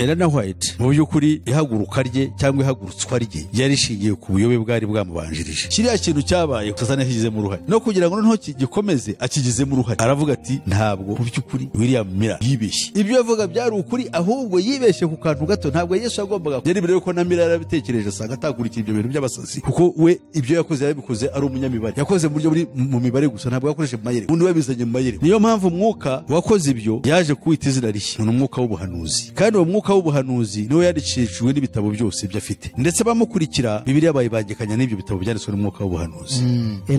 Elena White mu by'ukuri ihaguruka rye cyangwa ihagurutswa rye yarishingiye ku buyobe bwari bwamubanjirije. Kiriya kintu cyabaye Satani yakigizemo uruhare, no kugira ngo noneho gikomeze akigizemo uruhare, aravuga ati ntabwo mu by'ukuri William Miller yibeshye, ibyo yavuga byari ukuri, ahubwo yibeshye ku kantu gato. Ntabwo Yesu yagombaga, yari mbere yuko na Miller yarabitekereje asanga atakurikira ibyo bintu by'abasazi, kuko we ibyo yakoze yarabikoze ari umunyamibare, yakoze mu buryo buri mu mibare gusa, ntabwo yakoresheje mu mayeri. Ubundi wabizanye mu mayeri. Niyo mpamvu umwuka wakoze ibyo yaje kuwita izina rishya, ni umwuka w'ubuhanuzi. Kandi uwo mwuka w'ubuhanuzi niwo yandikishijwe n'ibitabo byose ibyo afite, ndetse bamukurikira Bibiliya bayibangikanya n'ibyo bitabo byanditswe n'umwuka w'ubuhanuzi.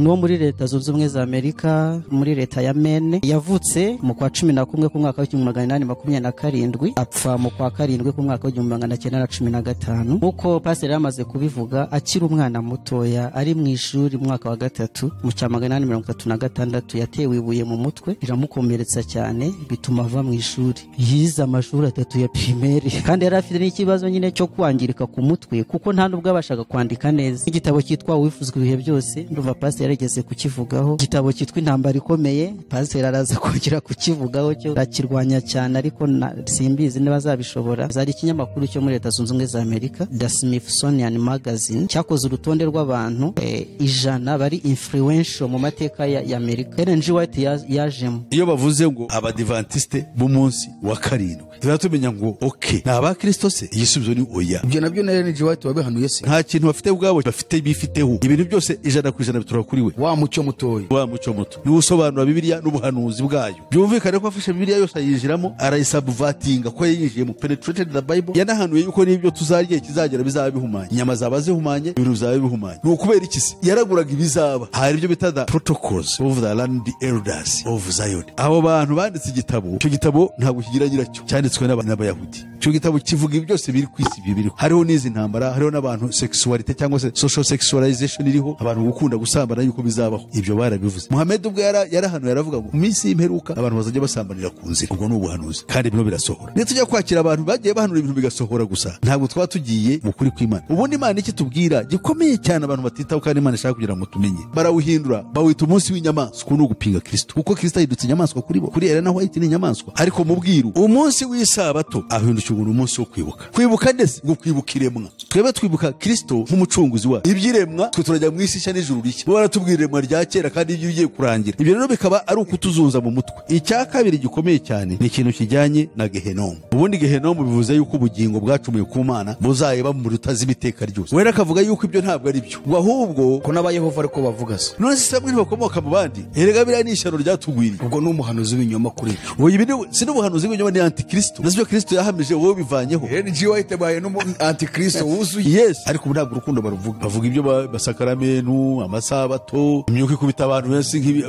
Nuwo muri Leta Zunze Ubumwe za Amerika, muri leta ya Maine, yavutse mu kwa 11 ku mwaka wa 1827, apfa mu kwa 7 ku mwaka wa 1915. Nk'uko pasiteri yamaze kubivuga, akiri umwana mutoya ari mu ishuri mu mwaka wa 3 mu cya 836, yatewe ibuye mu mutwe riramukomeretsa cyane, bituma ava mu ishuri. Yize amashuri 3 ya primaire, kandi yari afite n'ikibazo nyine cyo kwangirika ku mutwe, kuko nta nubwo abashaga kwandika neza. Igitabo cyitwa Uwifuzwa ibihe byose, ndumva pasiteri yarigeze kukivugaho. Igitabo cyitwa Intambara ikomeye, pasiteri araza kongera kukivugaho, cyo akirwanya cyane, ariko simbizi niba azabishobora. Zari ikinyamakuru cyo muri Leta Zunze Ubumwe za Amerika, The Smithsonian Magazine, cyakoze urutonde rw'abantu 100 bari influential mu mateka ya Amerika. Ellen G. White yajemo. Iyo bavuze ngo abadivantiste b'umunsi wa 7, tuba tumenya ngo okay, ni abakristo se? Igisubizo ni oya. Ibyo nabyo na Ellen G. White wabihanuye se? Nta kintu bafite ubwabo, bafite bifiteho ibintu byose 100% bituruka kuri we. Wa mucyo mutoya, wa mucyo muto niwe usobanura Bibiliya n'ubuhanuzi bwayo. Byumvikane ko afashe Bibiliya yose ayinjiramo, arayisubvertinga, ko yayinjiyemo, penetrated the Bible. Yanahanuye yuko n'ibyo tuzarya kizagera bizaba bihumanye, inyama zaba zihumanye, ibintu bizaba bihumanye. Ni ukubera iki se? Yaraguraga ibizaba. Hari ibyo bita the Protocols of the Learned Elders of Zion. Abo bantu banditse igitabo, icyo gitabo ntabwo kigira nyiracyo, cyanditswe n'Abayahudi. Icyo gitabo kivuga ibi byose biri ku isi, biriho, hariho n'izi ntambara, hariho n'abantu sexuality cyangwa se social sexualization iriho, abantu gukunda gusambana, yuko bizabaho. Ibyo barabivuze. Muhammad ubwo yarahanuye, aravuga ngo mu minsi y'imperuka abantu bazajya basambanira ku nzira. Ubwo ni ubuhanuzi, kandi bino birasohora. Niyo tujya kwakira abantu bagiye bahanura ibintu bigasohora gusa, ntabwo twaba tugiye mu kuri kw'Imana. Ubundi Imana iki tubwira gikomeye cyane abantu batitaho, kandi Imana ishaka kugira ngo tumenye, barawuhindura bawita umunsi w'inyamaswa. Ni ugupinga Kristo, kuko Kristo ahindutse inyamaswa kuri bo. Kuri Elena White ni inyamaswa, ariko mu bwiru umunsi w'isabato ahindukira umunsi wo kwibuka. Kwibuka ndetse ngo kwibuka iremwa. Twebwe twibuka Kristo nk'umucunguzi wacu. Iby'iremwa twe turajya mu isi nshya n'ijuru rishya, bo baratubwira iremwa rya kera kandi ibyo bigiye kurangira. Ibyo rero bikaba ari ukutuzunza mu mutwe. Icya kabiri gikomeye cyane ni ikintu kijyanye na gehenomu. Ubundi gehenomu bivuze yuko ubugingo bwacumuye ku Mana buzayeba mu rutazima iteka ryose. Wera akavuga yuko ibyo ntabwo ari byo, ngo ahubwo ko n'Abayehova ariko bavuga se? None se bamwe ntibakomoka mu bandi? Erega biriya ni ishyano ryatugwiriye. Ubwo ni umuhanuzi w'ibinyoma kuri ibyo. Oya, ibi si n'ubuhanuzi bw'ibinyoma, ni antikristo. Ndetse ibyo Kristo yahamije wowe bivanyeho. Ellen G. White baye n'umu antikristo wuzuye. Yes, ariko ubu ntabwo urukundo baruvuga, bavuga ibyo basakaramenu, amasabato, imyuka ikubita abantu benshi nk'ibi,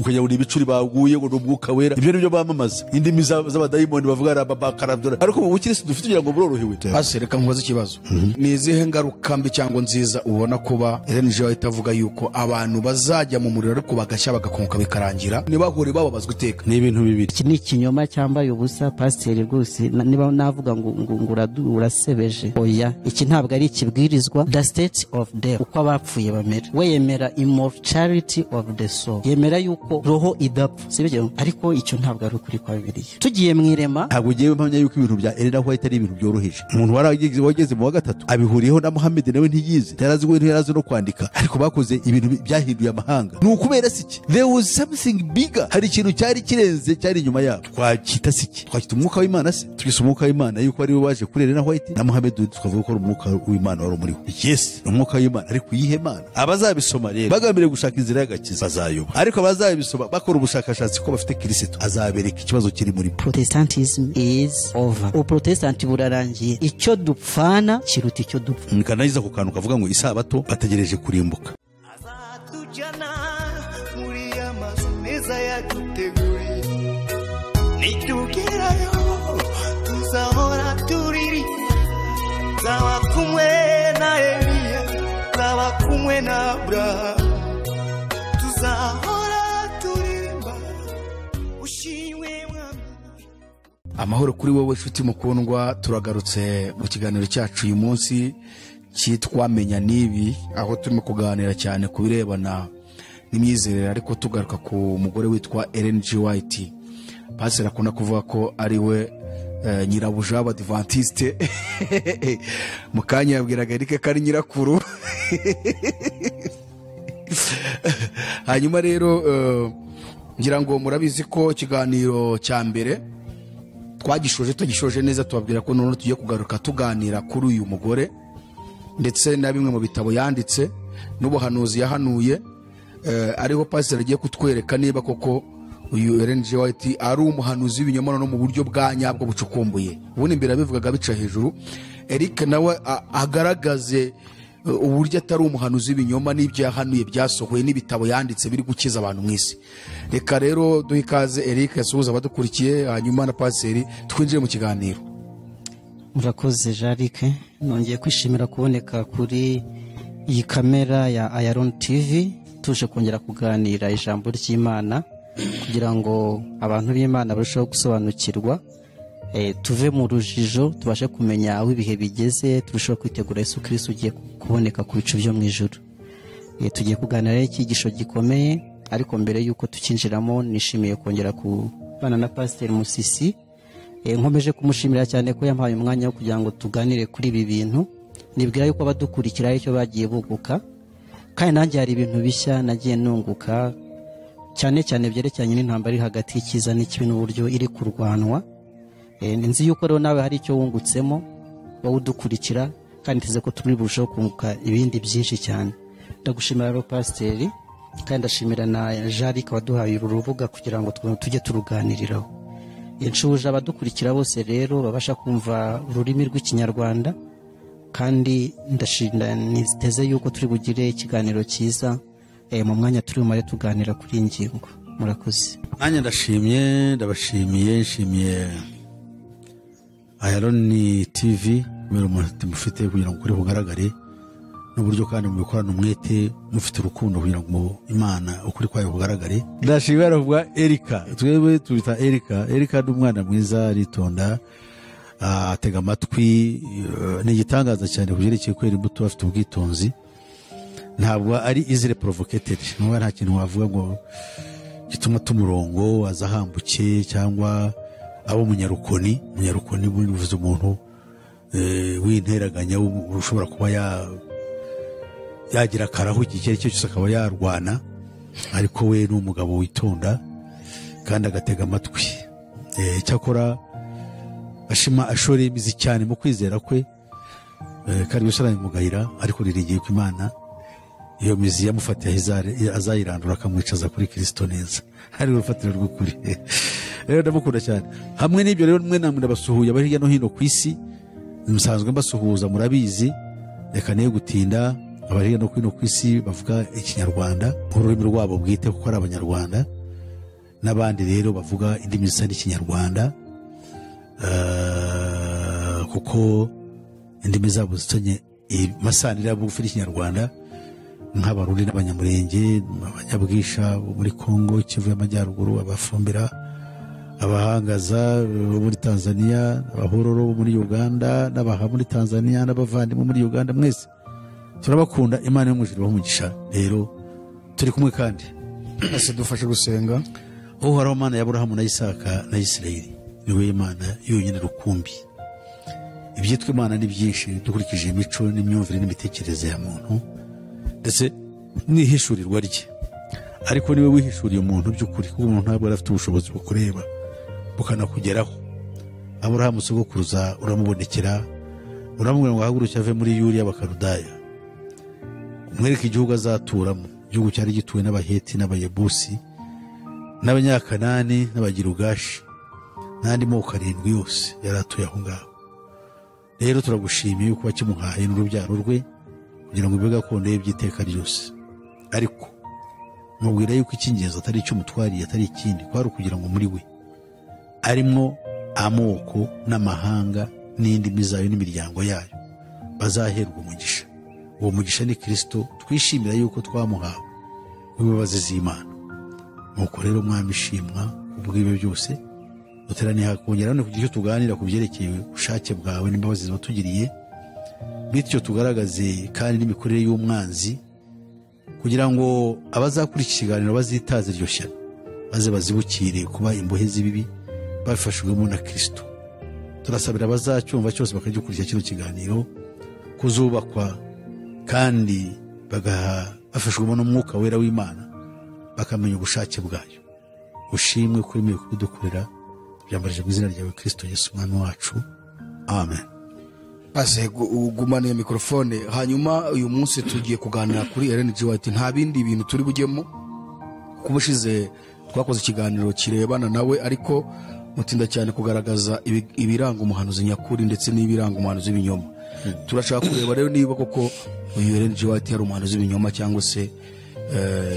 ukajya ngo ni ibicuri baguye, ngo ni umwuka wera. Ibyo nibyo bamamaza, indimi z'abadayimoni bavuga rababakarabdora. Ariko mu bukirisitu dufite kugira ngo burorohewe. Pastor, reka nkubaze ikibazo. Ni izihe ngaruka mbi cyangwa nziza ubona kuba Ellen G. White avuga yuko abantu bazajya mu muriro ariko bagashya, bagakonka, bikarangira, ntibahore bababazwa iteka? Ni ibintu bibiri. Iki ni ikinyoma cyambaye ubusa, pasiteri rwose. Niba navuga ngo urasebeje, oya, iki ntabwo ari ikibwirizwa. The state of death, uko abapfuye bamera, we yemera immortality of the soul, yemera yuko roho idapfa, sibyo? Ariko icyo ntabwo ari ukuri kwa Bibiliya. Tugiye mu irema. Ntabwo ugiye mpamya yuko ibintu bya Elena White ari ibintu byoroheje. Umuntu wageze mu wa gatatu abihuriyeho na Muhammed, nawe ntiyize, yarazi we, ntiyarazi no kwandika, ariko bakoze ibintu byahinduye amahanga. Ni ukubera siki? There was something bigger, hari ikintu cyari kirenze cyari inyuma yabo. Twacyita siki? Twacyita umwuka w'Imana se? Twise umwuka w'Imana yuko ari we waje kuri Elena White na Muhammed, tukavuga ko ari umwuka w'Imana wari umuriho. Yes, ni umwuka w'Imana, ariko iyihe Mana? Abazabisoma rero bagambiriye gushaka inzira y'agakiza bazayoba, ariko abazabisoma bakora ubushakashatsi ko bafite Kristo, azabereka ikibazo kiri muri bo. Protestantism is over, ubuprotestanti burarangiye. Icyo dupfana kiruta icyo dupfa. Nkanariza ku kantu kavuga ngo isabato bategereje kurimbuka. Azatujyana muri ya mazu meza yaduteguriye, nitugerayo tuzahora turirimba. Nzaba kumwe na Eliya, nzaba kumwe na Aburahamu, tuzahora turirimba ushimwe Mwami. Amahoro kuri wowe nshuti mukundwa. Turagarutse mu kiganiro cyacu uyu munsi cyitwa Menya N'ibi, aho turimo kuganira cyane ku birebana n'imyizerere, ariko tugaruka ku mugore witwa Ellen G. White. Pasiteri akunda kuvuga ko ari we Nyirabuja w'Abadivantiste. Mu kanya yabwiraga Eric ko ari nyirakuru. Hanyuma rero ngira ngo murabizi ko ikiganiro cya mbere twagishoje tugishoje neza, tubabwira ko none tugiye kugaruka tuganira kuri uyu mugore ndetse na bimwe mu bitabo yanditse n'ubuhanuzi yahanuye, ariho pastor agiye kutwereka niba koko uyu Ellen G. White ari umuhanuzi w'ibinyoma no mu buryo bwa nyabwo bucukumbuye. Ubundi imbere abivugaga bica hejuru. Eric nawe agaragaze uburyo atari umuhanuzi w'ibinyoma n'ibyo yahanuye byasohoye n'ibitabo yanditse biri gukiza abantu mu isi. Reka rero duhe ikaze Eric asuhuza abadukurikiye, hanyuma na pasiteri twinjire mu kiganiro. Murakoze Jarike, nongeye kwishimira kuboneka kuri iyi kamera ya Ayaron TV, tuje kongera kuganira ijambo ry'Imana kugira ngo abantu b'Imana barusheho gusobanukirwa, tuve mu rujijo tubashe kumenya aho ibihe bigeze, turusheho kwitegura Yesu Kristo ugiye kuboneka ku bicu byo mu ijuru. Tugiye kuganira icyigisho gikomeye, ariko mbere yuko tukinjiramo nishimiye kongera kubana na Pastor Musisi. Nkomeje kumushimira cyane ko yampaye umwanya wo kugira ngo tuganire kuri ibi bintu. Nibwira yuko abadukurikira icyo bagiye bunguka, kandi nanjye hari ibintu bishya nagiye nunguka, cyane cyane byerekeranye n'intambara iri hagati y'icyiza n'ikibi n'uburyo iri kurwanwa. Nzi yuko rero nawe hari icyo wungutsemo wowe udukurikira, kandi nteze ko turi burusheho kunguka ibindi byinshi cyane. Ndagushimira rero pasiteri, kandi ndashimira na Jarike waduhaye uru rubuga kugira ngo tujye turuganiriraho. Nshuje abadukurikira bose rero babasha kumva ururimi rw'Ikinyarwanda, kandi ndashinda niteze yuko turi bugire ikiganiro cyiza mu mwanya turi bumare tuganira kuri iyi ngingo. Murakoze. Nanjye ndashimye, ndabashimiye, nshimiye Ayaron TV mufite kugira ngo ukuri kugaragare, n'uburyo kandi mubikorana umwete mufite urukundo kugira ngo Imana ukuri kwayo kugaragare. Ndashimira kuvuga Erika, twebwe tubita Erika. Erika ni umwana mwiza, aritonda, atega amatwi, ni igitangaza cyane ku byerekeye kwera imbuto, afite ubwitonzi, ntabwo ari easily provocated. Nubwo nta kintu wavuga ngo gituma tumurongo azahambuke cyangwa abo umunyarukoni. Umunyarukoni bivuze umuntu w'interaganya ushobora kuba yagira akarahu igihe icyo cyose akaba yarwana, ariko we ni umugabo witonda kandi agatega amatwi. Cyakora ashima ashoreye imizi cyane mu kwizera kwe, kandi gusa mugayira, ariko riringiye ku Imana. Iyo mizi yamufatiye azayirandura akamwicaza kuri Kristo neza, ari urufatiro rw'ukuri. Rero ndamukunda cyane. Hamwe n'ibyo rero mwe namwe ndabasuhuye abari hirya no hino ku isi, musanzwe mbasuhuza murabizi, reka niyo gutinda. Abari hirya no hino ku isi bavuga Ikinyarwanda ururimi rwabo bwite kuko ari Abanyarwanda, n'abandi rero bavuga indimi zisa n'Ikinyarwanda, kuko indimi zabo zitanye amasanira bugufi n'Ikinyarwanda, nk'Abarundi n'Abanyamurenge, Abanyabwisha bo muri Kongo, Kivu y'Amajyaruguru, Abafumbira, Abahangaza bo muri Tanzania, Abahororo bo muri Uganda, n'Abaha muri Tanzania, n'abavandimwe muri Uganda, mwese turabakunda. Imana yo mu ijuru ibahe umugisha. Rero turi kumwe kandi ese dufashe gusenga. Uhoraho Mana ya Aburahamu na Isaka na Isirayeli, ni wowe Imana yonyine rukumbi. Ibyitwa Imana ni byinshi dukurikije imico n'imyumvire n'imitekerereze ya muntu ndetse n'ihishurirwa rye, ariko niwe wihishuriye umuntu by'ukuri, kuko umuntu ntabwo afite ubushobozi bwo kureba bukanakugeraho. Aburahamu sogokuruza uramubonekera, uramubwira ngo ahaguruke ave muri Yuri y'Abakaludaya, umwereke igihugu azaturamo, igihugu cyari gituwe n'Abaheti n'Abayebusi n'Abanyakanani n'Abagirugashi n'andi moko arindwi yose yari atuye aho ngaho. Rero turagushimiye yuko wakimuhaye n'urubyaro rwe kugira ngo ibe gakondo ye by'iteka ryose. Ariko mubwira yuko icy'ingenzi atari icyo umutwariye, atari ikindi, kwari ukugira ngo muri we arimo amoko n'amahanga n'indimi zayo n'imiryango yayo bazaherwa umugisha. Uwo mugisha ni Kristo, twishimira yuko twamuhawe w'imbabazi z'Imana. Nuko rero Mwami shimwa ubwibe byose, duteraniye hakongera none kugira icyo tuganira ku byerekeye ubushake bwawe n'imbabazi watugiriye, bityo tugaragaze kandi n'imikorere y'umwanzi, kugira ngo abazakurikira ikiganiro bazitaze iryo shyano, maze bazibukire kuba imbohe z'ibibi babifashijwemo na Kristo. Turasabira abazacyumva cyose bakagikurikira kino kiganiro kuzubakwa, kandi bafashwemo n'umwuka wera w'Imana, bakamenya ubushake bwayo. Ushimwe kuri mwe kubidukorera, byambarije mu izina ryawe Kristo Yesu Umwami wacu, amen. Pase ugumane mikrofone. Hanyuma uyu munsi tugiye kuganira kuri Ellen G. White, nta bindi bintu turi bujyemo kuko ubushize twakoze ikiganiro kirebana nawe, ariko mutinda cyane kugaragaza ibiranga umuhanuzi nyakuri ndetse n'ibiranga umuhanuzi w'ibinyoma. Turashaka kureba rero niba koko uyu Ellen G. White yari umuhanuzi w'ibinyoma cyangwa se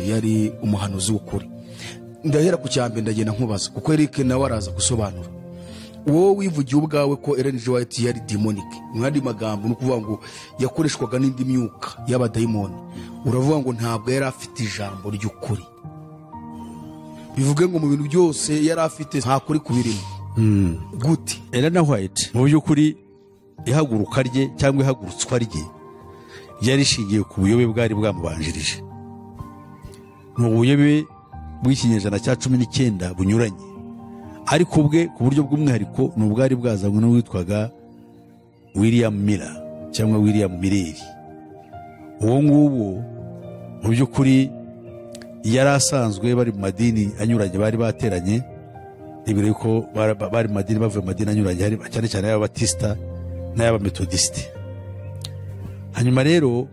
yari umuhanuzi w'ukuri. Ndahera ku cyambere, ndagenda nkubaza kuko Eric nawe araza gusobanura. Wowe wivugiye ubwawe ko Ellen G. White yari demonic, mu yandi magambo ni ukuvuga ngo yakoreshwaga n'indi myuka y'abadayimoni. Uravuga ngo ntabwo yari afite ijambo ry'ukuri, bivuge ngo mu bintu byose yari afite nta kuri kubirimo. Gute? Ellen White mu by'ukuri ihaguruka rye cyangwa ihagurutswa rye ryari rishingiye ku buyobe bwari bwamubanjirije. Ni ubuyobe bw'ikinyejana cya 19 bunyuranye, ariko ubwe ku buryo bw'umwihariko ni ubwari bwazanywe n'uwitwaga William Miller cyangwa William Miller. Uwo nguwo mu by'ukuri yari asanzwe bari mu madini anyuranye, bari bateranye, nibwira ko bari mu madini, bavuye mu madini anyuranye, cyane cyane y'Ababatista n'ay'Abametodisite. Hanyuma rero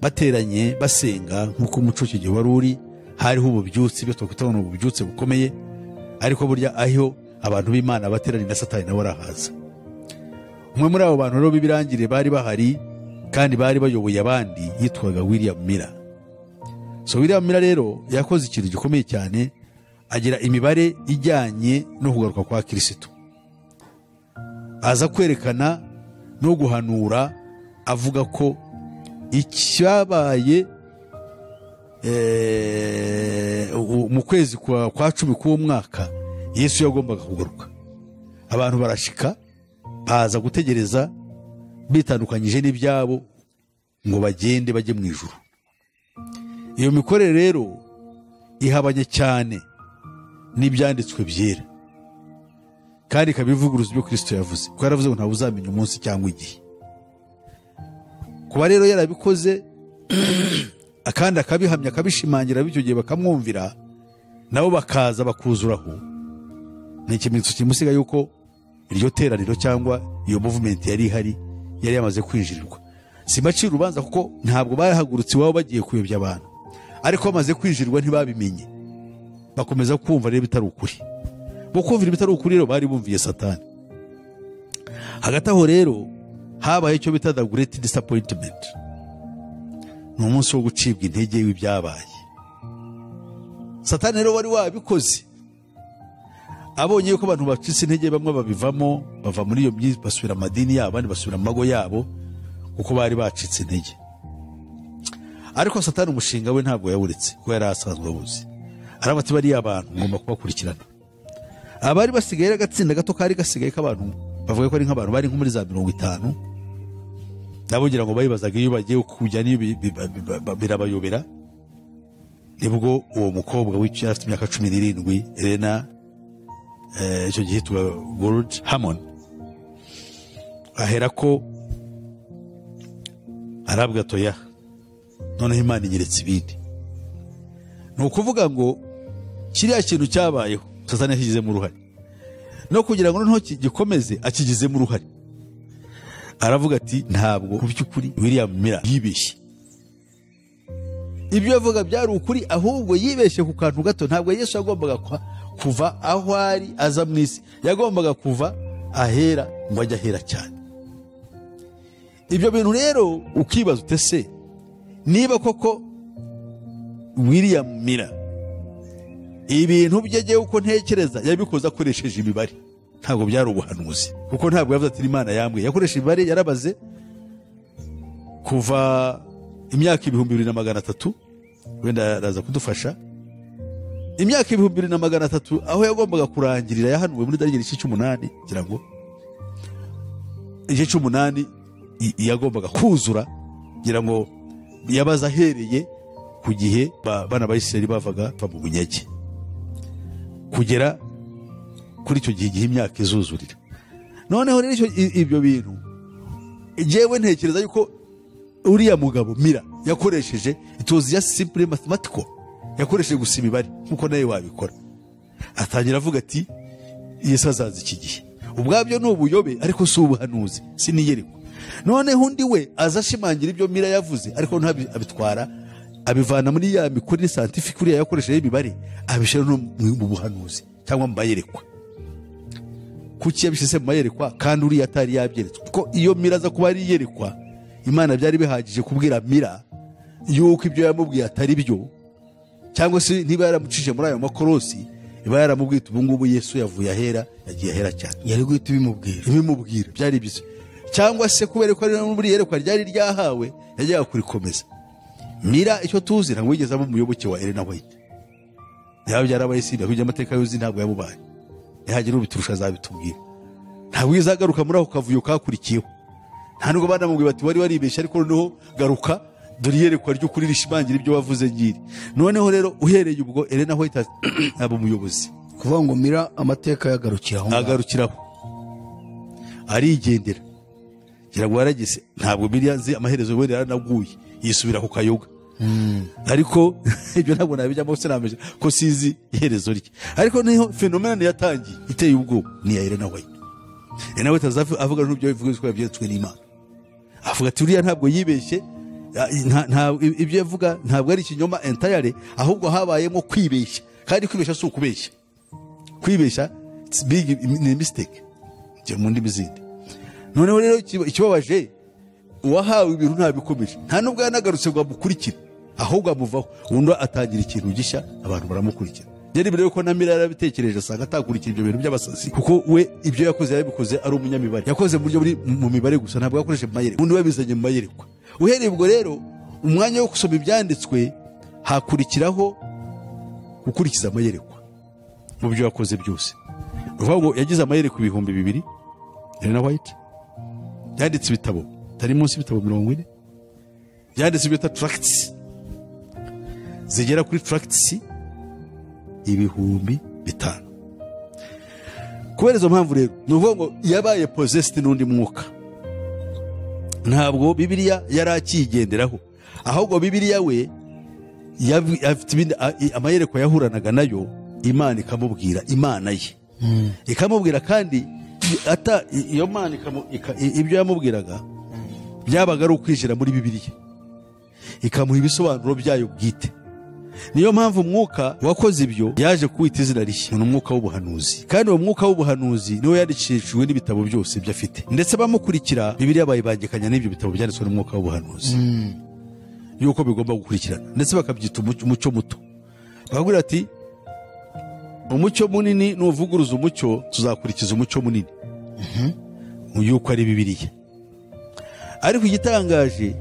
bateranye basenga nk'uko umuco icyo gihe wari uri, hariho ububyutse, ibyo twakwita ngo ni ububyutse bukomeye, ariko burya aho abantu b'Imana bateranye na Satani nawe arahaza. Umwe muri abo bantu rero b'ibirangire bari bahari kandi bari bayoboye abandi yitwaga William Miller. So William Miller rero yakoze ikintu gikomeye cyane, agira imibare ijyanye no kugaruka kwa Kristo, aza kwerekana no guhanura avuga ko icyabaye mu kwezi kwa 10 k'uwo mwaka Yesu yagombaga kugaruka. Abantu barashika baza gutegereza bitandukanyije n'ibyabo ngo bagende bajye mu ijuru. Iyo mikorere rero ihabanye cyane n'ibyanditswe byera, kandi ikabivuguruza ibyo Kristo yavuze, kuko yaravuze ngo ntawe uzamenya umunsi cyangwa igihe. Kuba rero yarabikoze akandi akabihamya akabishimangira, bityo gihe bakamwumvira nabo bakaza bakuzuraho, ni ikimenyetso kimusiga yuko iryo teraniro cyangwa iyo movement yari ihari yari yamaze kwinjirirwa. Simacira urubanza kuko ntabwo bahagurutse iwabo bagiye kuyobya abantu, ariko bamaze kwinjirirwa ntibabimenye, bakomeza kumva rero bitari ukuri. Bo kumvira ibitari ukuri rero bari bumviye Satani. Hagati aho rero habaye icyo bita the great disappointment, ni umunsi wo gucibwa intege w'ibyabaye. Satani rero wari wabikoze abonye yuko abantu bacitse intege, bamwe babivamo bava muri iyo myiza basubira amadini yabo, abandi basubira mu mago yabo kuko bari bacitse intege. Ariko Satani umushinga we ntabwo yawuretse kuko yari asanzwe awuzi. Aravuga ati bariya abantu ngomba kubakurikirana. Abari basigaye agatsinda gato kari gasigaye k'abantu bavuga ko ari nk'abantu bari nko muri za 50, nabo ngira ngo bayibazaga iyo bagiye kujya niyo birabayobera. Nibwo uwo mukobwa w'icyo afite imyaka 17 Elena, icyo gihe yitwa Gold Hammond, ahera ko arabwa toya, noneho Imana inyeretse ibindi. Ni ukuvuga ngo kiriya kintu cyabayeho Satani yakigizemo uruhare, no kugira ngo noneho gikomeze akigizemo uruhare. Aravuga ati ntabwo mu by'ukuri William Miller yibeshye, ibyo yavuga byari ukuri, ahubwo yibeshye ku kantu gato. Ntabwo Yesu yagombaga kuva aho ari aza mu isi, yagombaga kuva ahera ngo ajye ahera cyane. Ibyo bintu rero ukibaza ute se niba koko William Miller ibintu bye uko ntekereza yabikoze akoresheje imibare, ntabwo byari ubuhanuzi, kuko ntabwo yavuze ati Imana yambwiye. Yakoresheje imibare, yarabaze kuva imyaka 2300, wenda araza kudufasha, imyaka 2300 aho yagombaga kurangirira yahanuwe muri Daniel igice cy'umunani, kugira ngo igice cy'umunani yagombaga kuzura, kugira ngo yabaza ahereye ku gihe bana ba Isirayeli bavaga mu bunyage kugera kuri icyo gihe imyaka izuzurira. Noneho rero ibyo bintu jewe ntekereza yuko uriya mugabo Miller yakoresheje, it was just simply mathematical, yakoresheje gusa imibare nkuko nawe wabikora. Atangira avuga ati Yesu azaza iki gihe. Ubwabyo ni ubuyobe, ariko si ubuhanuzi, si n'iyerekwa. Noneho undi we aza ashimangira ibyo Miller yavuze, ariko abitwara abivana muri ya mikorere scientific uriya yakoresheje imibare, abishyira no mu buhanuzi cyangwa mu mayerekwa. Kuki yabishyize mu mayerekwa kandi uriya atari yabyeretswe? Kuko iyo Miller aza kuba ari iyerekwa, Imana byari bihagije kubwira Miller yuko ibyo yamubwiye atari byo, cyangwa se niba yaramucishije muri ayo makorosi, iba yaramubwiye ubu ngubu Yesu yavuye ahera, yagiye ahera cyane, yari guhita ibimubwira byari byiza. Cyangwa se kubera ko ari muri iyerekwa ryari ryahawe, yajyaga kurikomeza. Miller icyo tuzi ntabwo yigeze aba umuyoboke wa Elena White, yaba byarabaye si ibyo amateka yuzi ntabwo yamubaye, ntihagira ubiturusha azabitubwira. Ntabwo izagaruka muri ako kavuyo kakurikiyeho, nta nubwo banamubwiye bati wari waribeshye, ariko noneho garuka dore iyerekwa ry'ukuri rishimangira ibyo wavuze ngiri. Noneho rero uhereye ubwo Elena White aba umuyobozi. Kuvuga ngo Miller amateka yagarukiraho, agarukiraho arigendera. Ngira ngo yarageze, ntabwo Miller nzi amaherezo, wenda yaranaguye yisubira ku kayoga. Ariko ibyo ntabwo nabijyamo, sinamenya ko sizi iherezo rye. Ariko niho phenomena yatangiye iteye ubwoba ni ya Elena White. Elena White avuga n'ibyo bivuga ko yabyetswe n'Imana. Avuga ati uriya ntabwo yibeshye, ibyo yavuga ntabwo ari ikinyoma entirely, ahubwo habayemo kwibeshya. Kandi kwibeshya si ukubeshya, kwibeshya it's big ni mistake mu ndimi zindi. Noneho rero ikibabaje, uwahawe ibintu ntabikomeje, nta nubwo yanagarutse ngo amukurikire, ahubwo amuvaho, undi atangira ikintu gishya, abantu baramukurikira. Yari mbere yuko na Miller yarabitekereje asanga atakurikira ibyo bintu by'abasazi, kuko we ibyo yakoze yarabikoze ari umunyamibare, yakoze mu buryo buri mu mibare gusa, ntabwo yakoresheje mu mayerekwa. Undi wabizanye mu mayerekwa. Uhereye ubwo rero umwanya wo gusoma ibyanditswe hakurikiraho gukurikiza amayerekwa mu byo yakoze byose. Uvuga ngo yagize amayerekwa 2000, Elena White yanditse ibitabo tari munsi y'ibitabo 40, yanditse ibyo bita tracts zigera kuri tracts 5000. Kubera izo mpamvu rero ni ukuvuga ngo yabaye possessed n'undi mwuka. Ntabwo Bibiliya yari akigenderaho, ahubwo Bibiliya we afite ibindi amayerekwa yahuranaga nayo, Imana ikamubwira, Imana ye ikamubwira, kandi ata iyo Mana ibyo yamubwiraga byabaga ari ukwinjira muri Bibiliya, ikamuha ibisobanuro byayo bwite. Niyo mpamvu umwuka wakoze ibyo yaje kuwita izina rishya, ni umwuka w'ubuhanuzi. Kandi uwo mwuka w'ubuhanuzi niwo yandikishijwe n'ibitabo byose byo afite, ndetse bamukurikira Bibiliya bayibangikanya n'ibyo bitabo byanditswe n'umwuka w'ubuhanuzi, yuko bigomba gukurikirana, ndetse bakabyita umucyo muto. Bakavuga ati umucyo munini nuvuguruza umucyo, tuzakurikiza umucyo munini, yuko ari Bibiliya. Ariko igitangaje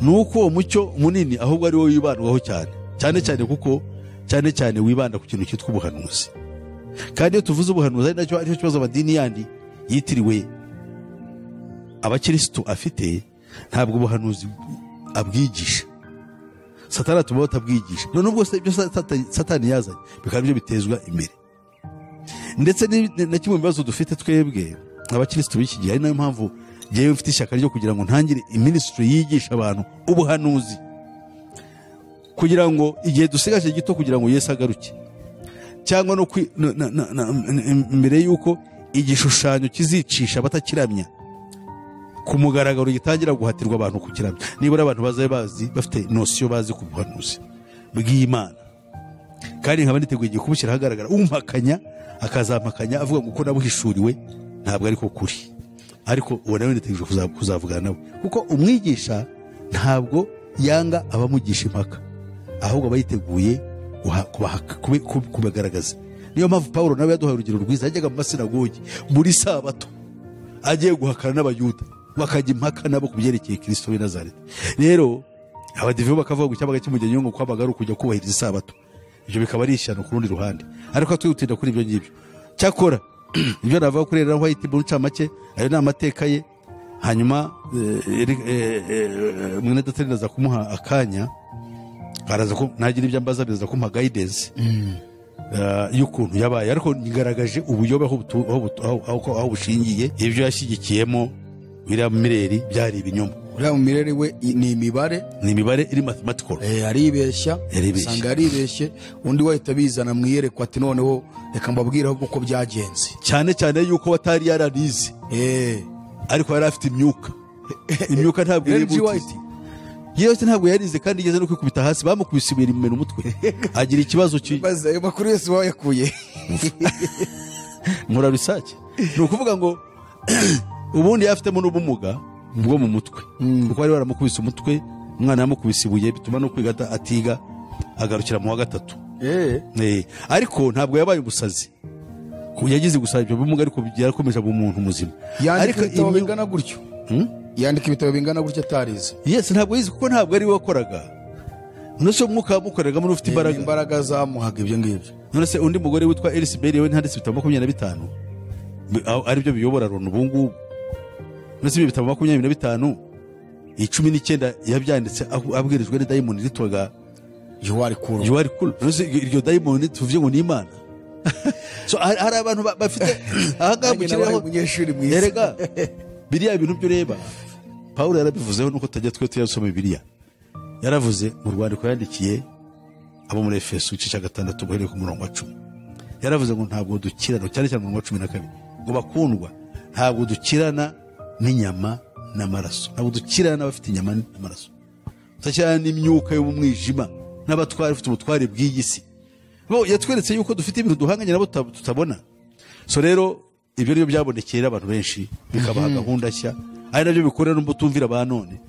ni uko uwo mucyo munini ahubwo ari wo wibandwaho cyane cyane cyane, kuko cyane cyane wibanda ku kintu cyitwa ubuhanuzi. Kandi iyo tuvuze ubuhanuzi ari nacyo aricyo kibazo amadini yandi yitiriwe abakristo afite, ntabwo ubuhanuzi abwigisha. Satani atuma batabwigisha. None ubwo ibyo Satani yazanye bikaba byo bitezwa imbere. Ndetse na kimwe mu bibazo dufite twebwe abakristo b'iki gihe, ari nayo mpamvu njyewe mfite ishyaka ryo kugira ngo ntangire ministry yigisha abantu ubuhanuzi, kugira ngo igihe dusigaje gito kugira ngo Yesu agaruke, cyangwa no mbere yuko igishushanyo kizicisha abatakiramya ku mugaragaro gitangira guhatirwa abantu kukiramya, nibura abantu bazabe bazi, bafite nosiyo bazi ku buhanuzi bw'Imana. Kandi nkaba niteguye igihe kubushyira ahagaragara, umpakanya akazampakanya avuga ngo uko nabuhishuriwe ntabwo ariko kuri, ariko uwo nawe nitegereje kuzavugana nawe, kuko umwigisha ntabwo yanga abamugisha impaka, ahubwo aba yiteguye kubagaragaza. Niyo mpamvu Pawulo nawe yaduhaye urugero rwiza, yajyaga mu masinagogi buri sabato agiye guhakana n'Abayuda, bakajya impaka nabo ku byerekeye Kristo w'i Nazareti. Rero abadive bakavuga ngo icyabaga kimujyanye ngo kwabaga ari ukujya kubahiriza isabato, ibyo bikaba ari ishyano ku rundi ruhande. Ariko twihutinda kuri ibyo ngibyo. Cyakora ibyo navuga kuri Elena White mu ncamake, ayo ni amateka ye. Hanyuma mwene data ndaza kumuha akanya, araza ko nagira ibyo ambaza, biza kumuha guidance. y'ukuntu yabaye, ariko ngaragaje ubuyobe aho bushingiye. Ibyo yashyigikiyemo William Miller byari ibinyoma. William Miller we ni imibare, ni imibare iri mathematical. Aribeshya, usanga yaribeshye, undi wahita bizana mu iyerekwa ati noneho reka mbabwire uko byagenze, cyane cyane yuko batari yararize, ariko yari afite imyuka. Imyuka ntabwo iri butisi. Yewe ntabwo yarize, kandi igeze no kwikubita hasi bamukubise ibiri mu mutwe, agira ikibazo maze ayo makuru yose wayakuye nkora research. Ni ukuvuga ngo ubundi yafitemo n'ubumuga bwo mu mutwe, kuko bari baramukubise umutwe, umwana yamukubise ibuye bituma no kwiga atiga, agarukira mu wa 3. Ariko ntabwo yabaye umusazi, yagize gusa ibyo bumuga, ariko byarakomeje aba umuntu muzima. Ariko bingana gutyo, yandika ibitabo bingana gutyo atarize. Yes, ntabwo yize kuko ntabwo ari we wakoraga. None se umwuka wamukoreragamo ufite imbaraga, imbaraga zamuhaga ibyo ngibyo. None se undi mugore witwa Elsie Berry we ntanditse ibitabo 25 aribyo biyobora Loni ubu ngubu. None se ibitabo 25 19 yabyanditse abwirijwe ni dayimoni yitwaga Yuwari Kuro. Yuwari Kuro. None se iryo dayimoni tuvuye ngo ni Imana. So hari abantu bafite ahangaha mu kirere umunyeshuri mwiza. Erega biriya bintu byo ureba Paulo yarabivuzeho, nuko tajya twe tuyasoma Bibiliya. Yaravuze mu rwandiko yandikiye abo muri Efeso igice cya 6 guhereye ku murongo wa 10. Yaravuze ngo ntabwo dukirana, cyane cyane mu murongo wa 12, ngo bakundwa ntabwo dukirana n'inyama n'amaraso, ntabwo dukirana n'abafite inyama n'amaraso, tudakirana n'imyuka yo mu mwijima n'abatware bafite ubutware bw'iyi si. Bo yatweretse yuko dufite ibintu duhanganye nabo tutabona. So rero ibyo ryo byabonekera abantu benshi bikabaha gahunda nshya, ari nabyo bikorera n'ubutumvira ba none.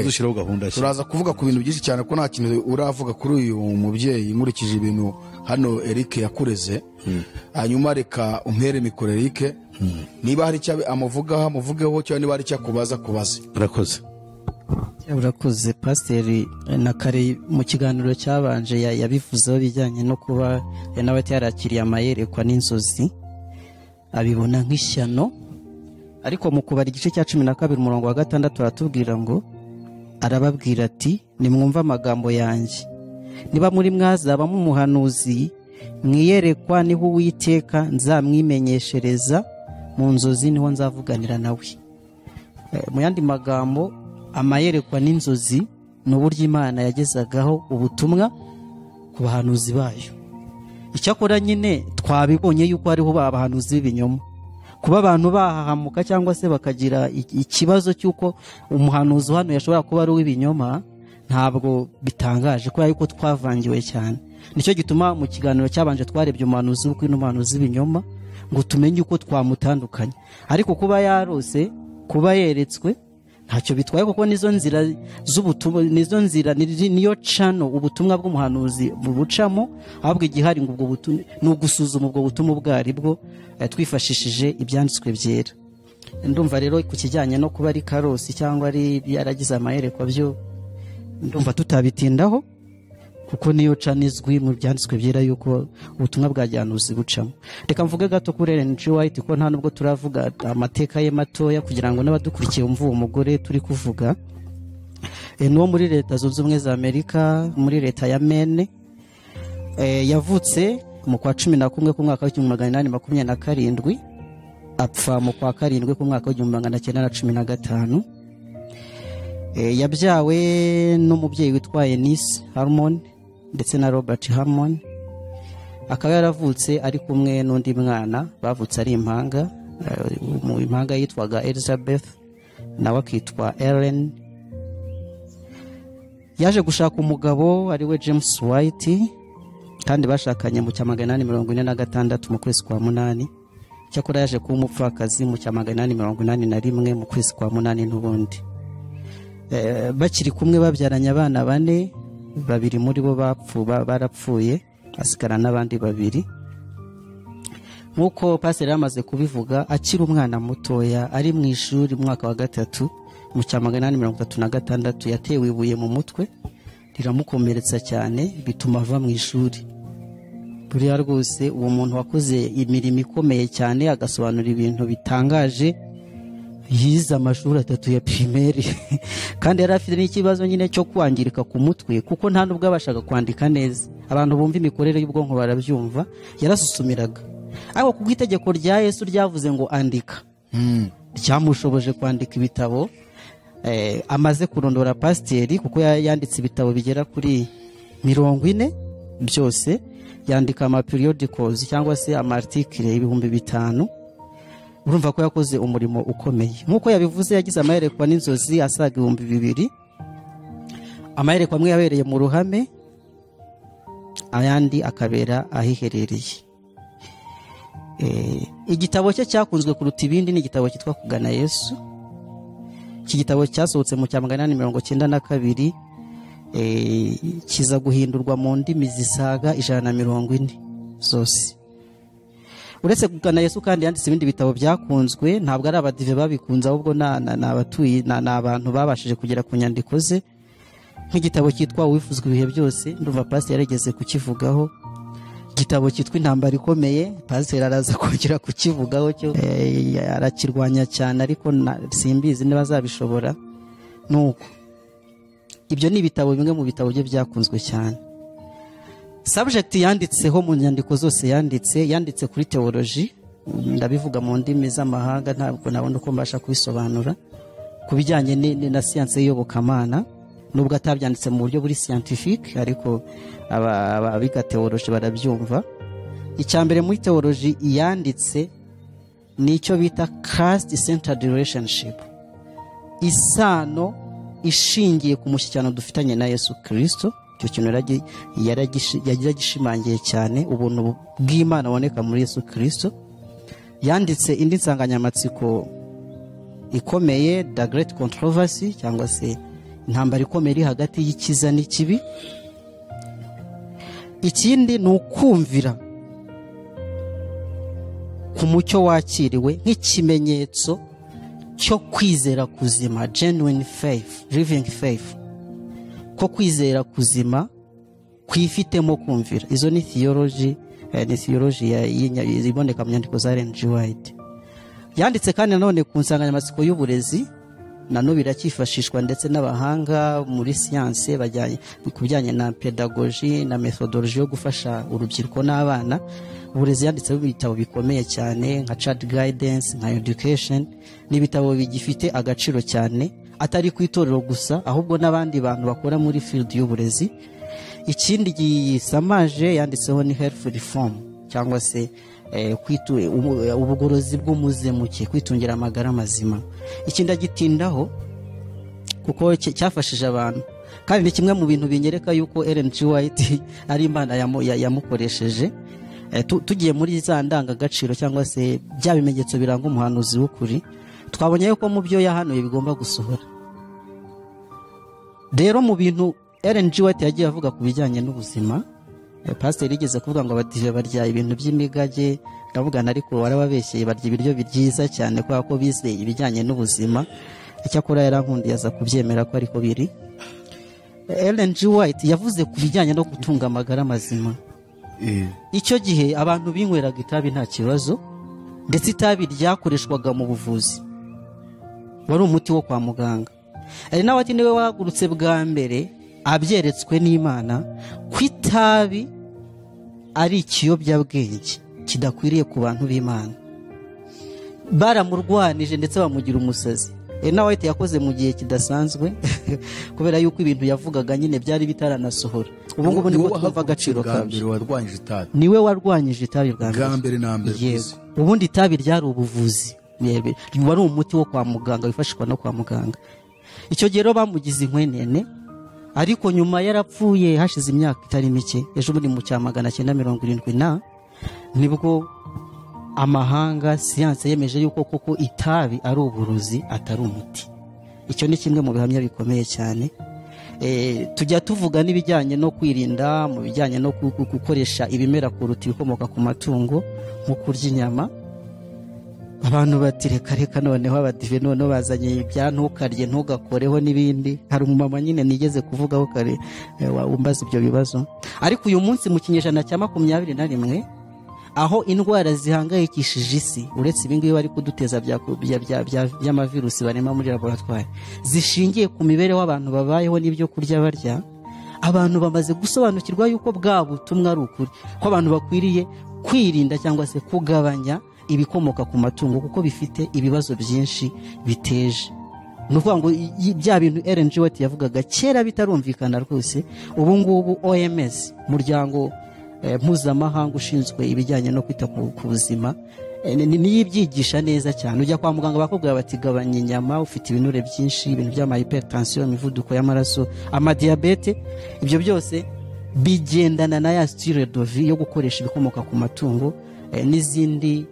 Dushyiraho gahunda nshya. Turaza kuvuga ku bintu byinshi cyane ko nta kintu uravuga kuri uyu mubyeyi nkurikije ibintu hano Eric yakureze. Hanyuma reka umpere mikoro Eric, niba hari icyo amuvugaho amuvugeho, cyangwa niba hari icyo akubaza kubaze. Urakoze. Urakoze Pasiteri. Na kare mu kiganiro cyabanje yabivuzeho bijyanye no kuba nawe yarakiriye amayerekwa n'inzozi abibona nk'ishyano, ariko mu kubara igice cya 12 umurongo wa 6 aratubwira ngo arababwira ati nimwumva amagambo yanjye, niba muri mwazabamo umuhanuzi mwiyerekwa niho Uwiteka nzamwimenyeshereza, mu nzozi niho nzavuganira nawe. Mu yandi magambo, amayerekwa n'inzozi ni uburyo Imana yagezagaho ubutumwa ku bahanuzi bayo. Icyakora nyine twabibonye yuko hariho abahanuzi b'ibinyoma. Kuba abantu bahahamuka cyangwa se bakagira ikibazo cy'uko umuhanuzi hano yashobora kuba ari uw'ibinyoma ntabwo bitangaje, kubera yuko twavangiwe cyane. Nicyo gituma mu kiganiro cyabanje twarebye umuhanuzi w'ukuri n'umuhanuzi w'ibinyoma ngo tumenye uko twamutandukanya. Ariko kuba yarose, kuba yeretswe ntacyo bitwaye, kuko nizo nzira z'ubutumwa, nizo nzira niyo cano ubutumwa bw'umuhanuzi bubucamo. Ahubwo igihari ngo ubwo butumwa ni ugusuzuma ubwo butumwa ubwari bwo twifashishije ibyanditswe byera. Ndumva rero ku kijyanye no kuba ari karosi cyangwa ari yaragize amayerekwa byo ndumva tutabitindaho, kuko niyo cano izwi mu byanditswe byera yuko ubutumwa bwa gihanuzi bucamo. Reka mvuge gato kuri Ellen G. White, ko nta nubwo turavuga amateka ye matoya kugira ngo n'abadukurikiye bumve uwo mugore turi kuvuga. Ni uwo muri Leta Zunze Ubumwe za Amerika, muri leta ya Maine. Yavutse mu kwa 11 ku mwaka wa 1827, apfa mu kwa 7 ku mwaka wa 1915. Yabyawe n'umubyeyi witwa Eunice Harmon ndetse na Robert Harmon. Akaba yaravutse ari kumwe n'undi mwana bavutse ari impanga. Mu impanga yitwaga Elizabeth, nawe akitwa Ellen. Yaje gushaka umugabo ari we James White, kandi bashakanye mu 1846 mu kwezi kwa 8. Cyakora yaje kuba umupfakazi mu 1881 mu kwezi kwa 8 n'ubundi. Bakiri kumwe babyaranye abana 4, 2 muri bo barapfuye, asigara n'abandi 2. Nkuko pasiteri yamaze kubivuga, akiri umwana mutoya ari mu ishuri mu mwaka wa 3 mu 1836 yatewe ibuye mu mutwe riramukomeretsa cyane, bituma ava mu ishuri. Buriya rwose uwo muntu wakoze imirimo ikomeye cyane, agasobanura ibintu bitangaje, Yize amashuri 3 ya primaire kandi yari afite n'ikibazo nyine cyo kwangirika ku mutwe, kuko nta nubwo abashaga kwandika neza. Abantu bumva imikorere y'ubwonko barabyumva, yarasusumiraga. Ariko ku bw'itegeko rya Yesu ryavuze ngo andika, ryamushoboje kwandika ibitabo. Amaze kurondora pasiteri, kuko yanditse ibitabo bigera kuri 40 byose, yandika ama periodicals cyangwa se ama article 5000. Urumva ko yakoze umurimo ukomeye. Nkuko yabivuze, yagize amayerekwa n'inzozi asaga 2000. Amayerekwa amwe yabereye mu ruhame, ayandi akabera ahiherereye. Igitabo cye cyakunzwe kuruta ibindi ni igitabo cyitwa Kugana Yesu. Iki gitabo cyasohotse mu cya 892, kiza guhindurwa mu ndimi zisaga 140 zose. Uretse Kugana Yesu kandi yanditse ibindi bitabo byakunzwe, ntabwo ari abadive babikunze, ahubwo n'abatuye n'abantu babashije kugera ku nyandiko ze, nk'igitabo cyitwa Uwifuzwa ibihe byose, ndumva pasiteri yarigeze kukivugaho. Igitabo cyitwa Intambara ikomeye, pasiteri araza kongera kukivugaho cyo, arakirwanya cyane, ariko simbizi niba azabishobora. Nuko ibyo ni ibitabo bimwe mu bitabo bye byakunzwe cyane. Subject yanditseho mu nyandiko zose yanditse kuri theology, ndabivuga mu ndimi z'amahanga ntabwo nabona uko mbasha kubisobanura, ku bijyanye na siyanse y'iyobokamana, nubwo atabyanditse mu buryo buri scientific, ariko abiga theology barabyumva. Icya mbere muri theology yanditse ni icyo bita Christ centered relationship, isano ishingiye ku mushyikirano dufitanye na Yesu Kristo. Icyo kintu yaragishimangiye cyane, ubuntu bw'Imana buboneka muri Yesu Kristo. Yanditse indi nsanganyamatsiko ikomeye, The Great Controversy, cyangwa se intambara ikomeye iri hagati y'ikiza n'ikibi. Ikindi ni ukumvira ku mucyo wakiriwe nk'ikimenyetso cyo kwizera kuzima, genuine faith, living faith, ko kwizera kuzima kwifitemo kumvira. Izo ni theology, ni theology iboneka mu nyandiko za Ellen G. White. Yanditse kandi nanone ku nsanganyamatsiko y'uburezi, nano biracyifashishwa ndetse n'abahanga muri siyanse bajyanye ku bijyanye na pedagogy na methodology yo gufasha urubyiruko n'abana. Uburezi yanditseho ibitabo bikomeye cyane nka Child Guidance, nka Education, n'ibitabo bigifite agaciro cyane, atari ku itorero gusa, ahubwo n'abandi bantu bakora muri field y'uburezi. Ikindi gisamaje yanditseho ni health reform, cyangwa se ubugorozi bw'umuze muke, kwitungira amagara mazima. Ikindi agitindaho kuko cyafashije abantu, kandi ni kimwe mu bintu binyereka yuko Ellen G. White ari Imana yamukoresheje. Tugiye muri za ndangagaciro cyangwa se bya bimenyetso biranga umuhanuzi w'ukuri, twabonye yuko mu byo yahanuye bigomba gusohora. Rero mu bintu Ellen G. White yagiye avuga ku bijyanye n'ubuzima, pasiteri yigeze kuvuga ngo abadive barya ibintu by'imigage, ndavugana ariko warababeshyeye, barya ibiryo byiza cyane kubera ko bizeye ibijyanye n'ubuzima. Icyakora yarankundiye aza kubyemera ko ariko biri. Ellen G. White yavuze ku bijyanye no gutunga amagara mazima. Icyo gihe abantu binyweraga itabi nta kibazo, ndetse itabi ryakoreshwaga mu buvuzi, wari umuti wo kwa muganga. Ellen White niwe wahagurutse bwa mbere abyeretswe n'Imana ko itabi ari ikiyobyabwenge kidakwiriye ku bantu b'Imana. Baramurwanije ndetse bamugira umusazi. Ellen White yakoze mu gihe kidasanzwe kubera yuko ibintu yavugaga nyine byari bitaranasohora. Ubu ngubu nibwo twumva agaciro kabyo. Niwe warwanyije itabi bwa mbere na mbere. Yego, ubundi itabi ryari ubuvuzi, wari umuti wo kwa muganga, wifashishwa no kwa muganga. Icyo gihe rero bamugize inkwenene, ariko nyuma yarapfuye hashize imyaka itari mike, ejo bundi mu cya 970 nibwo amahanga siyanse yemeje yuko koko itabi ari uburozi atari umuti. Icyo ni kimwe mu bihamya bikomeye cyane. Tujya tuvuga n'ibijyanye no kwirinda mu bijyanye no gukoresha ibimera kuruta ibikomoka ku matungo nko kurya inyama. Abantu bati reka reka noneho abadive noneho bazanye ibya ntukarye ntugakoreho n'ibindi. Hari umumama nyine nigeze kuvugaho kare umbaza ibyo bibazo. Ariko uyu munsi mu kinyejana cya 21 Aho indwara zihangayikishije isi, uretse ibingibi bari kuduteza by'amavirusi barema muri laboratwari, zishingiye ku mibereho abantu babayeho n'ibyo kurya barya, abantu bamaze gusobanukirwa yuko bwa butumwa ari ukuri, ko abantu bakwiriye kwirinda cyangwa se kugabanya ibikomoka ku matungo kuko bifite ibibazo byinshi biteje. Ni ukuvuga ngo bya bintu Ellen G. White yavugaga kera bitarumvikana rwose, ubu ngubu OMS, umuryango mpuzamahanga ushinzwe ibijyanye no kwita ku buzima, niyo ibyigisha neza cyane. Ujya kwa muganga bakubwira bati gabanya inyama, ufite ibinure byinshi, ibintu by'ama hypertension, imivuduko y'amaraso, amadiyabete, ibyo byose bigendana na ya style de vie yo gukoresha ibikomoka ku matungo, n'izindi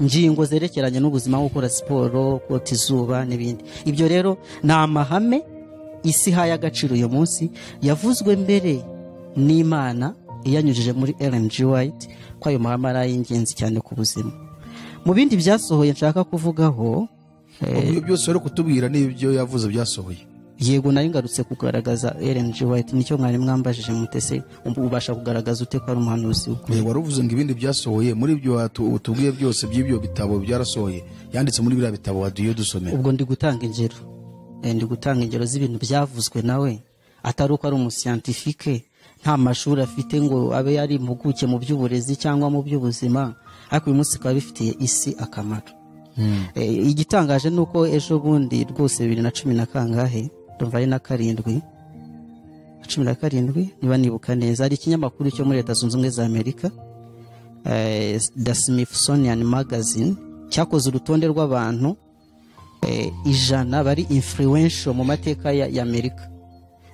ngingo zerekeranye n'ubuzima, nko gukora siporo, kota izuba n'ibindi. Ibyo rero ni amahame isi ihaye agaciro uyu munsi, yavuzwe mbere n'Imana iyanyujije muri Ellen G. White, ko ayo mahame ari ay'ingenzi cyane ku buzima. Mu bindi byasohoye nshaka kuvugaho, ibyo byose uri kutubwira n'ibyo yavuze byasohoye. Yego, nari ngarutse kugaragaza Ellen G. White, nicyo mwari mwambajije mutese ubasha kugaragaza ute ko ari umuhanuzi w'ukuri. Wari uvuze ngo ibindi byasohoye, muri ibyo utubwiye byose by'ibyo bitabo byarasohoye, yanditse muri biriya bitabo waduye dusomera. Ubwo ndi gutanga ingero, ndi gutanga ingero z'ibintu byavuzwe nawe, atari uko ari umusiyantifike, nta mashuri afite ngo abe yari impuguke mu by'uburezi cyangwa mu by'ubuzima, ariko uyu munsi bikaba bifitiye isi akamaro. Igitangaje ni uko ejo bundi rwose 2010 kangahe, ndumva ari na 7, 17 niba nibuka neza, hari ikinyamakuru cyo muri Leta Zunze Ubumwe za Amerika, The Smithsonian Magazine, cyakoze urutonde rw'abantu 100 bari influential mu mateka ya Amerika.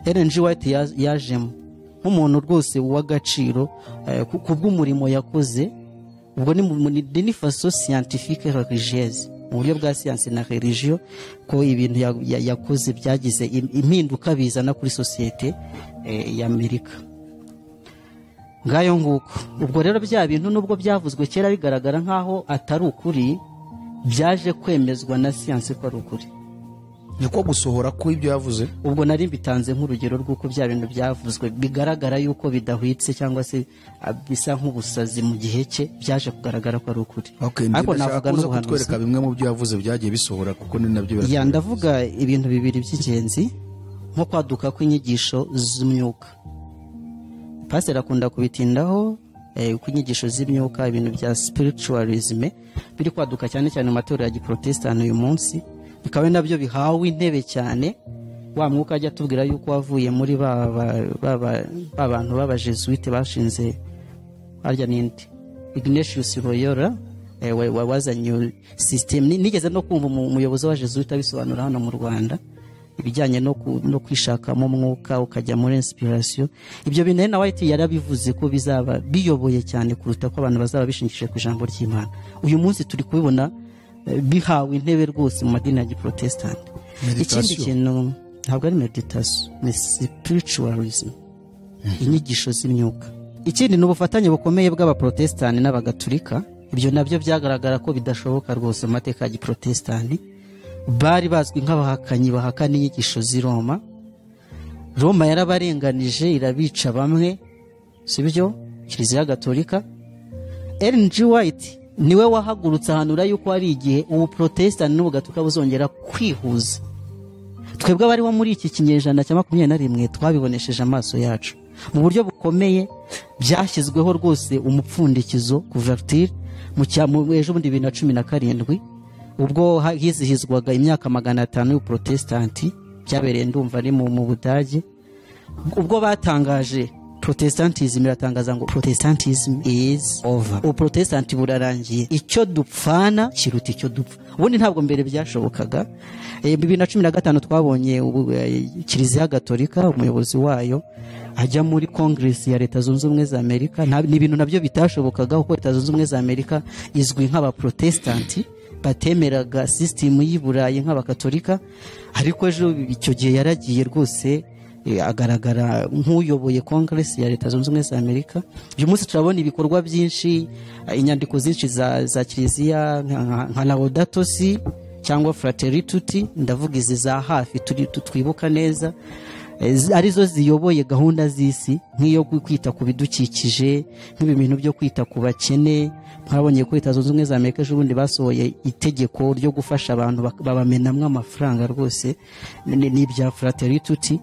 Ellen G. White yajemo nk'umuntu rwose w'agaciro ku bw'umurimo yakoze. Ubwo ni façon scientifique religieuse, mu buryo bwa siyansi na religion, ko ibintu yakoze byagize impinduka bizana kuri sosiyete ya Amerika. Ngayo nguko. Ubwo rero bya bintu nubwo byavuzwe kera bigaragara nk'aho atari ukuri, byaje kwemezwa na siyansi ko ari ukuri. Niko gusohora ko ibyo yavuze. Ubwo nari mbitanze nk'urugero rw'uko bya bintu byavuzwe bigaragara yuko bidahwitse cyangwa se bisa nk'ubusazi mu gihe cye, byaje kugaragara ko ari ukuri. Ariko navuga n'ubuhanuzi, kutwereka bimwe mu byo yavuze byagiye bisohora, kuko ni nabyo. Ya, ndavuga ibintu bibiri by'ingenzi, nko kwaduka kw'inyigisho z'imyuka. Pasiteri akunda kubitindaho, ku inyigisho z'imyuka, ibintu bya spiritualism biri kwaduka cyane cyane mu matorero ya giprotestant uyu munsi, bikaba nabyo bihawe intebe cyane. Wa mwuka ajya atubwira yuko wavuye muri ba bantu b'abajesuite bashinze harya n'indi Ignatius Loyola, wazanye system. Nigeze no kumva umuyobozi wa jesuite abisobanura hano mu Rwanda, ibijyanye no kwishakamo umwuka, ukajya muri inspiration. Ibyo bintu na White yarabivuze ko bizaba biyoboye cyane kuruta ko abantu bazaba bishingikije ku ijambo ry'Imana. Uyu munsi turi kubibona bihawe intebe rwose mu madini ya giprotestant. Ikindi kintu ntabwo ari meditation, ni spiritualism, inyigisho z'imyuka. Ikindi ni ubufatanye bukomeye bw'abaprotestani n'abagatulika. Ibyo nabyo byagaragara ko bidashoboka rwose mu mateka ya giprotestani. Bari bazwi nk'abahakanyi bahakana inyigisho z'i Roma. Roma yarabarenganije, irabica bamwe, sibyo? Kiliziya Gatolika. Ellen G. White niwe wahagurutse ahanura yuko hari igihe ubuprotestani n'ubugatolika buzongera kwihuza. Twebwe abariho muri iki kinyejana cya 21 twabibonesheje amaso yacu mu buryo bukomeye. Byashyizweho rwose umupfundikizo, couverture, mu ejo bundi 2017, ubwo hizihizwaga imyaka 500 y'ubuprotestanti, byabereye ndumva ari mu Budage. Ubwo batangaje Protestantism, iratangaza ngo Protestantism is over, ubuprotestanti burarangiye, icyo dupfana kiruta icyo dupfa. Ubundi ntabwo mbere byashobokaga. 2015 twabonye Kiliziya Gatolika, umuyobozi wayo ajya muri Congress ya Leta Zunze Ubumwe za Amerika. Ni ibintu nabyo bitashobokaga, kuko Leta Zunze Ubumwe za Amerika izwi nk'abaprotestanti batemeraga sisitemu y'i Burayi nk'abakatolika. Ariko ejo icyo gihe yaragiye rwose, agaragara nk'uyoboye Congress ya Leta Zunze Ubumwe za Amerika. Uyu munsi turabona ibikorwa byinshi, inyandiko zinshi za kiliziya nka Laudato Si cyangwa Fratelli Tutti, ndavuga izi za hafi turi twibuka neza. arizo ziyoboye gahunda z'isi, nk'iyo kwita ku bidukikije, nk'ibi bintu byo kwita ku bakene. Mwabonye ko Leta Zunze Ubumwe za Amerika ejo bundi basohoye itegeko ryo gufasha abantu babamenamwo amafaranga rwose, n'ibya Fratelli Tutti.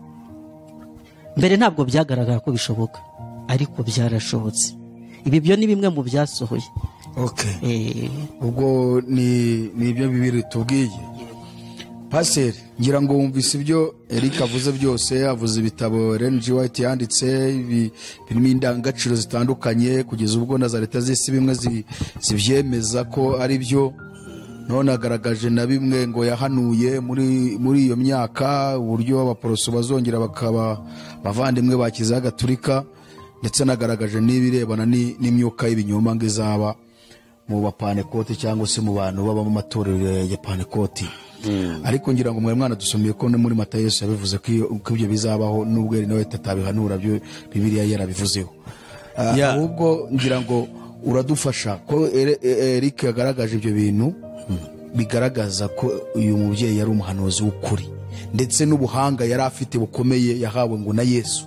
Mbere ntabwo byagaragara ko bishoboka, ariko byarashobotse. Ibi byo ni bimwe mu byasohoye. Okay. Ubwo ni ibyo bibiri tubwiye. Pastor, ngira ngo wumvise ibyo Eric avuze byose, avuze ibitabo Ellen G. White yanditse birimo indangagaciro zitandukanye, kugeza ubwo na za leta z'isi bimwe zibyemeza ko ari byo. None agaragaje na bimwe ngo yahanuye muri iyo myaka, uburyo abaporoso bazongera bakaba bavandimwe ba Kiliziya Gatulika, ndetse nagaragaje n'ibirebana n'imyuka y'ibinyoma ngo izaba mu bapanekoti cyangwa se mu bantu baba mu matorero ya panekoti. Ariko ngira ngo mwari mwana dusomeye ko no muri Matayo Yesu yabivuze ko ibyo bizabaho, nubwo Ellen White atabihanura byo Bibiliya yarabivuzeho. Ahubwo ngira ngo uradufasha ko Eric yagaragaje ibyo bintu bigaragaza ko uyu mubyeyi yari umuhanuzi w'ukuri, ndetse n'ubuhanga yari afite bukomeye yahawe ngo na Yesu,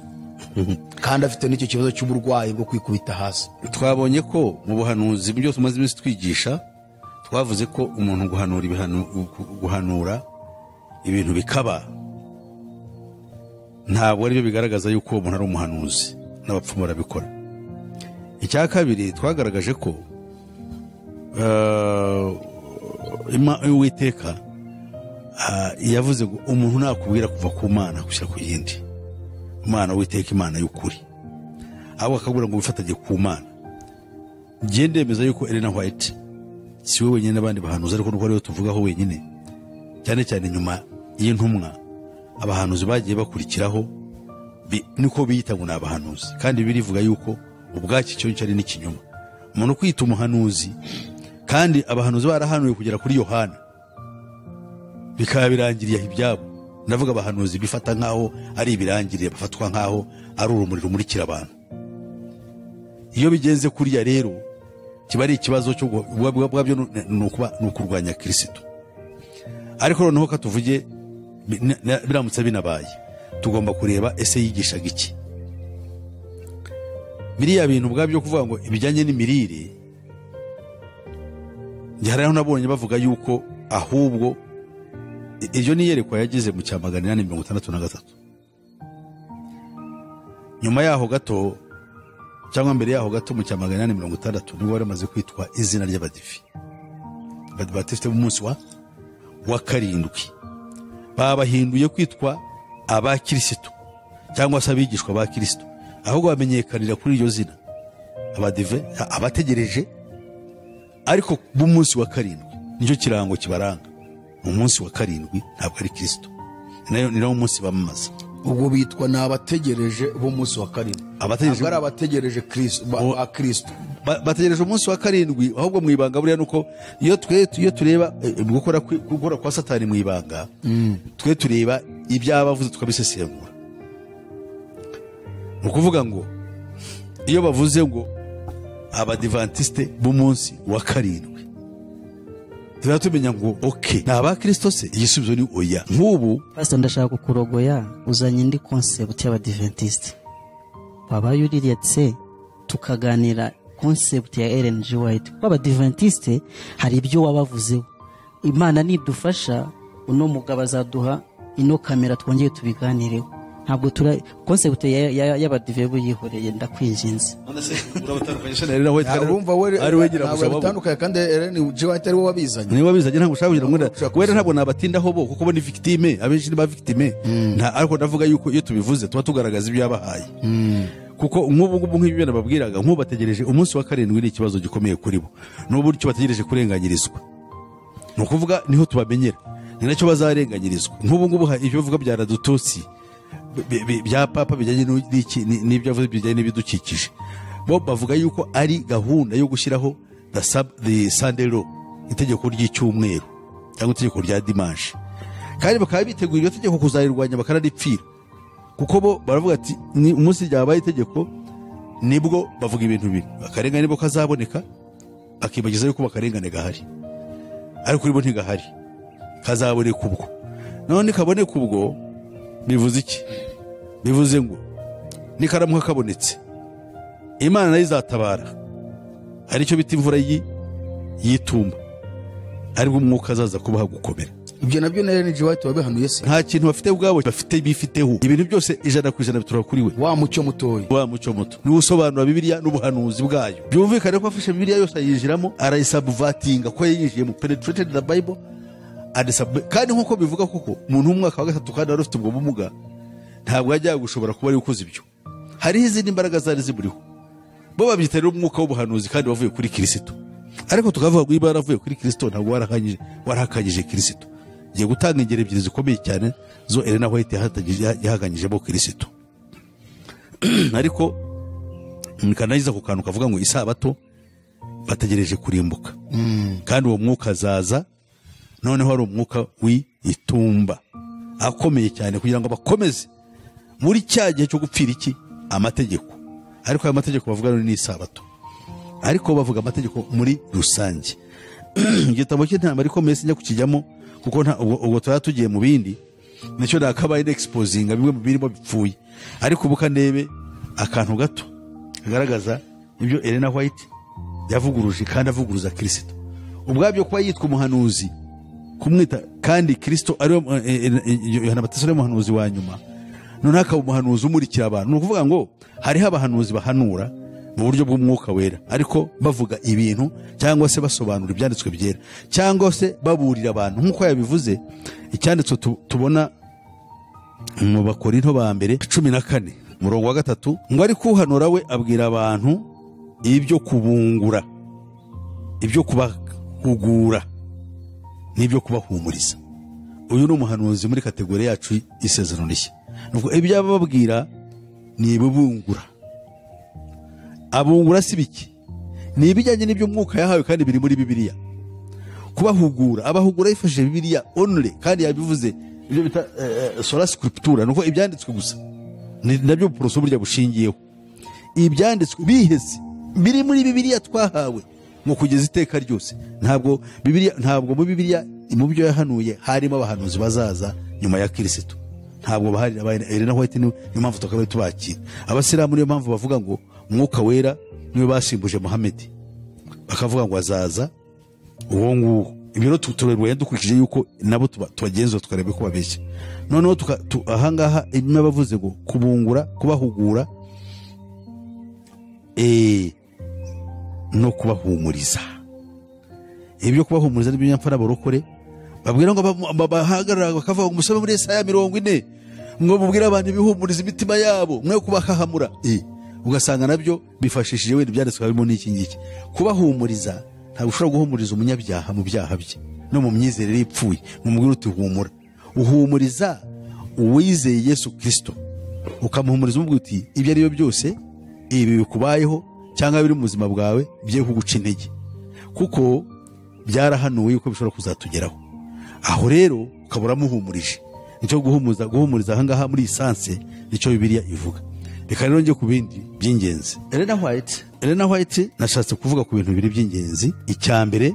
kandi afite n'icyo kibazo cy'uburwayi bwo kwikubita hasi. Twabonye ko mu buhanuzi byose tumaze iminsi twigisha, twavuze ko umuntu guhanura ibintu bikaba ntabwo aribyo bigaragaza yuko umuntu ari umuhanuzi, n'abapfumu barabikora. Icya kabiri twagaragaje ko Uwiteka yavuze ngo umuntu nakubwira kuva ku Mana gushyira ku yindi Imana, Uwiteka Imana y'ukuri, abo akabura ngo wifatanye ku Mana. Njye ndemeza yuko Ellen White si we wenyine n'abandi bahanuzi, ariko nuko ariwe tuvugaho wenyine, cyane cyane nyuma y'intumwa abahanuzi bagiye bakurikiraho niko biyita ngo ni abahanuzi, kandi birivuga yuko ubwaki cyo cyari n'ikinyoma. Umuntu kwita umuhanuzi, kandi abahanuzi barahanuye kugera kuri Yohana bikaba birangiriye ibyabo. Ndavuga abahanuzi bifata nkaho ari ibirangiriye, bafatwa nkaho ari urumuri rumurikira abantu. Iyo bigenze kuriya rero kiba ari ikibazo cyo bwabyo ni ukurwanya Kristo. Ariko noneho katuvuge biramutse binabaye, tugomba kureba ese yigishaga iki. Biriya bintu bwabyo kuvuga ngo ibijyanye n'imirire, njye hariho nabonye bavuga yuko ahubwo iryo ni iyerekwa yagize mu cya 863. Nyuma yaho gato cyangwa mbere yaho gato mu cya 860 nibwo bari bamaze kwitwa izina ry'abadivi, Abadiventisite b'umunsi wa karindwi. Babahinduye kwitwa abakirisitu cyangwa se abigishwa ba Kristo, ahubwo bamenyekanira kuri iryo zina abadive, abategereje ariko b'umunsi wa karindwi. Nicyo kirango kibaranga, umunsi wa karindwi ntabwo ari Kristo, ni nawo munsi bamamaza. Ubwo bitwa ni abategereje b'umunsi wa karindwi, ntabwo ari abategereje Kristo ba Kristo, bategereje umunsi wa karindwi. Ahubwo mu ibanga buriya nuko iyo tureba gukora kwa Satani mu ibanga, twe tureba ibyabavuze tukabisesengura. Ni ukuvuga ngo iyo bavuze ngo abadivantisite b'umunsi wa karindwi, tuba tumenya ngo okay, ni aba Kristo se? Igisubizo ni oya. Nk'ubu Pastor, ndashaka kukurogoya uzanye indi concept y'abadivantisite. Wabaye uriretse tukaganira concept ya Ellen G. White. Kuko abadivantisite hari ibyo wabavuzeho. Imana nidufasha uno mugabo azaduha ino kamera twongeye tubiganireho. Ntabwo tura concept y'abadive buyihoreye, ndakwinginze. Urumva we bitandukanye, kandi Ellen G. White ari we wabizanye. Ni wabizanye, ntabwo ushaka kugira ngo wera ntabwo nabatindaho bo kuko bo ni victime, abenshi ni ba victime. Ariko ndavuga yuko iyo tubivuze tuba tugaragaza ibyo yabahaye. Kuko nk'ubu ngubu nk'ibyo nababwiraga, nk'ubu bategereje umunsi wa karindwi ni ikibazo gikomeye kuri bo, n'uburyo bategereje kurenganyirizwa. Ni ukuvuga niho tubamenyera, ni nacyo bazarenganyirizwa. Nk'ubu ngubu ibyo bavuga bya radututsi bya papa bijyanye n'ibyo avuze bijyanye n'ibidukikije, bo bavuga yuko ari gahunda yo gushyiraho the Sunday law, itegeko ry'icyumweru cyangwa itegeko rya dimanche, kandi bakaba biteguye iryo tegeko kuzarirwanya bakanaripfira. Kuko bo baravuga ati ni umunsi ryabaye itegeko nibwo bavuga ibintu bibiri, akarengane nibwo kazaboneka, akibagiza yuko bakarengane gahari, ariko kuri bo ntigahari, kazaboneka ubwo. None kaboneka ubwo bivuze iki? Bivuze ngo nikaramuka kabonetse, Imana nayo izatabara, aricyo bita imvura y'itumba, aribwo umwuka azaza kubaha gukomera. Ibyo nabyo na Ellen G. White wabihanuye se? Nta kintu bafite ubwabo, bafite bifiteho ibintu byose 100% bituruka kuri we. Wa mucyo mutoya, wa mucyo muto niwe usobanura Bibiliya n'ubuhanuzi bwayo. Byumvikane ko afashe Bibiliya yose ayinjiramo, arayisubvertinga, ko yayinjiyemo, penetrated the Bible and kandi nk'uko bivuga koko umuntu w'umwaka wa 3 kandi wari ufite ubwo bumuga ntabwo yajyaga gushobora kuba ari ukoze ibyo. Hariho izindi mbaraga zari zimuriho, bo babyita rero umwuka w'ubuhanuzi kandi wavuye kuri Kristo. Ariko tukavuga ngo niba yaravuye kuri Kristo ntabwo warahakanyije Kristo. Ngiye gutanga ingero ebyiri zikomeye cyane zo Elena White yahakanyijemo Kristo. Ariko nkanaiza ku kantu kavuga ngo isabato bategereje kurimbuka, kandi uwo mwuka azaza. Noneho hari umwuka w'itumba akomeye cyane kugira ngo bakomeze muri cya gihe cyo gupfira iki amategeko. Ariko ayo mategeko bavuga ni isabato, ariko bavuga amategeko muri rusange. Igitabo cy'intambara ikomeye sinjya kukijyamo kuko ubwo tuba tugiye mu bindi, nicyo nakabaye exposinga bimwe mu birimo bipfuye. Ariko ubu kandebe akantu gato kagaragaza ibyo Elena White yavuguruje kandi avuguruza Kristo. Ubwabyo kuba yitwa umuhanuzi, kumwita kandi Kristo ari Yohana Batista ari umuhanuzi wa nyuma, none akaba umuhanuzi umurikira abantu. Ni ukuvuga ngo hariho abahanuzi bahanura mu buryo bw'umwuka wera, ariko bavuga ibintu cyangwa se basobanura ibyanditswe byera, cyangwa se baburira abantu nk'uko yabivuze. Icyanditswe tubona mu Bakorinto ba mbere 14 umurongo wa 3, ngo ariko uhanura we abwira abantu ibyo kubungura, ibyo kubahugura n'ibyo kubahumuriza. Uyu ni umuhanuzi muri kategori yacu y'isezerano rishya. Nuko ibyo ababwira ni ibibungura. Abungura si biki? Ni ibijyanye n'ibyo umwuka yahawe kandi biri muri Bibiliya. Kubahugura, abahugura yifashishije Bibiliya only, kandi yabivuze ibyo bita sola scriptura, nuko ibyanditswe gusa ni nabyo poroso burya bushingiyeho. Ibyanditswe bihese biri muri Bibiliya twahawe mu kugeza iteka ryose. Ntabwo Bibiliya, ntabwo mu Bibiliya mu byo yahanuye harimo abahanuzi bazaza nyuma ya Kristo. Ntabwo bahari. Elena White niyo mpamvu tukabaye tubakira. Abasilamu niyo mpamvu bavuga ngo umwuka wera niwe basimbuje Muhammad, bakavuga ngo azaza uwo nguwo. Ibyo rero turerwa dukurikije yuko nabo tubagenzura tukareba ko babeshya. Noneho ahangaha imwe bavuze ngo kubungura, kubahugura no kubahumuriza. Ibyo kubahumuriza n'ibyo nyamfana barokore babwira ngo bahagarara bakavuga ngo musabe muri Yesaya 40 ngo mubwire abantu ibihumuriza imitima yabo mwe kubahahamura. Ugasanga nabyo bifashishije wenda ibyanditswe harimo n'iki ngiki. Kubahumuriza, ntabwo ushobora guhumuriza umunyabyaha mu byaha bye no mu myizerere ipfuye, mumubwire uti humura. Uhumuriza uwizeye Yesu Kristo, ukamuhumuriza umubwira uti ibyo ari byo byose ibi bikubayeho cyangwa biri mu buzima bwawe bye kuguca intege, kuko byarahanuwe yuko bishobora kuzatugeraho. Aho rero ukabura muhumurije. Nicyo guhumuriza ahangaha muri isanse nicyo Bibiliya ivuga. Reka rero njye ku bindi by'ingenzi. Elena White nashatse kuvuga ku bintu bibiri by'ingenzi. Icya mbere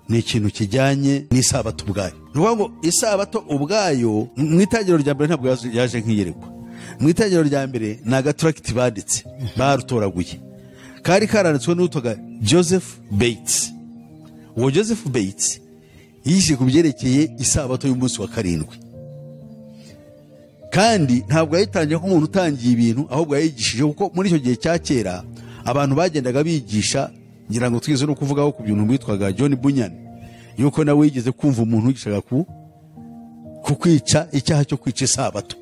ni ikintu kijyanye n'isabato ubwayo. Ni ukuvuga ngo isabato ubwayo mu itangiriro rya mbere ntabwo yaje nk'iyerekwa. Mu itangiriro rya mbere ni agaturakiti banditse barutoraguye, kari karanditswe n'uwitwaga Joseph Bates. Uwo Joseph Bates yishe ku byerekeye isabato y'umunsi wa 7. Kandi ntabwo yayitangiye nk'umuntu utangiye ibintu, ahubwo yayigishije, kuko muri icyo gihe cya kera abantu bagendaga bigisha. Ngira ngo twize no kuvugaho ku bintu witwaga John Bunyan, yuko nawe yigeze kumva umuntu wigishaga ku kwica icyaha cyo kwica isabato.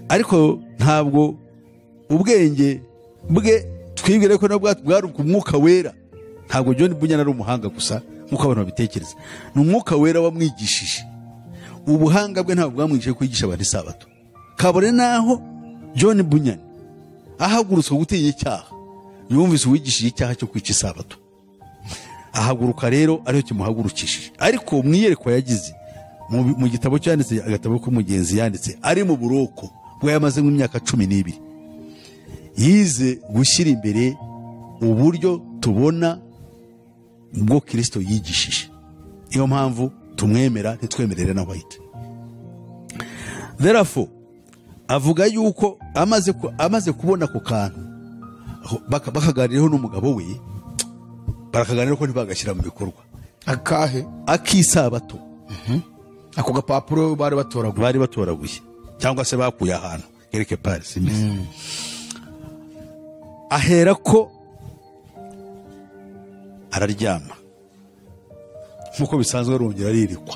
Ariko ntabwo ubwenge bwe twibwire ko nabwo bwari ku mwuka wera. Ntabwo John Bunyan ari umuhanga gusa nk'uko abantu babitekereza, ni umwuka wera wamwigishije. Ubuhanga bwe ntabwo bwamwigishije kwigisha abantu isabato. Kabone naho John Bunyan ahagurutswe gutinya icyaha, yumvise uwigishije icyaha cyo kwica isabato, ahaguruka rero ariyo kimuhagurukishije. Ariko mu iyerekwa yagize mu gitabo cyanditse, agatabo k'umugenzi yanditse ari mu buroko bwo yamaze nk'imyaka 12, yize gushyira imbere uburyo tubona bwo Kristo yigishije. Niyo mpamvu tumwemera ntitwemerere na White. Therefore Avuga yuko amaze kubona ako kantu, bakaganiraho n'umugabo we, barakaganira ko ntibagashyira mu bikorwa. Akahe? Akisabato. Ako gapapuro bari batoraguye cyangwa se bakuye ahantu quelque part simbizi. Ahera ko araryama nkuko bisanzwe, arongera aririkwa,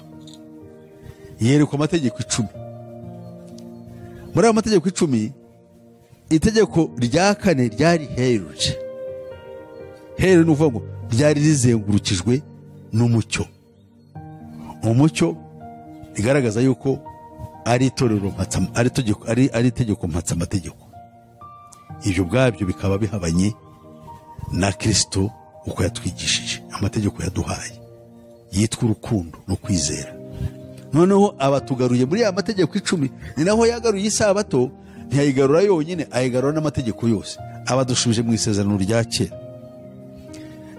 yerekwa amategeko 10. Muri ayo mategeko 10, itegeko rya 4 ryari heruje. Heru ni ukuvuga ngo ryari rizengurukijwe n'umucyo. Umucyo rigaragaza yuko ari itorero ari itegeko mpatsamategeko. Ibyo ubwabyo bikaba bihabanye na Kristo uko yatwigishije, amategeko yaduhaye yitwa urukundo no kwizera. Noneho abatugaruye muri ya mategeko 10, ni naho yagaruye isabato, ntiyayigarura yonyine, ayigarura n'amategeko yose, abadushubije mu isezerano rya kera.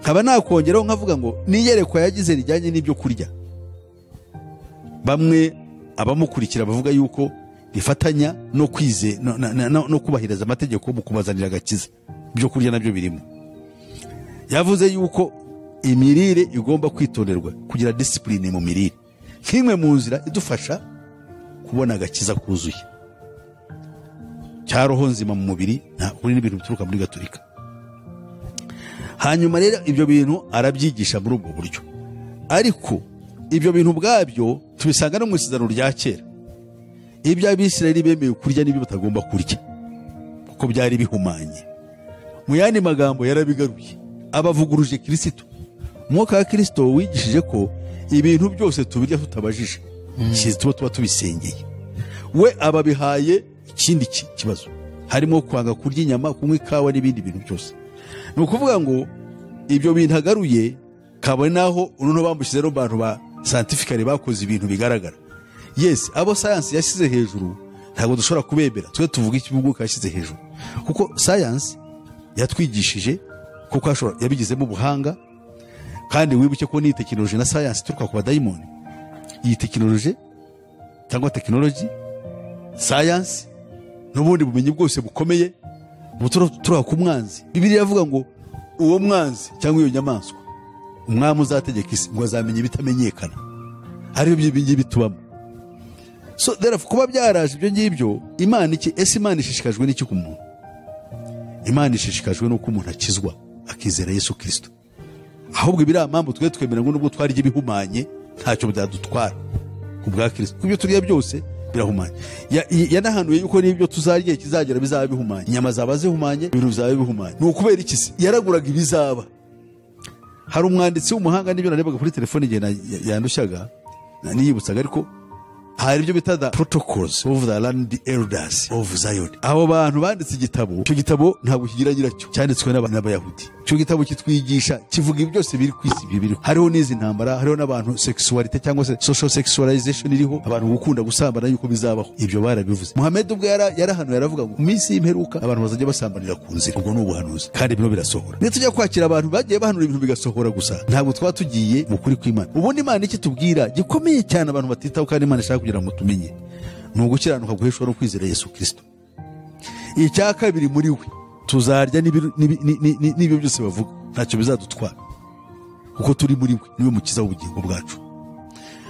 Nkaba nakongeraho nkavuga ngo n'iyerekwa yagize rijyanye n'ibyo kurya, bamwe abamukurikira bavuga yuko rifatanya no kwize no kubahiriza amategeko mu kubazanira agakiza, ibyo kurya nabyo birimo. Yavuze yuko imirire igomba kwitonderwa, kugira discipline mu mirire, nk'imwe mu nzira idufasha kubona agakiza kuzuye cya roho nzima mu mubiri, kuri n'ibintu bituruka muri Gatolika. Hanyuma rero ibyo bintu arabyigisha muri ubwo buryo, ariko ibyo bintu ubwabyo tubisanga no mu isezerano rya kera. Ibyo Abisirayeli bemeye kurya n'ibyo batagomba kurya kuko byari bihumanye. Mu yandi magambo yarabigaruye, abavuguruje Kristo. Umwuka wa Kristo wigishije ko ibintu byose tubirya tutabajije, tuba tubisengeye. We ababihaye ikindi kibazo, harimo kwanga kurya inyama, kunywa ikawa n'ibindi bintu byose. Ni ukuvuga ngo ibyo bintu agaruye, kabone naho unono bamushyize no bantu ba scientifically bakoze ibintu bigaragara. Yes, abo science yashyize hejuru ntabwo dushobora kubemera, twe tuvuga icyo umwuka yashyize hejuru, kuko science yatwigishije kuko ashobora yabigizemo ubuhanga. Kandi wibuke ko ni tekinoloji na science ituruka ku badayimoni. Iyi tekinoloji cyangwa technology, science n'ubundi bumenyi bwose bukomeye buturuka ku mwanzi. Bibiliya iravuga ngo uwo mwanzi cyangwa iyo nyamaswa, umwami uzategeka isi ngo azamenye ibitamenyekana, ari byo ngibi tubamo. So therefore kuba byaraje ibyo ngibyo, Imana iki? Ese Imana ishishikajwe n'iki ku muntu? Imana ishishikajwe n'uko umuntu akizwa akizera Yesu Kristo. Ahubwo biriya mpamvu twe twemera ngo nubwo twarya ibihumanye ntacyo byadutwara ku bwa Kristo, kubyo turya byose birahumanye. Yanahanuye yuko n'ibyo tuzarya kizagera bizaba bihumanye, inyama zaba zihumanye, ibintu bizaba bihumanye. Ni ukubera iki se? Yaraguraga ibizaba. Hari umwanditsi w'umuhanga, n'ibyo narebaga kuri telefone igihe yandushyaga niyibutsaga, ariko hari ibyo bita the protocols of the land elders of Zion. Abo bantu banditse igitabo, icyo gitabo ntabwo kigira nyiracyo, cyanditswe n'Abayahudi. Icyo gitabo kitwigisha, kivuga ibyo byose biri ku isi biriho. Hariho n'izi ntambara, hariho n'abantu sexuality cyangwa se social sexualization iriho, abantu gukunda gusambana yuko bizabaho. Ibyo barabivuze. Muhammad ubwo yarahanuye aravuga ngo mu minsi y'imperuka abantu bazajya basambanira ku nzira. Ubwo ni ubuhanuzi, kandi bino birasohora. Niyo tujya kwakira abantu bagiye bahanura ibintu bigasohora gusa, ntabwo twaba tugiye mu kuri kw'Imana. Ubundi Imana iki tubwira gikomeye cyane abantu batitaho, kandi Imana ishaka kugira ngo tumenye, ni ugukiranuka guheshwa no kwizera Yesu Kristo. Icya kabiri muri we tuzarya n'ibyo byose bavuga ntacyo bizadutwara, kuko turi muri we, niwe mukiza w'ubugingo bwacu.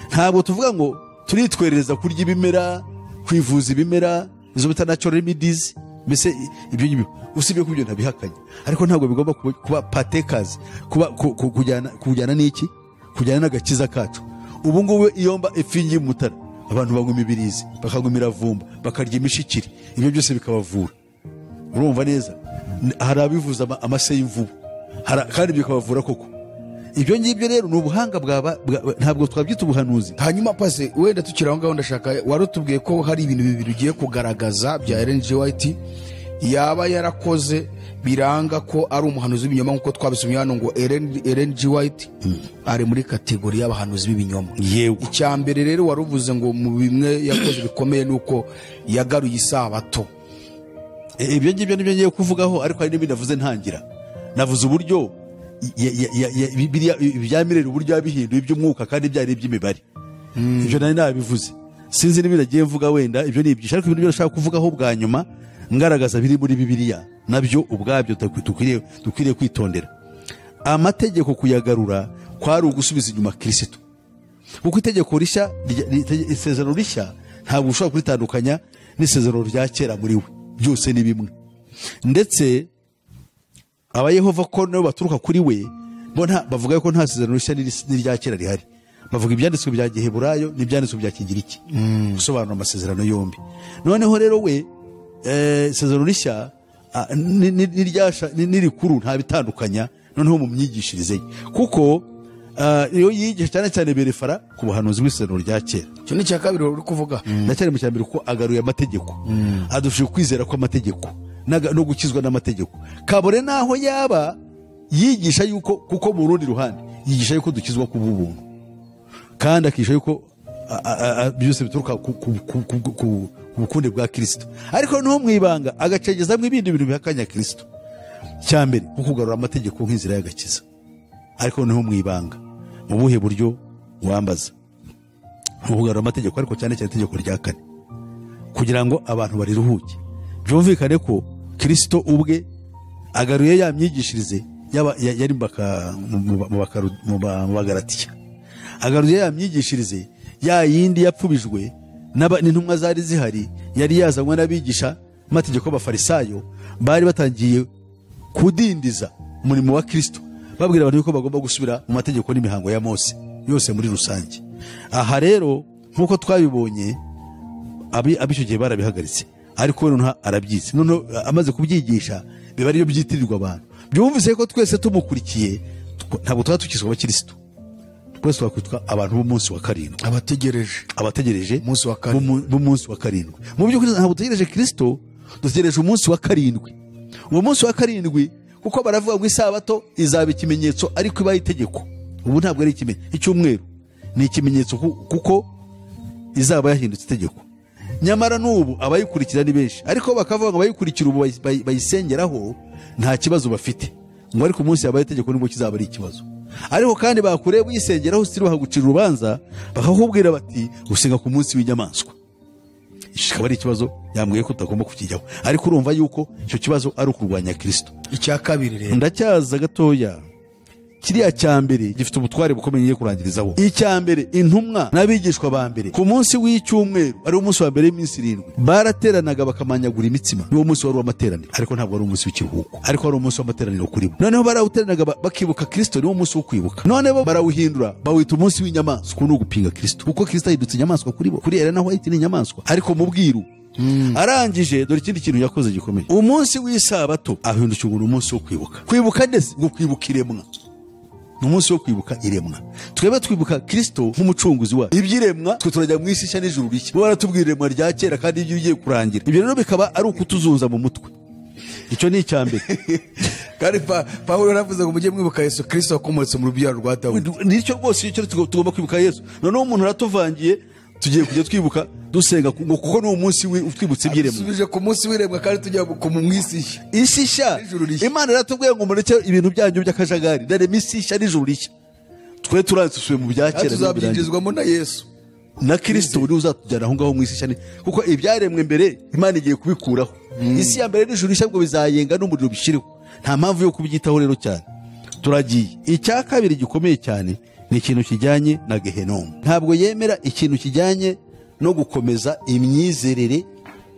Ntabwo tuvuga ngo turitwerereza kurya ibimera, kwivuza ibimera, izo bita natural remedies, mbese ibyo ngibyo usibye ko ibyo ntabihakanye, ariko ntabwo bigomba kuba partakers, kuba kujyana n'iki, kujyana n'agakiza kacu. Ubu ngubu iyo mba ifingi mutara, abantu banywa imibirizi, bakanywa imiravumba, bakarya imishikiri, ibyo byose bikabavura. Urumva neza, hari abivuza amase y'imvubu, kandi bikabavura koko. Ibyo ngibyo rero ni ubuhanga ntabwo twabyita ubuhanuzi. Hanyuma pase wenda tukiri aho ngaho, ndashaka wari utubwiye ko hari ibintu bibiri ugiye kugaragaza bya Ellen G. White yaba yarakoze biranga ko ari umuhanuzi w'ibinyoma, nkuko twabisomye hano ngo Ellen G. White ari muri kategori y'abahanuzi b'ibinyoma. Yewe. Icya mbere rero waruvuze ngo mu bimwe yakoze bikomeye nuko yagaruye isabato. Ibyo ngibyo nibyo ngiye kuvugaho, ariko hari n'ibindi navuze ntangira. Navuze uburyo bya mirere, uburyo yabihinduye iby'umwuka kandi byari iby'imibare. Ibyo nari nabivuze. Sinzi n'ibindi agiye mvuga, wenda ibyo ni ibyinshi, ariko ibintu byo nshaka kuvugaho bwa nyuma ngaragaza biri muri Bibiliya nabyo ubwabyo dukwiriye kwitondera. Amategeko kuyagarura kwari ugusubiza inyuma Kristo, kuko itegeko rishya, isezerano rishya ntabwo ushobora kuritandukanya n'isezerano rya kera muri we, byose ni bimwe. Ndetse abayehova ko nabo baturuka kuri we, bo bavuga ko nta sezerano rishya n'irya kera rihari. Bavuga ibyanditswe bya Giheburayo n'ibyanditswe bya Kigiriki gusobanura amasezerano yombi. Noneho rero we isezerano rishya n'irikuru nta bitandukanya noneho mu myigishirize ye, kuko iyo yigisha cyane cyane berefara ku buhanuzi bw'isezerano rya kera. Icyo ni icya kabiri uri kuvuga. Ndacyari mu cya mbere, kuko agaruye amategeko, adushije kwizera kw'amategeko no gukizwa n'amategeko, kabone naho yaba yigisha yuko, kuko mu rundi ruhande yigisha yuko dukizwa ku bw'ubuntu, kandi akisha yuko byose bituruka ku bukunde bwa Kristo, ariko no mu ibanga agacengezamo ibindi bintu bihakanya Kristo. Cya mbere nko kugarura amategeko nk'inzira y'agakiza, ariko noneho mu ibanga. Mu buhe buryo wambaza? Mu kugarura amategeko, ariko cyane cyane itegeko rya kane, kugira ngo abantu bariruhuke. Byumvikane ko Kristo ubwe agaruye ya myigishirize yari mu Bagalatiya, agaruye ya myigishirize ya yindi yapfubijwe n'intumwa zari zihari, yari yazanywe n'abigisha amategeko b'Abafarisayo, bari batangiye kudindiza umurimo wa Kristo, babwira abantu yuko bagomba gusubira mu mategeko n'imihango ya Mose yose muri rusange. Aha rero nkuko twabibonye ab'icyo gihe barabihagaritse, ariko noneho arabyize, noneho amaze kubyigisha biba ariyo byitirirwa abantu. Byumvise ko twese tumukurikiye ntabwo tuba tukiswe abakristo, twese twakwitwa abantu b'umunsi wa karindwi, abategereje umunsi wa karindwi, b'umunsi wa karindwi. Mu by'ukuri ntabwo dutegereje Kristo, dutegereje umunsi wa karindwi. Uwo munsi wa karindwi, kuko baravuga ngo isabato izaba ikimenyetso, ariko ibaye itegeko. Ubu ntabwo ari ikimenyetso, icyumweru ni ikimenyetso kuko izaba yahindutse itegeko. Nyamara n'ubu abayikurikira ni benshi, ariko bakavuga ngo abayikurikira ubu bayisengeraho nta kibazo bafite, ngo ariko umunsi yabaye itegeko nibwo kizaba ari ikibazo. Ariko kandi bakureba uyisengeraho usitiri bahagucira urubanza, bakakubwira bati usenga ku munsi w'inyamaswa. Iki kikaba ari ikibazo yambwiye ko utagomba kukijyaho, ariko urumva yuko icyo kibazo ari ukurwanya Kristo. Icya kabiri rero ndacyaza gatoya, kiriya cya mbere gifite ubutware bukomeye ngiye kurangirizaho. Icya mbere, intumwa n'abigishwa ba mbere ku munsi w'icyumweru, ari umunsi wa mbere w'iminsi irindwi, barateranaga bakamanyagura imitsima. Niwo munsi wari uw'amateraniro, ariko ntabwo wari umunsi w'ikiruhuko, ariko wari umunsi w'amateraniro kuri bo. Noneho barawuteranaga bakibuka Kristo, niwo munsi wo kwibuka. None bo barawuhindura bawita umunsi w'inyamaswa, ni ugupinga Kristo, kuko Kristo ahindutse inyamaswa kuri bo. Kuri Elena White ni inyamaswa, ariko mu bwiru. Arangije dore ikindi kintu yakoze gikomeye. Umunsi w'isabato ahindutse umunsi wo kwibuka. Kwibuka ndetse ngo kwibuka iremwa, ni umunsi wo kwibuka iremwa. Twebwe twibuka Kristo nk'umucunguzi wacu. Ibyiremwa twe turajya mu isi nshya n'ijuru rishya. Bo baratubwira iremwa rya kera kandi ibyo bigiye kurangira. Ibyo rero bikaba ari ukutuzunza mu mutwe. Icyo ni icya mbere. Kandi Pawulo yaravuze ngo mujye mwibuka Yesu Kristo wakomotse mu rubyaro rwa Dawidi. Nicyo rwose icyo tugomba kwibuka Yesu. Noneho umuntu aratuvangiye, tugiye kujya twibuka dusenga ngo kuko ni umunsi utwibutse ibyiremwa. Dusubije ku munsi w'iremwa kandi tujya ku mu isi nshya. Isi nshya. Imana iratubwiye ngo mureke ibintu byanyu by'akajagari, ndarema isi nshya n'ijuru rishya. Twe turansubiye mu bya kera, tuzabyinjizwamo na Yesu na Kristo uri uzatujyana aho ngaho mu isi nshya, kuko ibyaremwe mbere Imana igiye kubikuraho. Isi ya mbere n'ijuru rishya ngo bizayenga n'umuriro bishireho. Nta mpamvu yo kubyitaho rero cyane. Turagiye. Icya kabiri gikomeye cyane ni ikintu kijyanye na Gehenomu. Ntabwo yemera ikintu kijyanye no gukomeza imyizerere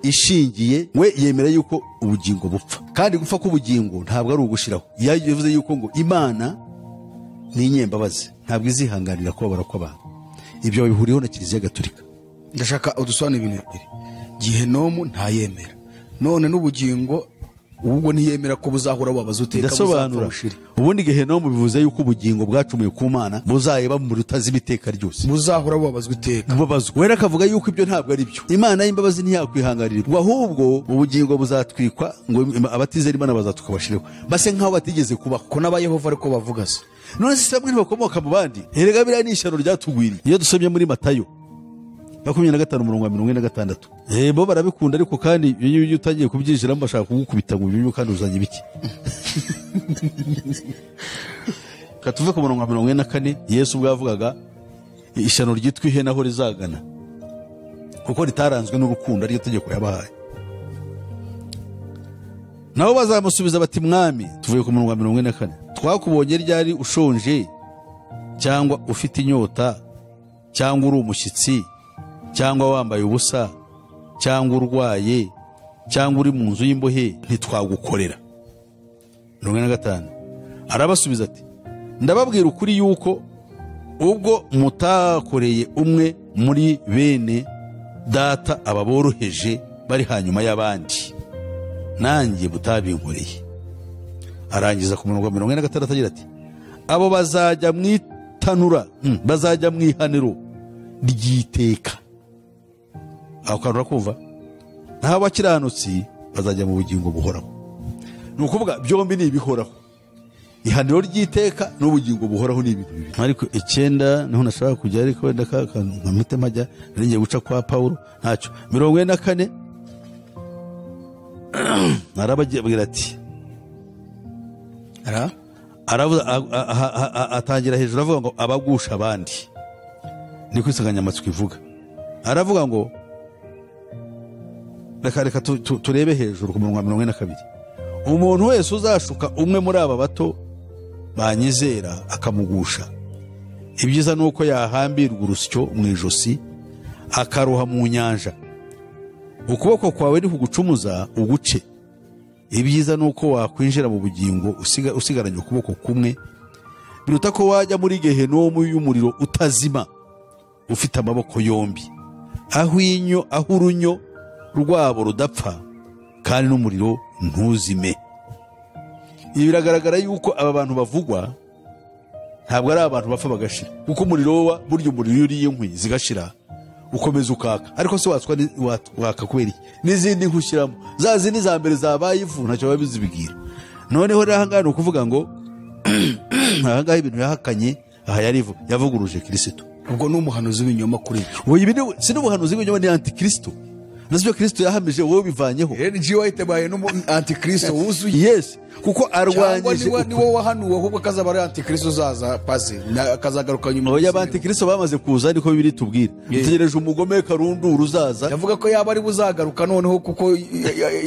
ishingiye, we yemera yuko ubugingo bupfa, kandi gupfa k'ubugingo ntabwo ari ugushiraho. Yavuze yuko ngo Imana ni inyembabazi, ntabwo izihanganira kubabara kw'abantu. Ibyo bihuriyeho na Kiliziya Gatolika. Ndashaka udusobanure ibintu bibiri. Gehenomu ntayemera, none n'ubugingo ubwo ntiyemera ko buzahora bubabaza uteka, Ndasobanura. Ubundi Gehenomu bivuze yuko ubugingo bwacumuye ku Mana buzayeba mu rutazi iteka ryose, buzahora bubabazwa iteka, bubabazwa. Wera akavuga yuko ibyo ntabwo ari byo. Imana y'imbabazi ntiyakwihangarira, ngo ahubwo ubugingo buzatwikwa, ngo abatizera Imana bazatuka bashireho, base nkaho batigeze kubaho. Ko n'abayehova ariko bavuga se. None se bamwe ntibakomoka mu bandi? Erega biriya ni ishyano ryatugwiriye. Iyo dusomye muri Matayo 25 umurongo wa 46, bo barabikunda, ariko kandi iyo utangiye kubyinjiramo bashaka kugukubita ngo ubibe kandi uzanye ibiki. Katuve ku murongo wa 44, Yesu ubwo yavugaga ishyano ryitwa ihene aho rizagana. Kuko ritaranzwe n'urukundo, ariryo tegeko yabahaye. Nabo bazamusubiza bati: "Mwami," tuvuye ku murongo wa 44, "twakubonye ryari ushonje cyangwa ufite inyota cyangwa uri umushyitsi cyangwa wambaye ubusa cyangwa urwaye cyangwa uri mu nzu y'imbohe, ntitwagukorera?" 45, arabasubiza ati: "Ndababwira ukuri yuko ubwo mutakoreye umwe muri bene data aba boroheje bari hanyuma y'abandi, nanjye mutabinkoreye." Arangiza ku murongo wa 46 agira ati: "Abo bazajya mu itanura, bazajya mu ihaniro ry'iteka." Aho kantu urakumva? Naho abakiranutsi bazajya mu bugingo buhoraho. Ni ukuvuga byombi ni ibihoraho, ihaniro ry'iteka n'ubugingo buhoraho ni ibintu bibiri. Ariko 9 niho nashaka kujya, ariko wenda nkamite mpajya, nari ngiye guca kwa Pawulo, ntacyo. 44 arababwira ati, aravuga, atangira hejuru avuga ngo abagusha abandi, niko insanganyamatsiko ivuga. Aravuga ngo reka turebe hejuru ku murongo wa 42: "Umuntu wese uzashuka umwe muri aba bato banyizera akamugusha, ibyiza ni uko yahambirwa urusyo mu ijosi akaroha mu nyanja. Ukuboko kwawe nikugucumuza uguce, ibyiza ni uko wakwinjira mu bugingo usigaranye ukuboko kumwe, biruta ko wajya muri gehenomu y'umuriro utazima ufite amaboko yombi, aho inyo aho urunyo rwabo rudapfa kandi n'umuriro ntuzime." Ibi biragaragara yuko aba bantu bavugwa ntabwo ari abantu bapfa bagashira, kuko umuriro wa burya umuriro iyo uriye inkwi zigashira ukomeza ukaka, ariko se watswa waka kubera iki? N'izindi nkwi ushyiramo za zindi za mbere zabaye ivu ntacyo biba bizibwira. Noneho rero ahangaha ni ukuvuga ngo ahangaha ibintu yahakanye aha yarivu yavuguruje Kristo. Ubwo ni umuhanuzi w'ibinyoma kuri ibyo. Oya, ibi si n'ubuhanuzi bw'ibinyoma, ni antikristo. Nasi Kristo yahamije, wowe bivanyeho. N.G. White baye n'umu antikristo wuzuye. Yes, kuko arwanyije. Cyangwa niwe wahanuwe ahubwo akazaba ari antikristo uzaza pasi akazagaruka nyuma. Oya, abantikristo bamaze kuza, niko Bibiliya itubwira. Dutegereje umugome karundura uzaza. Yavuga ko yaba ari buzagaruka noneho, kuko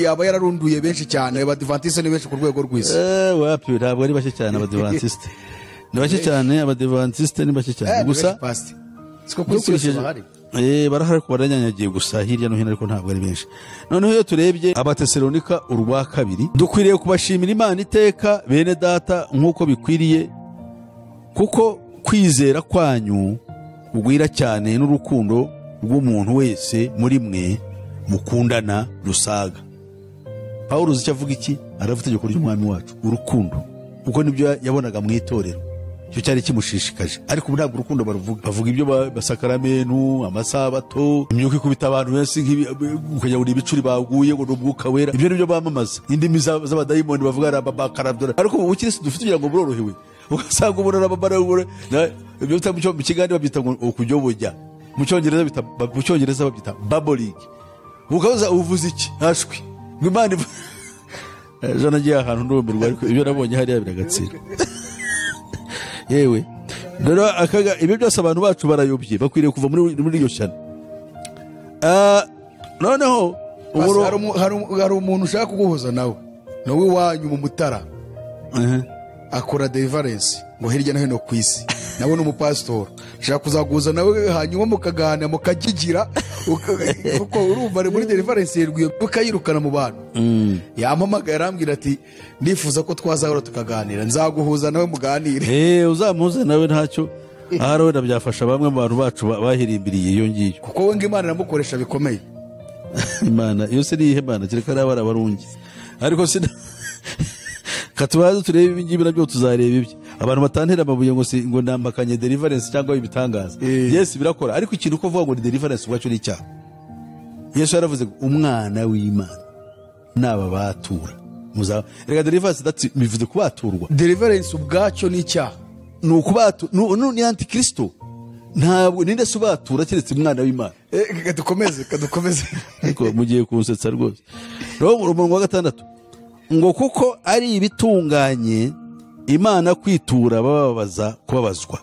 yaba yararunduye benshi cyane. Abadivantiste ni benshi ku rwego rw'isi. Wapi, ntabwo ari bake cyane. Abadivantiste ni bake cyane, abadivantiste ni bake cyane gusa. Siko ku isi yose bahari. Barahari ariko baranyanyagiye gusa hirya no hino, ariko ntabwo ari benshi. Noneho iyo turebye Abatesalonika urwa kabiri: "Dukwiriye kubashimira Imana iteka, bene data, nk'uko bikwiriye, kuko kwizera kwanyu kugwira cyane n'urukundo rw'umuntu wese muri mwe mukundana rusaga." Pawulo uzi icyo avuga iki? Aravuga itegeko ry'umwami wacu, urukundo, kuko nibyo yabonaga mu itorero, icyo cyari kimushishikaje. Ariko ubu ntabwo urukundo baruvuga, bavuga ibyo basakaramenu, amasabato, imyuka ikubita abantu benshi ukajya buri ibicuri baguye ngo ni umwuka wera, ibyo nibyo bamamaza, indimi z'abadayimoni bavuga rababakarabyora. Ariko ubu bukirisitu dufite ugira ngo burorohewe, ugasanga umuntu arababara, ibyo bita mu Kigande babyita ngo ukujyobojya, mu Cyongereza bita, mu Cyongereza babyita babbling. Ukabaza uvuze iki? Ashwi ngo Imana ejo nagiye ahantu ndumirwa, ariko ibyo nabonye hariya biragatsira. Yewe rero akaga, ibyo byose abantu bacu barayobye, bakwiriye kuva muri iryo shyano. Noneho Basi, hari umuntu ushaka kuguhuza nawe, nawe iwanyu mu Mutara, akora deliverance ngo hirya no hino ku isi, nawe ni umupasitori. Ushaka kuzaguhuza nawe hanyuma mukaganira mukagigira, kuko urumva ari muri deliverance yerwiye ukayirukana mu bantu. Yampamagaye arambwira ati: "Ndifuza ko twazahura tukaganira, nzaguhuza nawe muganire." Uzamuze nawe ntacyo, ahari wenda byafasha bamwe mu bantu bacu bahirimbiriye iyo ngiyo. Kuko we ngo Imana iramukoresha bikomeye. Imana iyo se niyihe Mana? Kereka ari abari abarungi, ariko sina katubaze turebe ibi ngibi nabyo tuzareba ibyo abantu batantera amabuye ngo si ngo nambakanye deliverance cyangwa ibitangaza. Yes, birakora, ariko ikintu ko uvuga ngo ni deliverance ubwacyo ni icyaha. Yesu yaravuze ngo umwana w'Imana naba batura muza reka deliverance, that's bivuze kubaturwa. Deliverance ubwacyo ni icyaha. Ni ukubatu ni antikristo. Ntabwo ninde se ubatura keretse umwana w'Imana? Kadukomeze, kadukomeze. Ariko mugiye kunsetsa rwose. Rero umurongo wa 6 ngo: "Kuko ari ibitunganye Imana kwitura bababaza kubabazwa."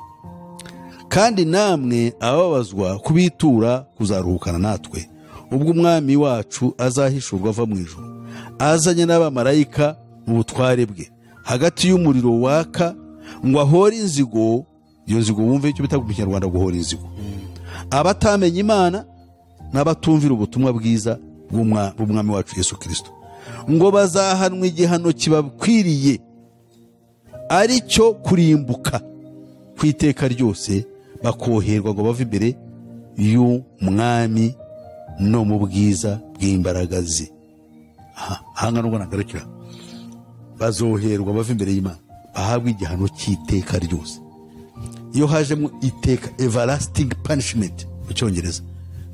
Kandi namwe ababazwa kubitura kuzaruhukana natwe, ubwo umwami wacu azahishurwa ava mu ijuru, azanye n'abamarayika mu butware bwe, hagati y'umuriro waka, ngo ahore inzigo. Iyo nzigo wumve icyo bita mu Kinyarwanda guhora inzigo, abatamenya Imana n'abatumvira ubutumwa bwiza bw'umwami wacu Yesu Kristo, ngo bazahanwa igihano kibakwiriye, ari cyo kurimbuka ku iteka ryose, bakoherwa ngo bave imbere y'umwami no mu bwiza bw'imbaraga ze. Aha nubwo nagarukira, bazoherwa bave imbere y'Imana, bahabwa igihano cy'iteka ryose. Iyo hajemo iteka, everlasting punishment mu Cyongereza,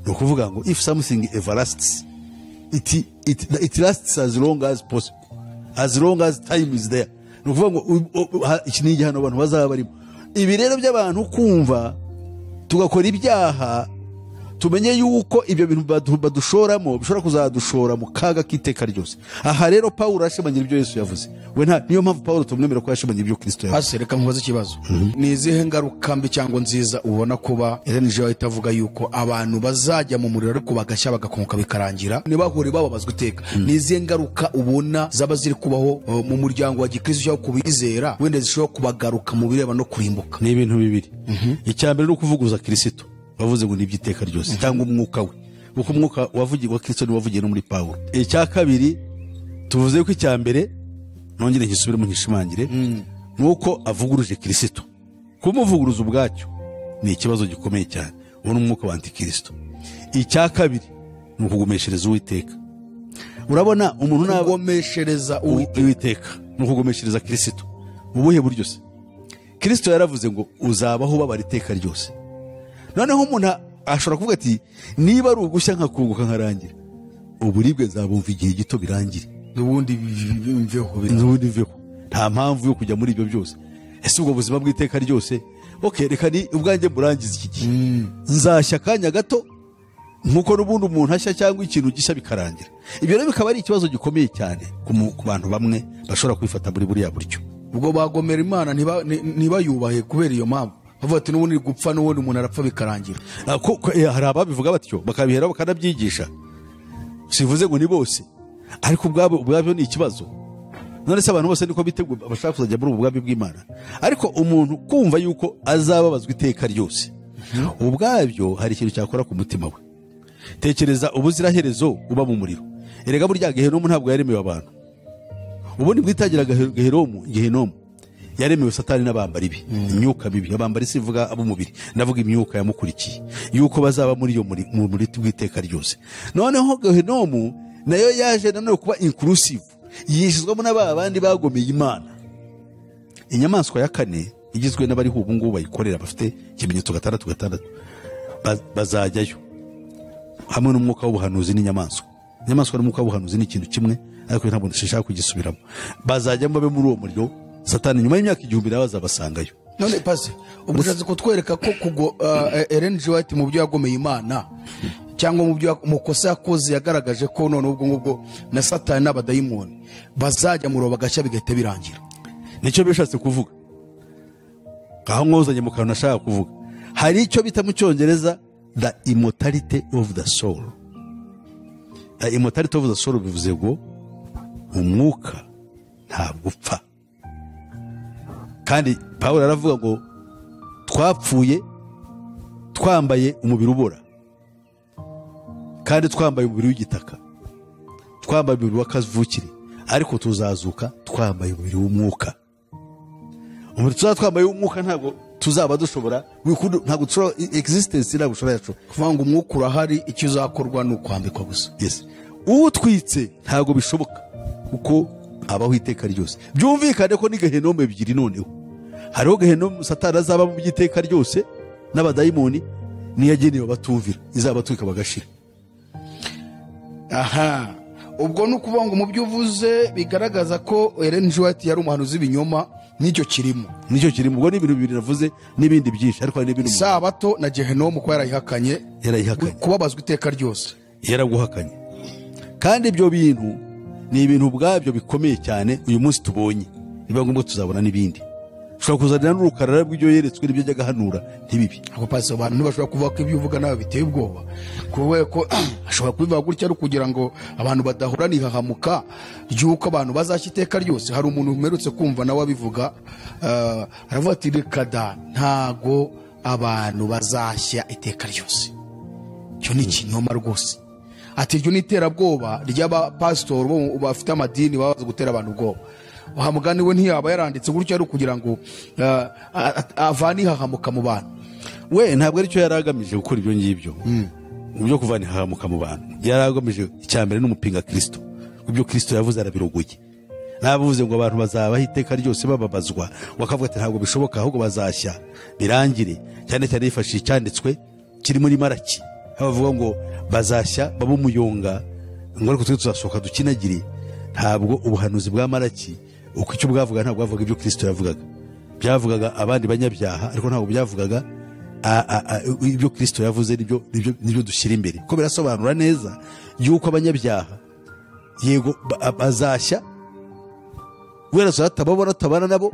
ni ukuvuga ngo if something everlasts, it lasts as long as possible, as long as time is there. Ni ukuvuga ngo iki ni igihano abantu bazaba barimo. Ibi rero by'abantu kumva tugakora ibyaha, tumenye yuko ibyo bintu badushoramo bishobora kuzadushora mu kaga k'iteka ryose. Aha rero Pawulo arashimangira ibyo Yesu yavuze. We nta, niyo mpamvu Pawulo tumwemera ko yashimangira ibyo Kristo yavuze. Hasi reka nkubaze ikibazo. Ni izihe ngaruka mbi cyangwa nziza ubona kuba Ellen G. White avuga yuko abantu bazajya mu muriro ariko bagashya bagakonka bikarangira, ntibahore bababazwa iteka? Ni izihe ngaruka ubona zaba ziri kubaho mu muryango wa gikristo cyangwa kubizera, wenda zishobora kubagaruka mu bireba no kurimbuka? Ni ibintu bibiri. Icya mbere ni ukuvuguruza Kristo wavuze ngo n'iby'iteka ryose, cyangwa umwuka we, kuko umwuka wavugiye wa Kristo ni wavugiye no muri Pawulo. Icya kabiri, tuvuze ko icya mbere, nongere nkisubiremo nkishimangire, nuko avuguruje Kristo. Kumuvuguruza ubwacyo ni ikibazo gikomeye cyane, uwo ni umwuka wa antikristo. Icya kabiri ni ukugomeshereza Uwiteka. Urabona umuntu nagomeshereza Uwiteka, ni ukugomeshereza Kristo. Mu buhe buryo se? Kristo yaravuze ngo uzabaho ubabara iteka ryose. Noneho umuntu ashobora kuvuga ati niba ari ugushya nkakunguka nkarangira, uburibwe nzabumva igihe gito birangire, n'ubundi mveho, nta mpamvu yo kujya muri ibyo byose. Ese ubwo buzima bw'iteka ryose, okay, reka ni ubwanjye murangize iki gihe, nzashya akanya gato nkuko n'ubundi umuntu ashya cyangwa ikintu gishya bikarangira. Ibyo rero bikaba ari ikibazo gikomeye cyane ku bantu bamwe bashobora kwifata muri buriya buryo. Ubwo bagomera Imana ntibayubahe kubera iyo mpamvu, bavuga ati n'ubundi gupfa n'ubundi umuntu arapfa bikarangira. Hari ababivuga batyo bakabihera bakanabyigisha, sivuze ngo ni bose, ariko ubwabyo ni ikibazo. None se abantu bose niko biteguye bashaka kuzajya muri ubu bwami bw'Imana? Ariko umuntu kumva yuko azababazwa iteka ryose, ubwabyo hari ikintu cyakora ku mutima we. Tekereza ubuziraherezo uba mu muriro. Erega burya Gehinomu ntabwo yaremewe abantu. Ubundi bwitagira Gehinomu yaremewe Satani n'abambari be, imyuka mibi. Abambari sivuga ab'umubiri, ndavuga imyuka yamukurikiye, yuko bazaba muri iyo muri bw'iteka ryose. Noneho Gehinomu nayo yaje nanone kuba inclusive, yishizwamo n'aba bandi bagomeye Imana. Inyamaswa ya kane igizwe n'abariho ubu ngubu bayikorera, bafite ikimenyetso 666, bazajyayo hamwe n'umwuka w'ubuhanuzi n'inyamaswa. Inyamaswa n'umwuka w'ubuhanuzi ni ikintu kimwe, ariko ntabwo ndashaka kugisubiramo. Bazajyamo babe muri uwo muriro Satani nyuma y'imyaka 1000 nawe azabasangayo. None pasi ubushatse kutwereka ko kugo Ellen G. White mu byo yagomeye Imana cyangwa mu byo mukosa yakoze yagaragaje ko none ubwo ngubwo na Satani n'abadayimoni bazajya mu roba bagashya bigahita birangira. Nicyo bishatse kuvuga. Aho mwozanye mu kantu nashaka kuvuga, hari icyo bita mu Cyongereza the immortality of the soul. The immortality of the soul bivuze ngo umwuka ntabwo upfa. Kandi Pawulo aravuga ngo twapfuye twambaye umubiri ubora, kandi twambaye umubiri w'igitaka, twambaye umubiri w'akavukire, ariko tuzazuka twambaye umubiri w'umwuka. Umubiri tuzaba twambaye w'umwuka ntabwo tuzaba dushobora, ntabwo dushobora existence, ntabwo dushobora yacu kuvuga ngo umwuka urahari, icyo uzakorwa ni ukwambikwa gusa. Yes, utwitse ntabwo bishoboka kuko abaho iteka ryose. Byumvikane ko ni Gehinomu ebyiri. Noneho hariho Gehinomu Satani azaba mu by'iteka ryose n'abadayimoni, niyagenewe abatumvira, izabatwika bagashira. Aha ubwo ni ukuvuga ngo mu byo uvuze bigaragaza ko Ellen G. White yari umuhanuzi w'ibinyoma, nicyo kirimo. Nicyo kirimo. Ubwo ni ibintu bibiri navuze n'ibindi byinshi, ariko hari n'ibindi. Sabato na Gehinomu ko yarayihakanye, kubabazwa iteka ryose yaraguhakanye. Kandi ibyo bintu ni ibintu ubwabyo bikomeye cyane uyu munsi tubonye, niba ngombwa tuzabona n'ibindi. Ushobora kuzanira n'urukarara rw'ibyo yeretswe n'ibyo ajya agahanura ntibibi. Abo pastor, abantu ntibashobora kuvuga ko ibyo uvuga nawe biteye ubwoba, kubera ko ashobora kubivuga gutya ari ukugira ngo abantu badahura n'ihahamuka ry'uko abantu bazashya iteka ryose. Hari umuntu umerutse kumva nawe abivuga, aravuga ati reka da, ntago abantu bazashya iteka ryose. Icyo ni ikinyoma rwose. Ati iryo ni iterabwoba ry'abapasitori bo bafite amadini baba bazi gutera abantu ubwoba. Wa mugani we ntiyaba yaranditse gutya ari ukugira ngo avane ihahamuka mu bantu. We ntabwo aricyo yari agamije gukora ibyo ngibyo byo kuvana ihahamuka mu bantu. Yari agamije icya mbere n'umupinga Kristo, ibyo Kristo yavuze arabirogoye. Nabavuze ngo abantu bazabaho iteka ryose bababazwa, bakavuga ati ntabwo bishoboka, ahubwo bazashya birangire. Cyane cyane yifashishije icyanditswe kiri muri Maraki, aho bavuga ngo bazashya babe umuyonga, ngo ariko twe tuzasohoka dukinagire. Ntabwo ubuhanuzi bwa Maraki uko icyo bwavuga, ntabwo bwavugaga ibyo Kristo yavugaga, byavugaga abandi banyabyaha, ariko ntabwo byavugaga ibyo Kristo yavuze. Nibyo dushyira imbere, ko birasobanura neza yuko abanyabyaha yego bazashya guhera saa tababona tabana nabo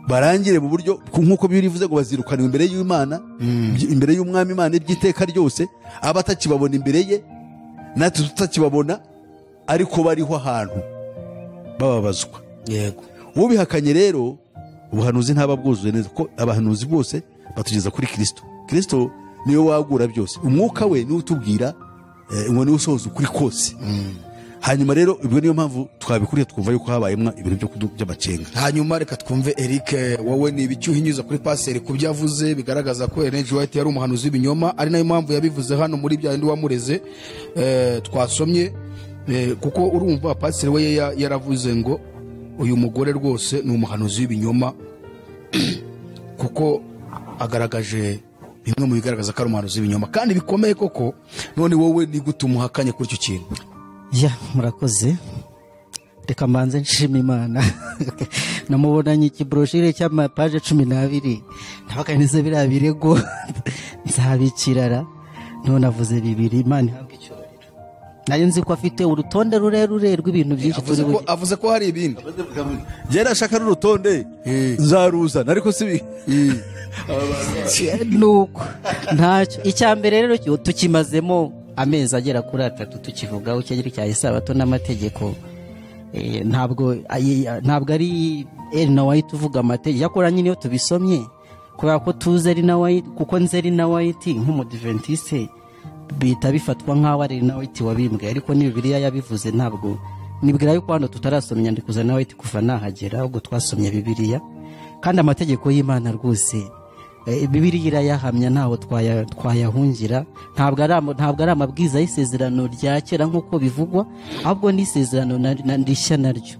barangire mu buryo nk'uko Bibiliya ivuze ngo bazirukanwa imbere y'Imana, imbere y'Umwami Imana iby'iteka ryose. Aba atakibabona imbere ye, natwe tutakibabona, ariko bariho ahantu bababazwa. Ubihakanye rero ubuhanuzi ntaba bwuzuye neza, ko abahanuzi bose batugeza kuri Kristo. Kristo niwe wagura byose, umwuka we niwe utubwira, ngo niwe usohoza ukuri kose. Hanyuma rero ubwo niyo mpamvu twabikuriye, twumva yuko habayemo ibintu by'amacenga. Hanyuma reka twumve Eric, wowe ni ibiki uhinyuza kuri paseri ku byo avuze bigaragaza ko Ellen G. White yari umuhanuzi w'ibinyoma, ari nayo mpamvu yabivuze hano muri bya bindi wamureze, twasomye, kuko urumva paseri we yaravuze ngo uyu mugore rwose ni umuhanuzi w'ibinyoma, kuko agaragaje bimwe mu bigaragaza ko ari umuhanuzi w'ibinyoma kandi bikomeye koko. None wowe ni gute umuhakanye kuri icyo kintu? Ya, murakoze. Reka mbanze nshima Imana. Namubonanye ikibroshire cy'amapaje 12, ntabakanize biriya birego nzabikirara, none avuze bibiri. Imana ihabwe icyubahiro. Nayo nzi ko afite urutonde rurerure rw'ibintu byinshi turi buge. Avuze ko hari ibindi. Njye nashaka n'urutonde nzaruzana, ariko si nuko ntacyo. Icya mbere rero tukimazemo amezi agera kuri 3 tukivugaho cyari cya Isabato n'amategeko. Ntabwo ari Ellen White uvuga amategeko yakora nyine iyo tubisomye, kubera ko tuzi Ellen White, kuko nzi Ellen White nk'umudiventiste bita bifatwa nk'aho ari Ellen White wabimbwe, ariko ni Bibiliya yabivuze. Ntabwo nibwira yuko hano tutarasoma inyandiko za Ellen White kuva nahagera, ahubwo twasomye Bibiliya. Kandi amategeko y'Imana rwose Bibiliya irayahamya, ntaho twayahungira. Ntabwo ari amabwiriza y'isezerano rya kera nk'uko bivugwa, ahubwo ni isezerano rishya naryo.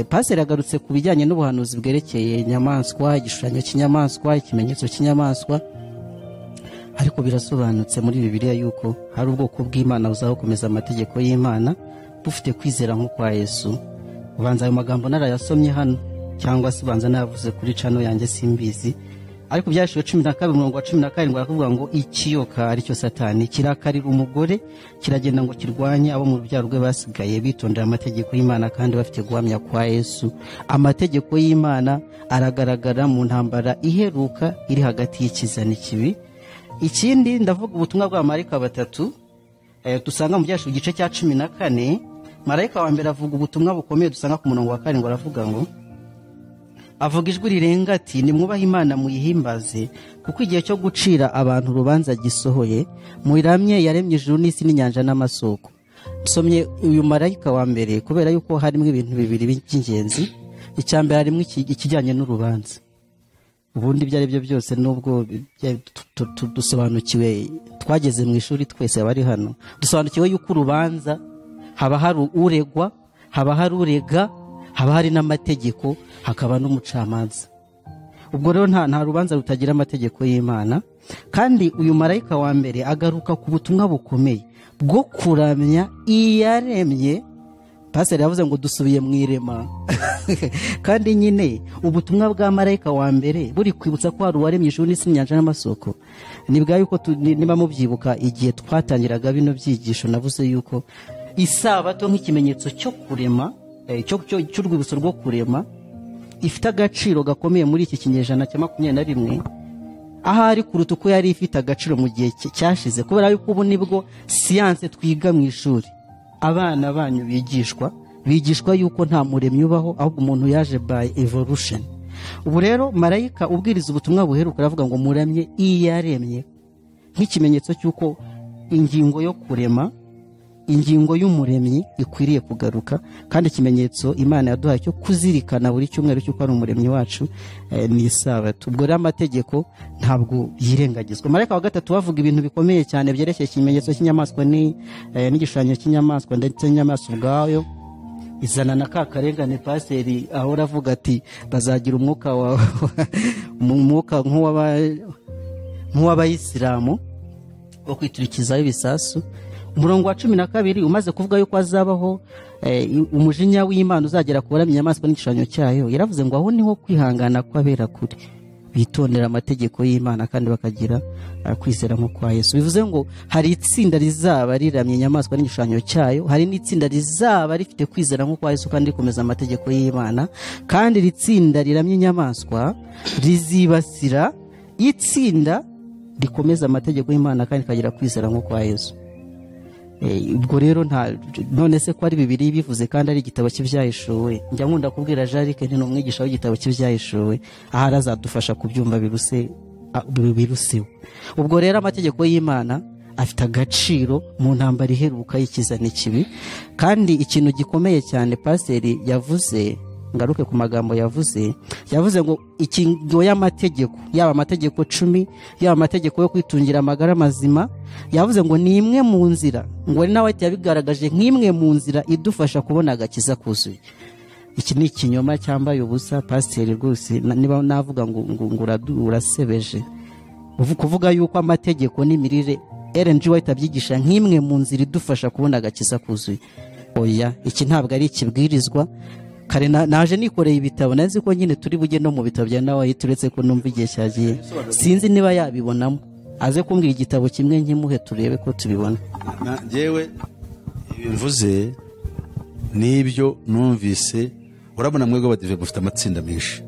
Paseri agarutse ku bijyanye n'ubuhanuzi bwerekeye inyamaswa, igishushanyo cy'inyamaswa, ikimenyetso cy'inyamaswa, ariko birasobanutse muri Bibiliya yuko hari ubwoko bw'Imana buzakomeza amategeko y'Imana bufite kwizera nko kwa Yesu. Ubanza ayo magambo narayasomye hano, cyangwa se ubanza navuze kuri cano yanjye simbizi, ariko byashiwe 12 umurongo wa 17 aravuga ngo ikiyoka aricyo Satani kirakarira umugore, kiragenda ngo kirwanye abo mu rubyaro rwe basigaye bitondera amategeko y'Imana kandi bafite guhamya kwa Yesu. Amategeko y'Imana aragaragara mu ntambara iheruka iri hagati y'ikiza n'ikibi. Ikindi ndavuga ubutumwa bwa marayika batatu dusanga mu byashiwe igice cya 14. Marayika wa mbere avuga ubutumwa bukomeye dusanga ku murongo wa 7, aravuga ngo avuga ijwi rirenga ati nimwubahe Imana muyihimbaze, kuko igihe cyo gucira abantu urubanza gisohoye, muyiramye yaremye ijuru n'isi n'inyanja n'amasoko. Nsomye uyu marayika wa mbere kubera yuko harimo ibintu bibiri by'ingenzi. Icya mbere harimo ikijyanye n'urubanza. Ubundi ibyo ari byo byose nubwo dusobanukiwe, twageze mu ishuri twese abari hano, dusobanukiwe yuko urubanza haba hari uregwa, haba hari urega, haba hari n'amategeko, hakaba n'umucamanza. Ubwo rero nta rubanza rutagira amategeko y'Imana. Kandi uyu marayika wa mbere agaruka ku butumwa bukomeye bwo kuramya iyaremye. Pastor yavuze ngo dusubiye mu irema. Kandi nyine ubutumwa bwa marayika wa mbere buri kwibutsa ko hari uwaremye ijuru n'isi n'inyanja n'amasoko. Nibwa yuko niba mubyibuka igihe twatangiraga bino byigisho, navuze yuko Isabato nk'ikimenyetso cyo kurema, cy'urwibutso rwo kurema, ifite agaciro gakomeye muri iki kinyejana cya 21, ahari kuruta uko yari ifite agaciro mu gihe cyashize, kubera yuko ubu nibwo siyanse twiga mu ishuri, abana banyu bigishwa yuko nta muremyi ubaho, ahubwo umuntu yaje by evolution. Ubu rero marayika ubwiriza ubutumwa buheruka aravuga ngo muramye iyaremye, nk'ikimenyetso cy'uko ingingo yo kurema, ingingo y'umuremyi ikwiriye kugaruka, kandi ikimenyetso Imana yaduhaye cyo kuzirikana buri cyumweru cy'uko ari umuremyi wacu ni isabato. Ubwo rero amategeko ntabwo yirengagizwa. Marayika wa gatatu bavuga ibintu bikomeye cyane byerekeye ikimenyetso cy'inyamaswa n'igishushanyo cy'inyamaswa ndetse n'inyamaswa ubwayo, izana na ka karengane pasiteri ahora avuga ati bazagira umwuka umwuka nk'uw'abayisilamu wo kwiturikizaho ibisasu. Umurongo wa 12 umaze kuvuga yuko azabaho umujinya w'Imana uzagera ku baramya inyamaswa n'igishushanyo cyayo, yaravuze ngo aho niho kwihangana kw'abera kure, bitondera amategeko y'Imana kandi bakagira kwizera nko kwa Yesu. Bivuze ngo hari itsinda rizaba riramye inyamaswa n'igishushanyo cyayo, hari n'itsinda rizaba rifite kwizera nko kwa Yesu kandi rikomeza amategeko y'Imana, kandi iri tsinda riramye inyamaswa rizibasira itsinda rikomeza amategeko y'Imana kandi rikagira kwizera nko kwa Yesu. Ubwo rero nta none se ko ari bibiri bivuze kandi ari igitabo cy'ibyahishuwe, njya nkunda kubwira Jarike nti n'umwigisha w'igitabo cy'ibyahishuwe, ahari azadufasha kubyumva biruseho. Ubwo rero amategeko y'Imana afite agaciro mu ntambara iheruka y'ikiza n'ikibi, kandi ikintu gikomeye cyane pasiteri yavuze, ngaruke ku magambo yavuze ngo ingingo y'amategeko, yaba amategeko 10, yaba amategeko yo kwitungira amagara mazima, yavuze ngo ni imwe mu nzira, ngo ari nawe yabigaragaje nk'imwe mu nzira idufasha kubona agakiza kuzuye. Iki ni ikinyoma cyambaye ubusa pasiteri rwose, niba navuga ngo urasebeje kuvuga yuko amategeko n'imirire Ellen G. White abyigisha nk'imwe mu nzira idufasha kubona agakiza kuzuye. Oya, iki ntabwo ari ikibwirizwa. Kare naje nikoreye ibitabo, nazi ko nyine turi bujye no mu bitabo bya nawe, turetse ko numva igihe cyagiye, sinzi niba yabibonamo, aze kumbwira igitabo kimwe nkimuhe turebe ko tubibona. Njyewe mvuze nibyo numvise. Urabona mwebwe abadive mufite amatsinda menshi,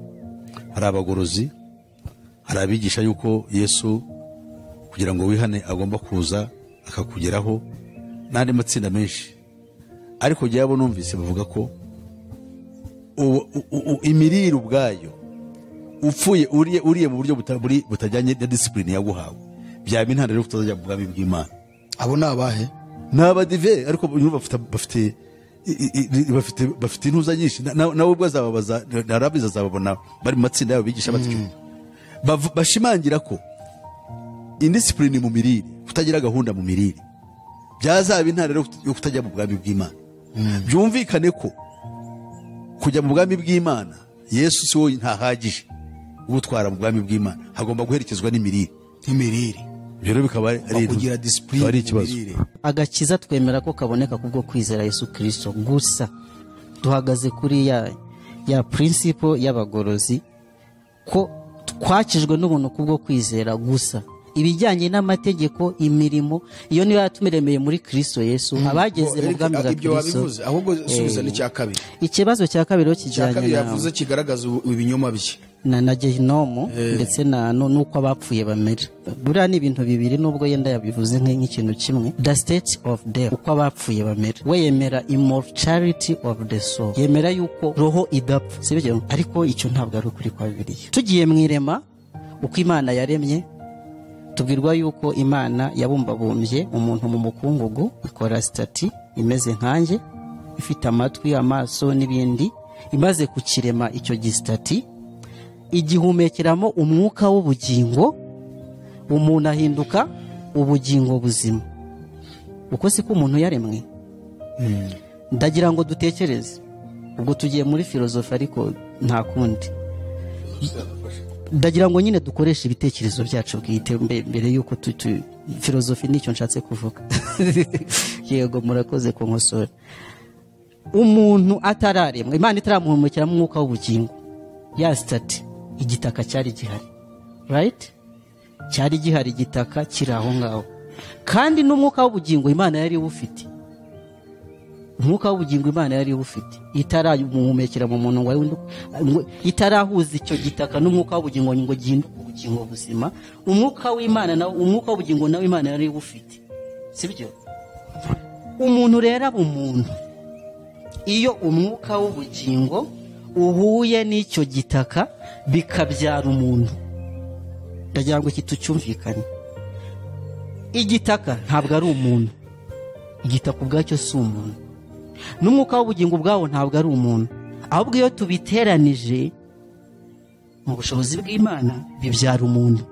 hari abagorozi, hari abigisha yuko Yesu kugira ngo wihane agomba kuza akakugeraho, n'andi matsinda menshi, ariko jyabo numvise bavuga ko imirire ubwayo upfuye uriye mu buryo butajyanye na discipline yaguhawe, byaba intandaro yo kutazajya mu bwami bw'Imana. Abo ni abahe? Ni abadive, ariko bafite intuza nyinshi, nawe ubwo azababaza, narabiza azababona bari mu matsinda yabo bigisha batyo, bashimangira ko indiscipline mu mirire, kutagira gahunda mu mirire byazaba intandaro yo kutajya mu bwami bw'Imana. Byumvikane ko kujya mu bwami bw'Imana Yesu si wowe ntahagije ubutwara mu bwami bw'Imana, hagomba guherekezwa n'imirire. Imirire rero bikaba ari kugira discipline, ari ikibazo. Agakiza twemera ko kaboneka kubwo kwizera Yesu Kristo gusa, duhagaze kuri ya principle y'abagorozi ko twakijwe n'ubuntu kubwo kwizera gusa. Ibijyanye n'amategeko, imirimo, iyo niyo yatumiremeye muri Kristo Yesu, abageze mu bwami bwa Kristo. Ahubwo subiza n'icya kabiri. Ikibazo cya kabiri kijyanye na yavuze kigaragaza ibinyoma bye na gehinomu ndetse na nuko abapfuye bamera. Buriya ni ibintu bibiri nubwo yenda yabivuze nk'ikintu kimwe. The state of death, uko abapfuye bamera. We yemera immortality of the soul, yemera yuko roho idapfa, sibyo? Ariko icyo ntabwo ari ukuri kwa Bibiliya. Tugiye mu irema, uko Imana yaremye, tubwirwa yuko Imana yabumbabumbye umuntu mu mukungugu, ikora stati imeze nkanjye, ifite amatwi, amaso n'ibindi. Imaze kukirema icyo gistati, igihumekeramo umwuka w'ubugingo, umuntu ahinduka ubugingo buzima. Uko siko umuntu yaremwe? Ndagira ngo dutekereze. Ubwo tugiye muri filozofi ariko nta kundi. Ndagira ngo nyine dukoreshe ibitekerezo byacu bwite mbere yuko filozofi nicyo nshatse kuvuga. Yego, murakoze kunkosora. Umuntu atararemwa, Imana itaramuhumekera mu mwuka w'ubugingo, ya stati, igitaka cyari gihari, right? Cyari gihari, igitaka kiri aho ngaho, kandi n'umwuka w'ubugingo Imana yari ufite. Umwuka w'ubugingo Imana yari ufite itaramuhumekera mu muntu ngo itarahuza icyo gitaka n'umwuka w'ubugingo ngo gihinduke ubugingo buzima. Umwuka w'Imana nawe, umwuka w'ubugingo nawe Imana yari ufite, sibyo? Umuntu rero aba umuntu iyo umwuka w'ubugingo uhuye n'icyo gitaka bikabyara umuntu. Ndagira ngo iki tucyumvikane. Igitaka ntabwo ari umuntu, igitaka ubwacyo si umuntu, n'umwuka w'ubugingo ubwawo ntabwo ari umuntu, ahubwo iyo tubiteranije mu bushobozi bw'Imana bibyara umuntu.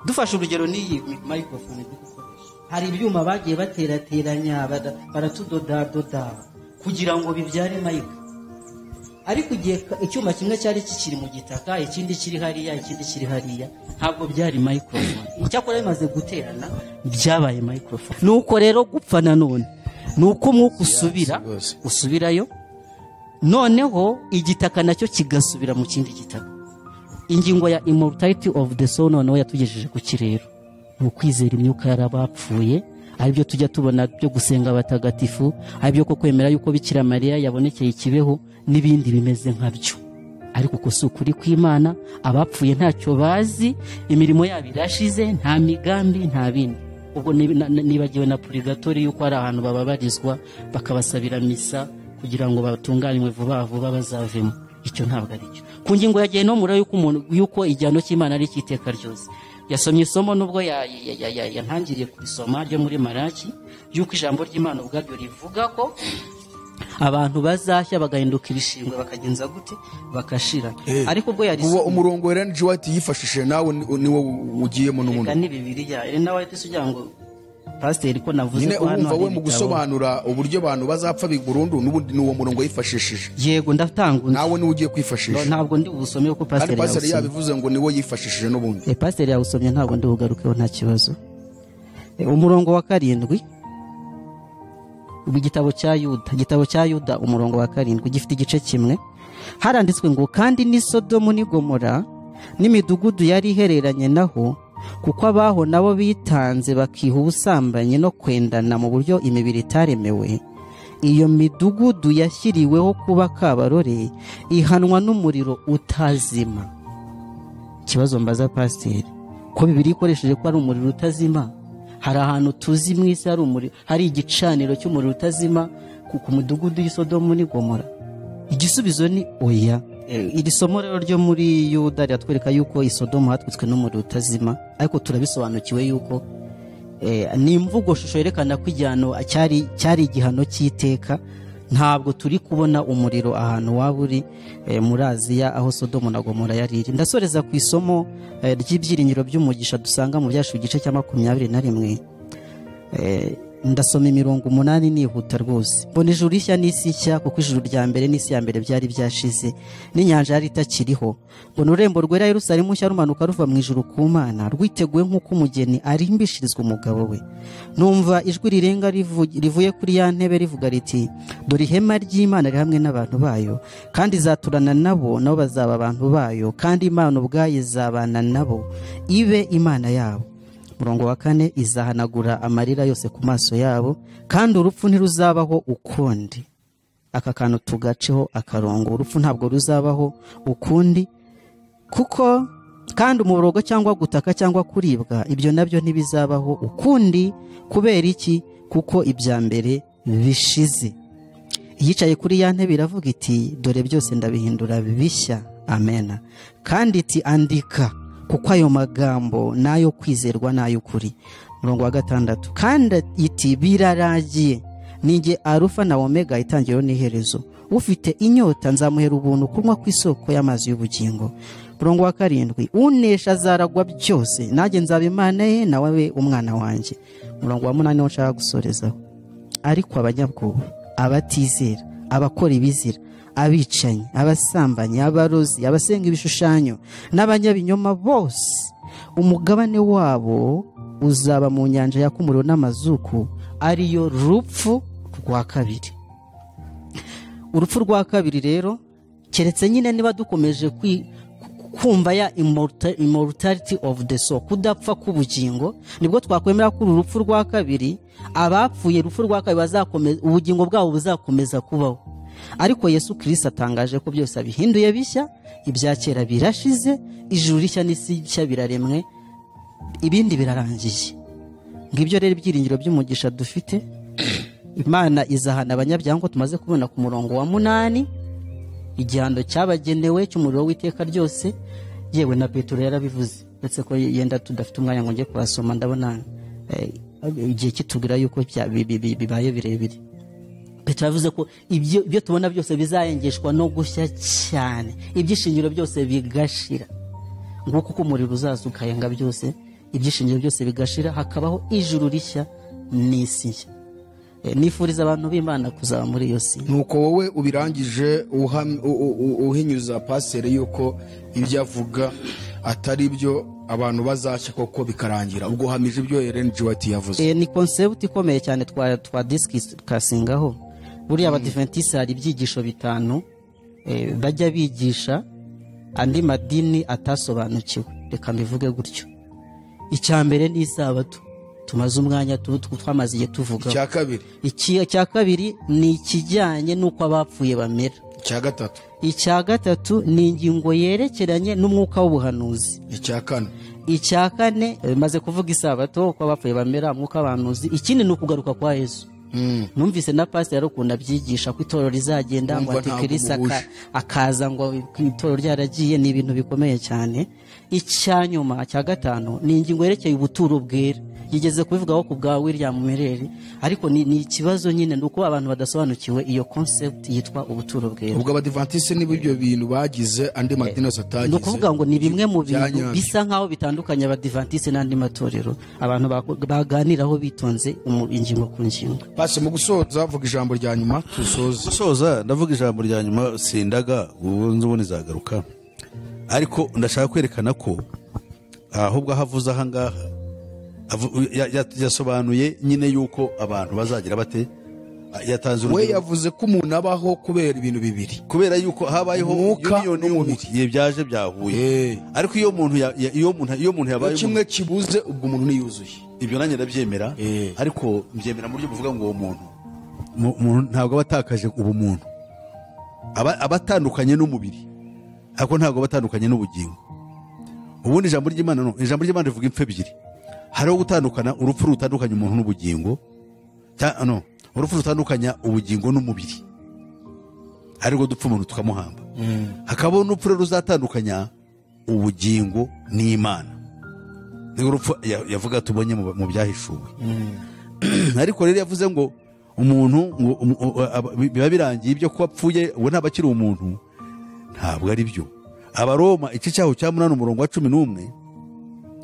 Dufashe urugero n'iyi microphone dukoresha, hari ibyuma bagiye baterateranya baratudodadoda kugira ngo bibyare mic, ariko igihe icyuma kimwe cyari kikiri mu gitaka, ikindi kiri hariya, ikindi kiri hariya, ntabwo byari microphone. Icyakora bimaze guterana byabaye microphone. Nuko rero gupfa nanone nuko umwuka usubirayo, noneho igitaka nacyo kigasubira mu kindi gitaka. Ingingo ya immortality of the soul noneho yatugejeje ku kirero, ni ukwizera imyuka yarabapfuye, aribyo tujya tubona byo gusenga abatagatifu, aribyo ko kwemera yuko Bikira Mariya yabonekeye ikibeho n'ibindi bimeze nkabyo. Ariko uko si ukuri kw'Imana, abapfuye ntacyo bazi, imirimo yabo irashize, nta migambi, nta bindi. Ubwo nibagiwe na purigatori yuko ari ahantu bababarizwa bakabasabira misa kugira ngo batunganywe vuba vuba bazavemo. Icyo ntabwo ari cyo. Ku ngingo ya gehinomu rero yuko umuntu yuko igihano cy'Imana ari icy'iteka ryose, yasomye isomo nubwo yantangiriye kurisoma ryo muri Malaki, yuko ijambo ry'Imana ubwaryo rivuga ko abantu bazashya bagahinduka ibishingwe bakagenza gute bakashira. Ariko ubwo yari umurongo Ellen G. White yifashishije nawe niwo ugiyemo n'ubundi. Ni Bibiliya Ellen White ugira ngo pasiteri ko navuze ko hano urumva we mu gusobanura uburyo abantu bazapfa burundu n'ubundi n'uwo murongo yifashishije. Yego ndatanga nawe niwe ugiye kwifashisha. Ntabwo ndi busome ko pasiteri yabivuze ngo niwo yifashishije n'ubundi. Pasiteri yawusomye ntabwo ndi bugarukeho nta kibazo. Umurongo wa 7 igitabo cya Yuda, igitabo cya Yuda umurongo wa 7 gifite igice kimwe, haranditswe ngo kandi ni Sodomu ni Gomora n'imidugudu yari ihereranye naho, kuko abaho nabo bitanze bakiha ubusambanyi no kwendana mu buryo imibiri itaremewe, iyo midugudu yashyiriweho kuba kabarore ihanwa n'umuriro utazima. Ikibazo mbaza pasiteri, ko Bibiliya ikoresheje ko ari umuriro utazima, hari ahantu tuzi mu isi hari umuriro, hari igicaniro cy'umuriro utazima ku mudugudu y'Isodomu ni Gomora? Igisubizo ni oya. Iri somo rero ryo muri Yuda riratwereka yuko Isodomu hatwitswe n'umuriro utazima, ariko turabisobanukiwe yuko ni imvugo shusho yerekana ko igihano cyari igihano cy'iteka. Ntabwo turi kubona umuriro ahantu waba uri muri Aziya aho Sodomu na Gomora yari iri. Ndasoreza ku isomo ry'ibyiringiro by'umugisha dusanga mu Byashu igice cya 21. Ndasoma imirongo 8 nihuta rwose. Mbona ijuru rishya n'isi nshya, kuko ijuru rya mbere n'isi ya mbere byari byashize, n'inyanja yari itakiriho. Mbona ururembo rwera Yerusalemu nshya rumanuka ruva mu ijuru ku Mana, rwiteguye nk'uko umugeni arimbishirizwa umugabo we. Numva ijwi rirenga rivuye kuri ya ntebe rivuga riti, dore ihema ry'Imana riri hamwe n'abantu bayo, kandi izaturana nabo, nabo bazaba abantu bayo, kandi Imana ubwayo izabana nabo, ibe Imana yabo. Murongo wa 4, izahanagura amarira yose ku maso yabo, kandi urupfu ntiruzabaho ukundi. Aka kantu tugaceho akarongo, urupfu ntabwo ruzabaho ukundi, kuko kandi umuborogo cyangwa gutaka cyangwa kuribwa ibyo nabyo ntibizabaho ukundi. Kubera iki? Kuko ibya mbere bishize. Yicaye kuri ya ntebe iravuga iti, dore byose ndabihindura bishya. Amena. Kandi iti, andika, kuko ayo magambo nayo kwizerwa nayo kuri. Murongo wa 6, kandi iti, biraragiye, ninjye Arufa na Omega, itangiriro n'iherezo. Ufite inyota nzamuhera ubuntu kunywa ku isoko y'amazi y'ubugingo. Murongo wa 7, unesha azaragwa byose, nanjye nzaba Imana ye, nawe abe umwana wanjye. Murongo wa 8 niwo nshaka gusorezaho. Ariko abanyabwoba, abatizera, abakora ibizira, abicanyi, abasambanyi, abarozi, abasenga ibishushanyo n'abanyabinyoma bose, umugabane wabo uzaba mu nyanja yaka umuriro n'amazuku, ariyo rupfu rwa kabiri. Urupfu rwa kabiri rero, keretse nyine niba dukomeje Kumva ya immortality of the soul, kudapfa k'ubugingo, nibwo twakwemera ko uru rupfu rwa kabiri, abapfuye urupfu rwa kabiri bazakomeza, ubugingo bwabo buzakomeza kubaho. Ariko Yesu Kristo atangaje ko byose abihinduye bishya, ibya kera birashize, ijuru rishya n'isi nshya biraremwe, ibindi birarangiye. Ngibyo rero ibyiringiro by'umugisha dufite. Imana izahana abanyabyaha nk'uko tumaze kubona ku murongo wa 8, igihano cyabagenewe cy'umuriro w'iteka ryose. Yewe na Petero yarabivuze, ndetse ko yenda tudafite umwanya ngo njye kuhasoma, ndabona igihe kitubwira yuko bibaye birebire. Petero yavuze ko ibyo tubona byose bizayengeshwa no gushya cyane, ibyishingiro byose bigashira. Nguko uko umuriro uzaza ukayenga byose, ibyishingiro byose bigashira, hakabaho ijuru rishya n'isi nshya. Nifuriza abantu b'Imana kuzaba muri iyo si. Nuko wowe ubirangije uhinyuza pasere yuko ibyo avuga atari byo, abantu bazashya koko bikarangira. Ubwo uhamije ibyo Ellen G. White yavuze. Ni concept ikomeye cyane twa discussingaho. Buriya Abadiventiste hari ibyigisho 5 bajya bigisha andi madini atasobanukiwe, reka mbivuge gutyo. Icya mbere ni isabato, tumaze umwanya twamaze igihe tuvuga. Icya kabiri ni ikijyanye n'uko abapfuye bamera. Icya gatatu ni ingingo yerekeranye n'umwuka w'ubuhanuzi. Icya kane maze kuvuga isabato, uko abapfuye bamera, umwuka w'abahanuzi. Ikindi ni ukugaruka kwa Yesu. Numvise na pastor yarukunda abyigisha ko itorero rizagenda ngo Antikristo akaza ngo itorero ryaragiye, ni ibintu bikomeye cyane. Icya nyuma cya 5 ni ingingo yerekeye ubuturo bwera. Yigeze kubivugaho ku bwa William Miller, ariko ni ikibazo nyine nuko abantu badasobanukiwe iyo concept yitwa ubuturo bwera. Ubwo Abadiventiste nibo ibyo bintu bagize andi madini yose atagize. Ni ukuvuga ngo ni bimwe mu bintu bisa nkaho bitandukanye Abadiventiste n'andi matorero, abantu baganiraho bitonze ingingo ku ngingo. Pasi mu gusoza vuga ijambo rya nyuma tusoze. Gusoza ndavuga ijambo rya nyuma, sindaga ubu nzagaruka, ariko ndashaka kwerekana ko ahubwo ahavuze aha ngaha yasobanuye nyine yuko abantu bazagira bate. Yatanze we yavuze ko umuntu abaho kubera ibintu bibiri, kubera yuko habayeho union n'umubiri byaje byahuye. Ariko iyo umuntu iyo umuntu yabaye kimwe kibuze, ubwo umuntu niyuzuye. Ibyo nanjye ndabyemera, ariko mbyemera mu buryo buvuga ngo uwo muntu ntabwo aba atakaje ubumuntu, aba atandukanye n'umubiri, ariko ntabwo aba atandukanye n'ubugingo. Ubundi ijambo ry'Imana no ijambo ry'Imana rivuga impfu ebyiri. Hariho gutandukana, urupfu rutandukanya umuntu n'ubugingo, no urupfu rutandukanya ubugingo n'umubiri, ariko dupfa umuntu tukamuhamba. Hakabaho n'urupfu ruzatandukanya ubugingo n'Imana, ni urupfu yavuga tubonye mu byahishuwe. Ariko rero yavuze ngo umuntu biba birangiye ibyo ko apfuye uwo ntaba akiri umuntu, ntabwo ari byo. Abaroma igice cyaho cya 8 umurongo wa 11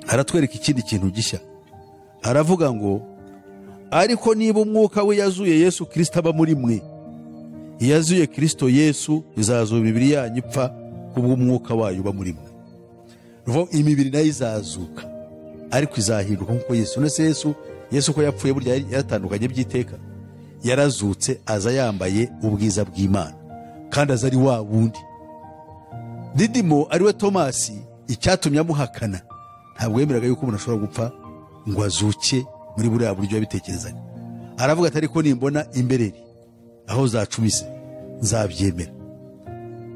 aratwereka ikindi kintu gishya. Aravuga ngo ariko niba umwuka we yazuye Yesu Kristo aba muri mwe, yazuye Kristo Yesu izazura imibiri yanyu ipfa kubw'umwuka wayo uba muri mwe. Ruvo imibiri nayo izazuka, ariko izahinduka nkuko Yesu. Nese Yesu ko yapfuye burya yaratandukanye by'iteka, yarazutse aza yambaye ubwiza bw'Imana, kandi aza ari wa wundi. Didimo ariwe Tomasi, icyatumye amuhakana ntabwo yemeraga yuko umuntu ashobora gupfa ngo azuke muri buriya buryo yabitekerezaga. Aravuga ati ariko nimbona imbereri aho zacumise nzabyemera.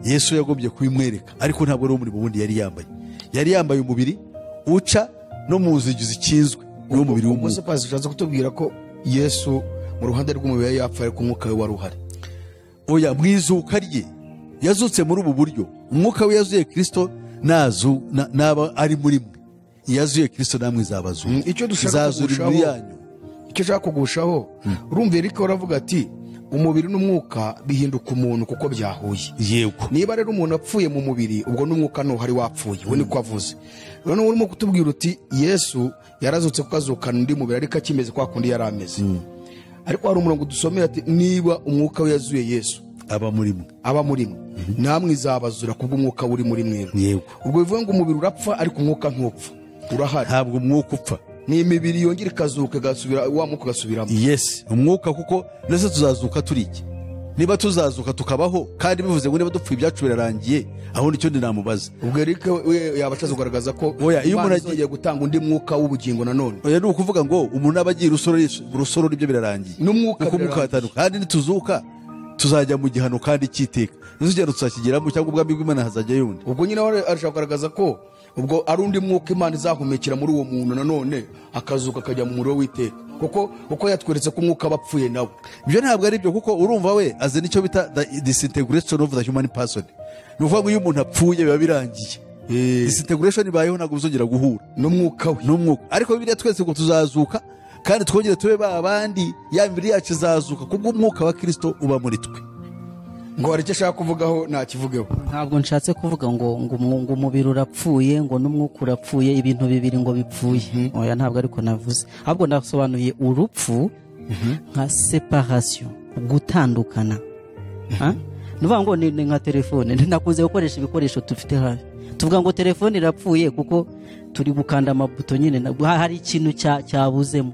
Yesu yagombye kubimwereka, ariko ntabwo ari umurimo wundi yari yambaye. Yari yambaye umubiri uca no mu nzugi zikinzwe, n'uwo mubiri w'umuntu. Pastor ushatse kutubwira ko Yesu mu ruhande rw'umubiri yapfa ariko umwuka we wari uhari? Oya, mwizuka rye yazutse muri ubu buryo. Umwuka we yazuye Kristo nazu naba ari muri mwe, yazuye Kristo namwe izabazuka. Icyo dushaka icyo ushaka kugushaho, urumva Erika uravuga ati umubiri n'umwuka bihinduka umuntu kuko byahuye. Yego. Niba rero umuntu apfuye mu mubiri, ubwo n'umwuka ntuhari wapfuye, we niko avuze. None urimo kutubwira uti Yesu yarazutse kuko azukana undi mubiri ariko akimeze kwa kundi yari ameze. Ariko hari umurongo dusomera ati niba umwuka we yazuye Yesu aba muri mwe, aba muri mwe, namwe izabazura kubw'umwuka uri muri mwe. Yego. Ubwo bivuga ngo umubiri urapfa ariko umwuka ntupfa, urahari. Ntabwo umwuka upfa, ni imibiri yongera ikazuka igasubira wa mwuka ugasubiramo. Yes, umwuka, kuko nese tuzazuka turi iki? Niba tuzazuka tukabaho, kandi bivuze ngo niba dupfuye ibyacu birarangiye, aho nicyo ndinamubaza. Ubwo Eric we yaba ashatse kugaragaza ko Oya, iyo Imana umuntu izongeye gutanga undi mwuka w'ubugingo nanone. Oya, ni ukuvuga ngo umuntu aba agiye urusoro nibyo birarangiye, N'umwuka kuko umwuka birarangiye. watandukana. Kandi nituzuka tuzajya mu gihano kandi cy'iteka, ntituzigera tuzakigeramo, cyangwa ubwami bw'Imana hazajyayo undi. Ubwo nyine we arashaka kugaragaza ko ubwo ari undi mwuka Imana izahumekera muri uwo muntu nanone akazuka akajya mu muriro w'iteka, kuko yatweretse ko umwuka aba apfuye nawe. Ibyo ntabwo ari byo, kuko urumva we azi nicyo bita the disintegration of the human person. Ni ukuvuga ngo iyo umuntu apfuye biba birangiye, disintegration ibayeho, ntabwo bizongera guhura n'umwuka we. N'umwuka. Ariko Bibiliya twese ngo tuzazuka kandi twongere tube ba bandi, ya mibiri yacu izazuka kubw'umwuka wa Kristo uba muri twe. Ngo hari icyo ashaka kuvugaho, ntakivugeho. Ntabwo nshatse kuvuga ngo umubiri urapfuye, ngo n'umwuka urapfuye, ibintu bibiri ngo bipfuye. Oya, ntabwo ariko navuze, ahubwo nasobanuye urupfu nka separation, gutandukana. Ha? Ni ukuvuga ngo ni nka telefone. Nakunze gukoresha ibikoresho dufite hafi, tuvuga ngo telefone irapfuye kuko turi gukanda amabuto nyine, hari ikintu cyabuzemo.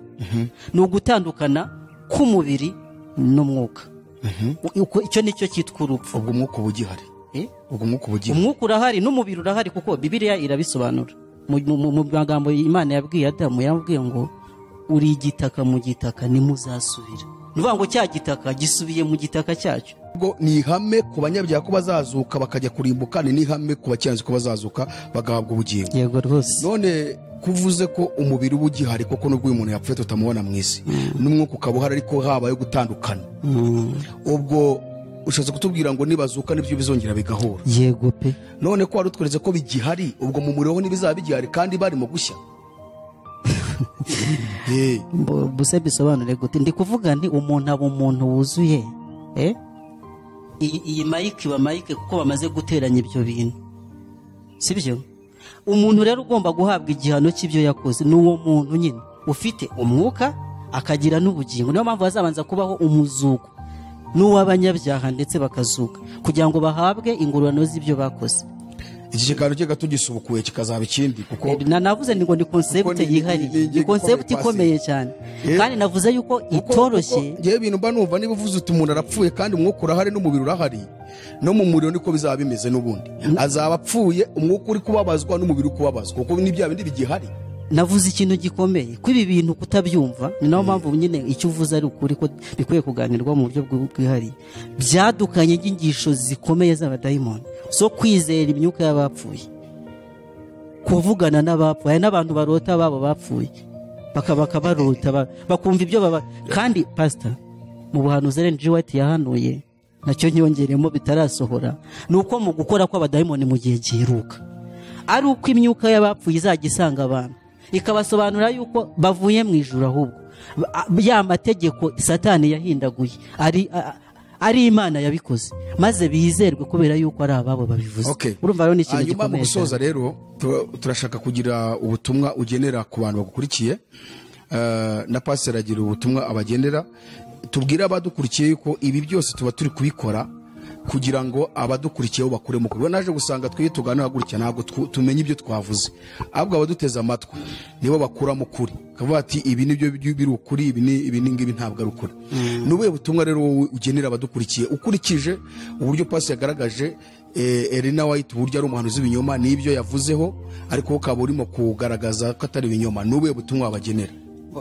Ni ugutandukana k'umubiri n'umwuka. Icyo nicyo cyitwa urupfu. Ubwo umwuka uba ugihari? Ubwo umwuka uba ugihari? Umwuka urahari n'umubiri urahari, kuko Bibiliya irabisobanura mu magambo Imana yabwiye Adamu. Yamubwiye ngo uri igitaka, mu gitaka nimuzasubira. Ni ukuvuga ngo cya gitaka gisubiye mu gitaka cyacyo. Ubwo ni ihame ku banyabyaha ko bazazuka bakajya kurimbuka, ni n'ihame ku bakiranutsi ko bazazuka bagahabwa ubugingo. Yego rwose. None kuvuze ko umubiri uba ugihari, koko nubwo uyu muntu yapfuye tutamubona mu isi, n'umwuka ukaba uhari, ariko habayeho gutandukana, ubwo ushatse kutubwira ngo nibazuka nibyo bizongera bigahura? Yego pe. None ko wari utweretse ko bigihari, ubwo mu muriro ho ntibizaba bigihari kandi barimo gushya? Buse bisobanure gute? Ndi kuvuga nti umuntu aba umuntu wuzuye. Iyi mayike iba mayike kuko bamaze guteranya ibyo bintu, sibyo? Umuntu rero ugomba guhabwa igihano cy'ibyo yakoze ni uwo muntu nyine ufite umwuka akagira n'ubugingo. Niyo mpamvu hazabanza kubaho umuzuko n'uw'abanyabyaha, ndetse bakazuka kugira ngo bahabwe ingororano z'ibyo bakoze. Iki kiganiro kiga tugisubukuye kikazaba ikindi, kuko Navuze ngo ni concept Kuko yihariye, ni ni ingingo concept ikomeye. ikomeye cyane. Kandi navuze yuko itoroshye. Kuko ngewe ibintu mba numva, niba uvuze uti umuntu arapfuye kandi umwuka urahari n'umubiri urahari, no mu muriro niko bizaba bimeze n'ubundi, azaba apfuye, umwuka uri kubabazwa n'umubiri uri kubabazwa, kuko ni bya bindi bigihari. Navuze ikintu gikomeye ko ibi bintu kutabyumva, ni nayo mpamvu nyine icyo uvuze ari ukuri ko bikwiye kuganirwa mu buryo bwihariye. Byadukanye inyigisho zikomeye z'abadayimoni zo kwizera imyuka y'abapfuye, kuvugana n'abapfuye. Hari n'abantu barota babo bapfuye, bakabarota, bakumva ibyo baba. Kandi pastor, mu buhanuzi Ellen G. White yahanuye, nacyo nyongeremo bitarasohora, ni uko mu gukora kw'abadayimoni mu gihe giheruka ari uko imyuka y'abapfuye izajya isanga abantu ikabasobanurira yuko bavuye mu ijuru, ahubwo ya mategeko Satani yahindaguye ari Imana yabikoze, maze bizerwe kubera yuko ari ababo babivuze. Urumva rero ni ikintu Hanyuma mu gikomeye gusoza cyane. rero turashaka kugira ubutumwa ugenera ku bantu bagukurikiye, na pasiteri agira ubutumwa abagenera. Tubwire abadukurikiye yuko ibi byose tuba turi kubikora kugira ngo abadukurikiyeho bakure mu kuri. Naje gusanga twe tuganira gutya ntabwo tumenya ibyo twavuze, ahubwo abaduteze amatwi nibo bakura mu kuri, kavuga ati ibi nibyo biri ukuri, ibi ni ibi, ngibi ntabwo ari ukuri. Ni ubuhe butumwa rero wowe ugenera abadukurikiye, ukurikije uburyo pasi yagaragaje Elena White uburyo ari umuhanuzi w'ibinyoma n'ibyo yavuzeho, ariko ukaba urimo kugaragaza ko atari ibinyoma? Ni ubuhe butumwa wabagenera?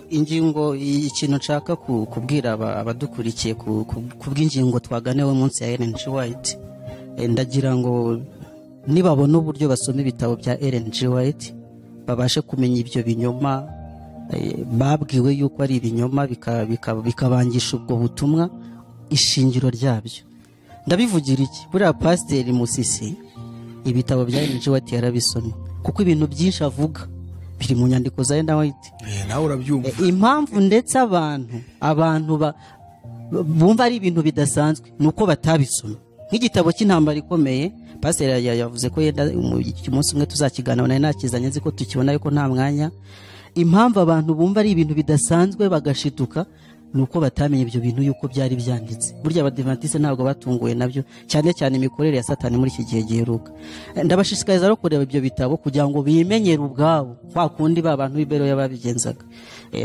Ingingo, ikintu nshaka kubwira abadukurikiye ku bw'ingingo twaganewe munsi ya Ellen G. White, ndagira ngo nibabona uburyo basoma ibitabo bya Ellen G. White babashe kumenya ibyo binyoma babwiwe yuko ari ibinyoma, bikabangisha ubwo butumwa ishingiro ryabyo. Ndabivugira iki? Buriya Pasiteri Musisi ibitabo bya Ellen G. White yarabisomye, kuko ibintu byinshi avuga biri mu nyandiko za Ellen White. Nawe urabyumva. Impamvu ndetse abantu bumva ari ibintu bidasanzwe ni uko batabisomye. Nk'igitabo cy'intambara ikomeye, pasiteri yavuze ko yenda umunsi umwe tuzakiganira, nari nakizanye nzi ko tukibona ariko nta mwanya. Impamvu abantu bumva ari ibintu bidasanzwe bagashiduka ni uko batamenye ibyo bintu yuko byari byanditse. Burya Abadivantiste ntabwo batunguwe nabyo, cyane cyane imikorere ya Satani muri iki gihe giheruka. Ndabashishikariza rero kureba ibyo bitabo kugira ngo bimenyere ubwabo kwa kundi ba bantu b'iberoya babigenzaga.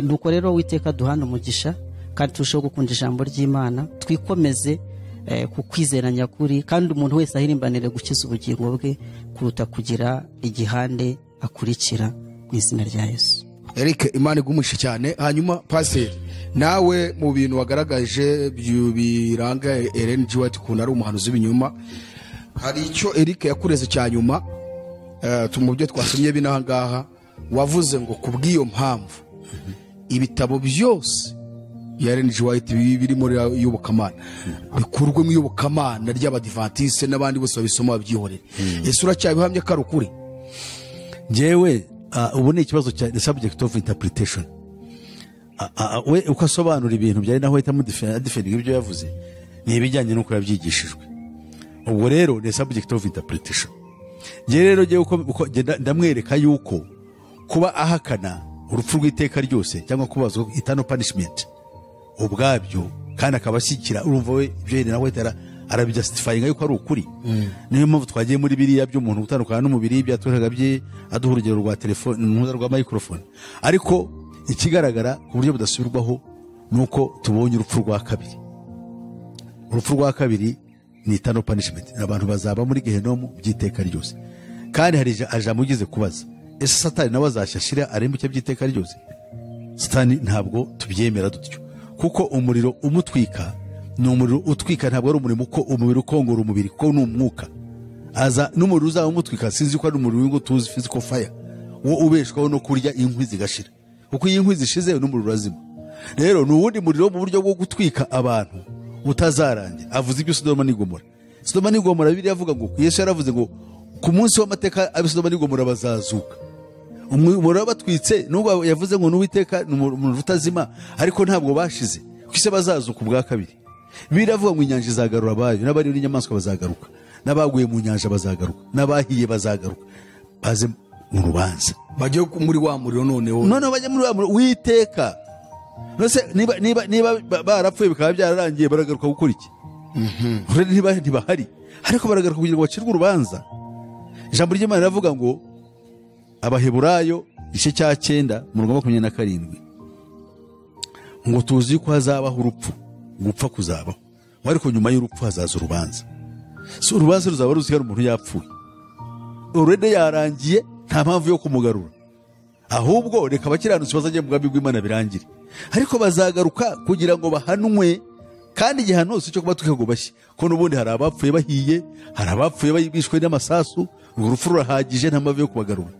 Nuko rero Uwiteka duhana umugisha kandi turusheho gukunda ijambo ry'Imana, twikomeze ku kwizera nyakuri, kandi umuntu wese ahirimbanire gukiza ubugingo bwe kuruta kugira igihande akurikira mu izina rya Yesu. Eric, Imana igumushe cyane. Hanyuma pastor, nawe mu bintu wagaragaje biranga Ellen G. White ukuntu ari umuhanuzi w'ibinyoma, hari icyo Eric yakureze cya nyuma mu byo twasomye binaha ngaha, wavuze ngo kubw'iyo mpamvu ibitabo byose ya Ellen G. White biri muri iyobokamana bikurwe mu iyobokamana ry'abadivantiste n'abandi bose babisoma babyihorere. Ese uracyabihamya ko ari ukuri? Njyewe ubu ni ikibazo cya the subject of interpretation. We uko asobanura ibintu byari naho ahita adefendinga ibyo yavuze ni ibijyanye n'uko yabyigishijwe. Ubwo rero ni subject of interpretation. Njye rero uko ndamwereka yuko kuba ahakana urupfu rw'iteka ryose cyangwa kubazwa eternal punishment ubwabyo, kandi akabashyikira, urumva we ibyo yari nawe arabijustifyinga yuko ari ukuri. Niyo mpamvu twagiye muri biriya by'umuntu gutandukana n'umubiri byatwerekaga bye, aduha urugero rwa telefone rwa microphone. Ariko ikigaragara ku buryo budasubirwaho nuko tubonye urupfu rwa kabiri. Urupfu rwa kabiri ni eternal punishment, abantu bazaba muri gehenomu by'iteka ryose. Kandi hari ijambo ugeze kubaza, ese Satani nawe azashyashira arembuke by'iteka ryose? Satani ntabwo tubyemera dutyo, kuko umuriro umutwika ni umuriro utwika, ntabwo ari umurimo uko umubiri ukongora umubiri, kuko ni umwuka. Aza n'umuriro uzaba umutwika, sinzi ko ari umuriro w'ingo tuzi physical fire, wo ubeshwaho no kurya inkwi zigashira, kuko iyo inkwi zishize n'umuriro urazima. Rero ni uwundi muriro mu buryo bwo gutwika abantu utazarangira. Avuze ibyo Sodoma n'Igomora. Sodoma n'Igomora Bibiliya avuga ngo Yesu yaravuze ngo ku munsi w'amateka ab'Sodoma n'Igomora bazazuka. Umuriro batwitse, nubwo yavuze ngo n'Uwiteka ni umuriro utazima, ariko ntabwo bashize, kuko ise bazazuka ubwa kabiri. Biravuga ngo inyanja izagarura abayo, n'abari n'inyamaswa bazagaruka, n'abaguye mu nyanja bazagaruka, n'abahiye bazagaruka, baze mu rubanza, bajye muri wa muriro. Noneho bajye muri wa muriro witeka. Nose niba barapfuye bikaba byararangiye, baragaruka gukora iki? Ntibahari, ariko baragaruka kugira ngo bacirwe urubanza. Ijambo ry'Imana riravuga ngo Abaheburayo igice cya 9 umurongo 27 ngo tuzi ko hazabaho urupfu, gupfa kuzabaho, ariko nyuma y'urupfu hazaza urubanza. Si urubanza ruzaba ruzigara umuntu yapfuye, already yarangiye, nta mpamvu yo kumugarura. Ahubwo reka abakiranutsi bazajye mu bwami bw'Imana birangire, ariko bazagaruka kugira ngo bahanwe. Kandi igihano si cyo kubatwika ngo bashye, ko n'ubundi hari abapfuye bahiye, hari abapfuye bishwe n'amasasu, urwo rupfu rurahagije, nta mpamvu yo kubagarura.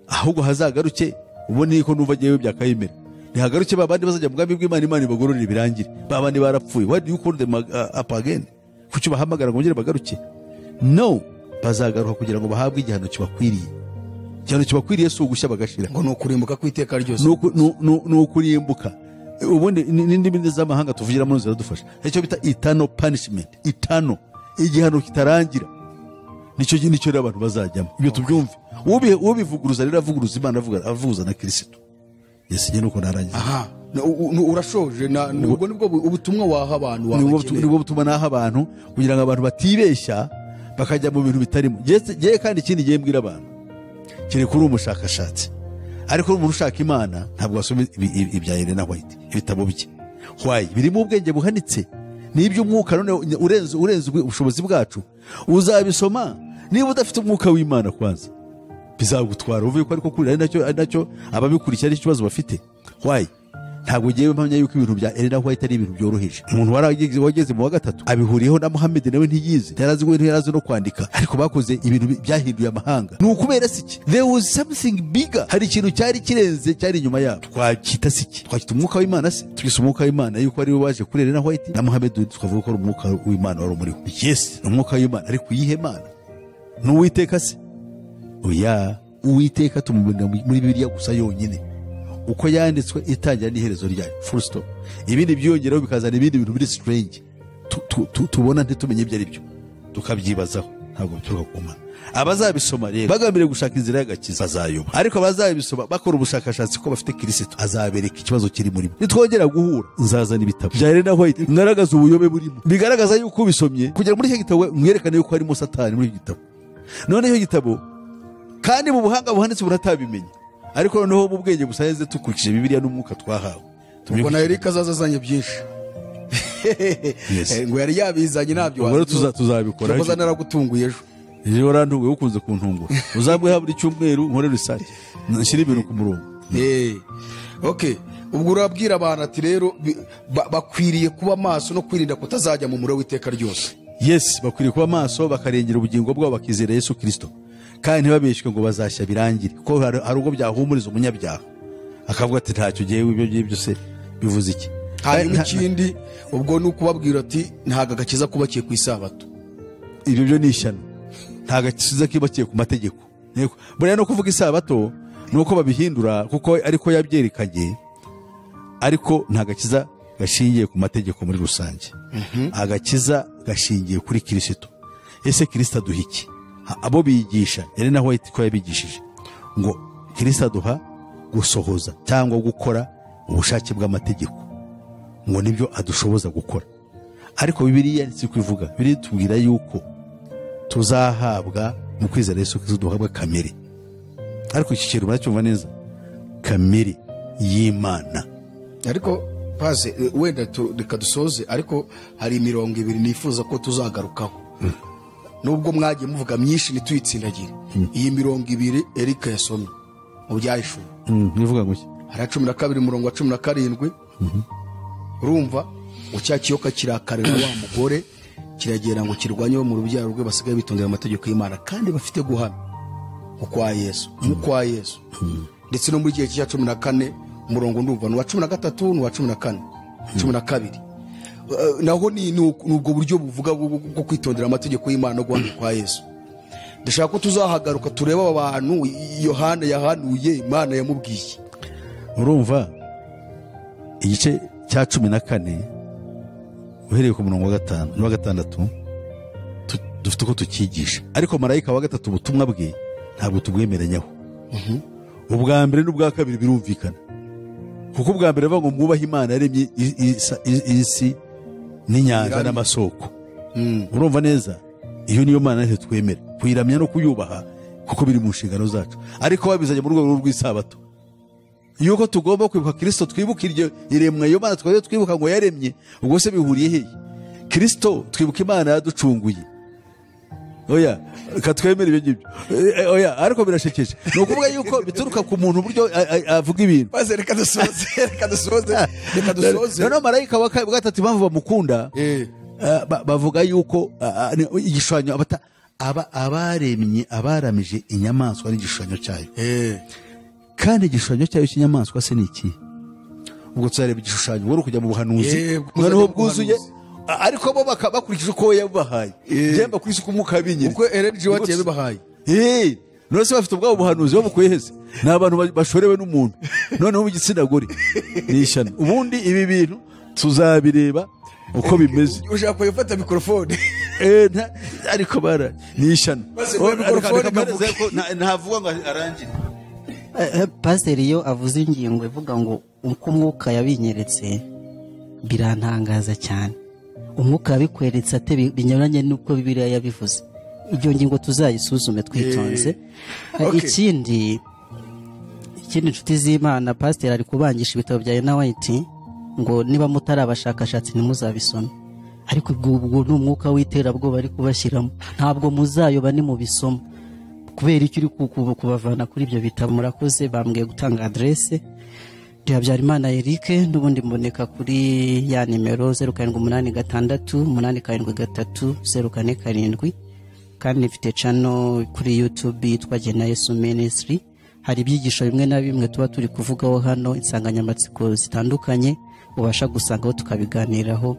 Ahubwo hazagaruke ubone ko nuva agiye byakayimera, ntihagaruke babandi bazajya mu bwami bw'Imana, Imana ibagororere birangire. Babandi barapfuye, why do you call them up again? Kuki bahamagara ngo bongere bagaruke? No, bazagaruka kugira ngo bahabwe igihano kibakwiriye. Igihano kibakwiriye si ugushya bagashira, ngo ni ukurimbuka kw'iteka ryose, ni ukurimbuka. Ubundi n'indimi z'amahanga tuvugiramo ziradufasha, icyo bita eternal punishment, eternal, igihano kitarangira, nicyo rero abantu bazajyamo. Ibyo tubyumve. Ubivuguruza rero avuguruza Imana, avuguruza na Kristo. Yesu nuko narangiza. Aha, urashoje. Ubwo nibwo ubutumwa waha abantu, nibwo butumwa naha abantu kugira ngo abantu batibeshya bakajya mu bintu bitarimo. Ngiye kandi ikindi ngiye mbwira abantu, kiri kuri umushakashatsi, ariko umuntu ushaka Imana ntabwo wasoma ibya Ellen White, ibitabo bye. Why? Birimo ubwenge buhanitse, n'iby'umwuka none urenze ubushobozi bwacu. Uzabisoma niba udafite umwuka w'Imana kwanza bizagutwara uvuye ko ariko kuri ari nacyo ababikurikira ari ikibazo bafite. Why? Ntabwo ngiye mpamya yuko ibintu bya Ellen White ari ibintu byoroheje. Umuntu warageze mu wa gatatu abihuriyeho na Muhammad, nawe ntiyize, yarazi no kwandika, ariko bakoze ibintu byahinduye amahanga. Ni ukubera siki? There was something bigger, hari ikintu cyari kirenze cyari inyuma yabo. Twakita siki? Twakita umwuka w'Imana se? Twise umwuka w'Imana yuko ari we waje kuri Ellen White na Muhammad, tukavuga ko ari umwuka w'Imana wari umuriho. Yes, umwuka w'Imana, ariko iyihe Mana? Ni Uwiteka se? Oya, Uwiteka tumubona muri Bibiliya gusa yonyine, uko yanditswe itangira n'iherezo ryayo, full stop. Ibindi byiyongeraho bikazana ibindi bintu biri strange tubona ntitumenye ibyo ari byo, tukabyibazaho, ntabwo bituruka ku Mana. Abazabisoma rero bagambiriye gushaka inzira y'agakiza bazayoba, ariko abazabisoma bakora ubushakashatsi ko bafite Kristo azabereka ikibazo kiri muri bo. Nitwongera guhura nzazana ibitabo bya Ellen White ngaragaza ubuyobe burimo, bigaragaza yuko ubisomye kugira muri icyo gitabo mwerekane yuko harimo Satani muri icyo gitabo. None icyo gitabo kandi mu buhanga buhanitse buratabimenya, ariko noneho mu bwenge busayenze tukurikije Bibiliya n'umwuka twahawe. Ubwo na Eric azaza azanye byinshi. Yes. Ngo yari yabizanye ntabyo. Ubwo rero tuzabikora. Tuza naragutunguye ejo. Ejo warantunguye, ukunze kuntungura. Uzabwe buri cyumweru nkore research, nshyire ibintu ku murongo. Okay, ubwo urabwira abantu ati rero bakwiriye kuba maso no kwirinda kutazajya mu muriro w'iteka ryose. Yes, bakwiriye kuba maso, bakarengera ubugingo bwabo, bakizera Yesu Kristo, kandi ntibabeshywe ngo bazashya birangire, kuko hari ubwo byahumuriza umunyabyaha akavuga ati ntacyo ngewe ibyo ngibyo se bivuze iki. Hanyuma ikindi ubwo ni ukubabwira ati ntabwo agakiza kubakiye ku isabato. Ibyo byo ni ishyano, nta gakiza kibakiye ku mategeko. Buriya no kuvuga isabato ni uko babihindura kuko ariko yabyerekanye, ariko nta gakiza gashingiye ku mategeko muri rusange. Agakiza gashingiye kuri Kristo. Ese Kristo aduha iki? Abo bigisha yari naho ko yabigishije ngo Kristo aduha gusohoza cyangwa gukora ubushake bw'amategeko, ngo nibyo adushoboza gukora. Ariko Bibiliya si kuvuga, Bibiliya itubwira yuko tuzahabwa mu kwizera Yesu Kristo duhabwa kamere. Ariko iki kintu muracyumva neza, kamere y'Imana. Ariko pase wenda reka dusoze, ariko hari imirongo ibiri nifuza ko tuzagarukaho. Nubwo mwagiye muvuga myinshi ntituyitsindagire. Iyi mirongo ibiri Erika yasomye mu Byahishuwe. Nivuga ngo iki? Hari 12 umurongo wa 17. Urumva cya kiyoka kirakarira wa mugore, kiragera ngo kirwanye bo mu rubyaro rwe basigaye bitondera amategeko y'Imana kandi bafite guhamya ukwa Yesu, ukwa Yesu. Ndetse no muri gihe cya 14 umurongo ndumva ni wa 13 n'uwa 14, 12. Naho ni ubwo buryo buvuga bwo kwitondera amategeko y'Imana no guhamya kwa Yesu. Ndashaka ko tuzahagaruka turebe aba bantu Yohana yahanuye Imana yamubwiye. Urumva igice cya 14 uhereye ku murongo wa 5 n'uwa 6 dufite uko tukigisha, ariko marayika wa gatatu ubutumwa bwe ntabwo tubwemeranyaho. Ubwa mbere n'ubwa kabiri birumvikana, kuko ubwa mbere bavuga ngo mwubahe Imana yaremye isi n'inyanja n'amasoko. Urumva neza, iyo niyo Mana natwe twemera kuyiramya no kuyubaha kuko biri mu nshingano zacu. Ariko babizanye mu rwego rw'isabato yuko tugomba kwibuka Kristo, twibuka iryo iremwa iyo Mana twari twibuka ngo yaremye, ubwo se bihuriye hehe? Kristo twibuka Imana yaducunguye. Oya, katwemera ibyo ngibyo. Oya, ariko birashekeje. Ni ukuvuga yuko bituruka ku muntu uburyo avuga ibintu. Maze reka dusoze, reka dusoze, reka dusoze. Noneho marayika wa gatatu impamvu bamukunda, bavuga yuko igishushanyo abaremye abaramije inyamaswa n'igishushanyo cyayo. Kandi igishushanyo cyayo cy'inyamaswa se ni iki? Ubwo tuzareba igishushanyo wari kujya mu buhanuzi noneho bwuzuye, ariko bo bakurikije uko yabahaye. Njye mbakurikije uko umwuka yabinyeretse, uko Ellen G. White yabibahaye. None se bafite ubwabo buhanuzi babukuye hese? Ni abantu bashorewe n'umuntu noneho igitsina gore ni ishyano. Ubundi ibi bintu tuzabireba uko bimeze. Ushaka kuyifata mikrofone ariko bara ni ishyano. Ntavuga ngo arangire. Pasiteri iyo avuze ingingo ivuga ngo uko umwuka yabinyeretse birantangaza cyane. Umwuka yabikweretse ate binyuranye n'uko Bibiliya yabivuze? Ibyo ngingo tuzayisuzume twitonze. Ikindi inshuti z'Imana, pasiteri ari kubangisha ibitabo bya Ellen White ngo niba mutari abashakashatsi ntimuzabisome, ariko ubwo ni umwuka w'iterabwoba ari kubashyiramo, ntabwo muzayoba nimubisoma kubera icyo uri kubavana kuri ibyo bitabo. Murakoze, bambwiye gutanga adresse Habyarimana Eric, n'ubundi mboneka kuri ya nimero 0786 873 047, kandi mfite channel kuri YouTube yitwa Gena Yesu Ministry. Hari ibyigisho bimwe na bimwe tuba turi kuvugaho hano, insanganyamatsiko zitandukanye ubasha gusangaho tukabiganiraho.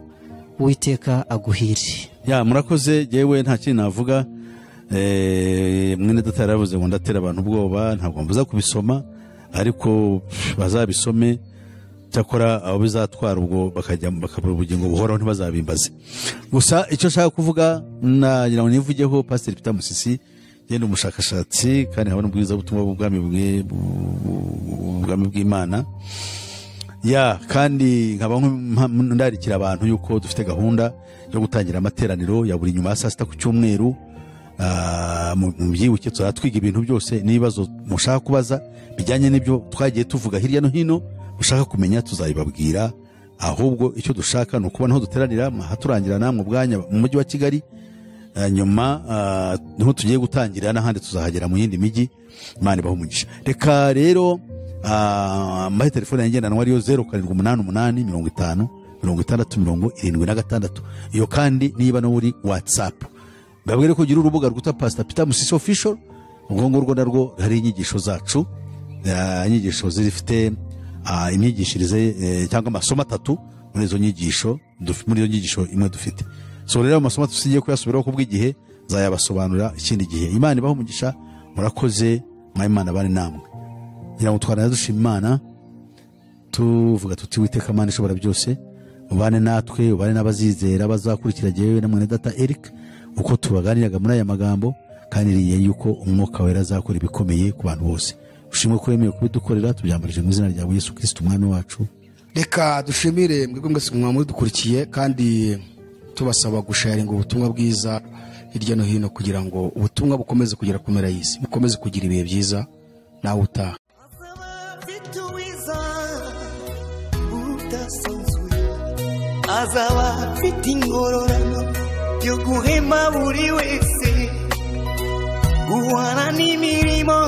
Uwiteka aguhire. Ya, murakoze. Jewe nta kintu navuga. Mwene data yaravuze ngo ndatera abantu ubwoba, ntabwo mbuza kubisoma, ariko bazabisome. Cyakora abo bizatwara ubwo bakajya bakabura ubugingo buhoraho ntibazabimbaze. Gusa icyo nshaka kuvuga nagira ngo nivugeho Pastor Peter Musisi, yenda umushakashatsi kandi habona ubwiza butumwa bw'ubwami bw'Imana. Ya, kandi nkaba ndarikira abantu yuko dufite gahunda yo gutangira amateraniro ya buri nyuma ya saa sita ku cyumweru. Mu byibuke tuzatwiga ibintu byose n'ibibazo mushaka kubaza bijyanye n'ibyo twagiye tuvuga hirya no hino, mushaka kumenya tuzabibabwira Ahubwo icyo dushaka ni ukubona aho duteranira, haturangira namwe ubwanya mu mujyi wa Kigali. Nyuma niho tugiye gutangira, n'ahandi tuzahagera mu yindi mijyi. Imana ibahe umugisha. Reka rero mbahe telefone yanjye ngendanwa, ariyo 0788 50 60 76. Iyo kandi niba no muri WhatsApp, mbabwire ko ugira urubuga rwitwa Pastor Peter Musisi Official. Ubwo ngurwo narwo hari inyigisho zacu, inyigisho zifite imyigishirize cyangwa amasomo atatu muri izo nyigisho, muri iyo nyigisho imwe dufite. So rero amasomo tusigiye kuyasubiraho kubw'igihe, nzayabasobanurira ikindi gihe. Imana ibahe umugisha, murakoze, mwa Imana bane namwe. Ngira ngo twarana dushima Imana tuvuga tuti: Witeka Mana ishobora byose, ubane natwe, ubane n'abazizera bazakurikira jyewe na mwene data Eric uko tubaganiraga muri aya magambo, kandi niringiye yuko Umwuka Wera azakora ibikomeye ku bantu bose. Ushimwe ko wemeye kubidukorera, tubyambarije mu izina ryawe Yesu Kristo Umwami wacu. Reka dushimire mwebwe mwese mwadukurikiye, kandi tubasaba gusharinga ubutumwa bwiza hirya no hino kugira ngo ubutumwa bukomeze kugera ku mpera y'isi. Mukomeze kugira ibihe byiza, nawe utaha. Azaba afite uwiza udasanzwe, azaba afite ingororano yo guhema buri wese guhana n'imirimo.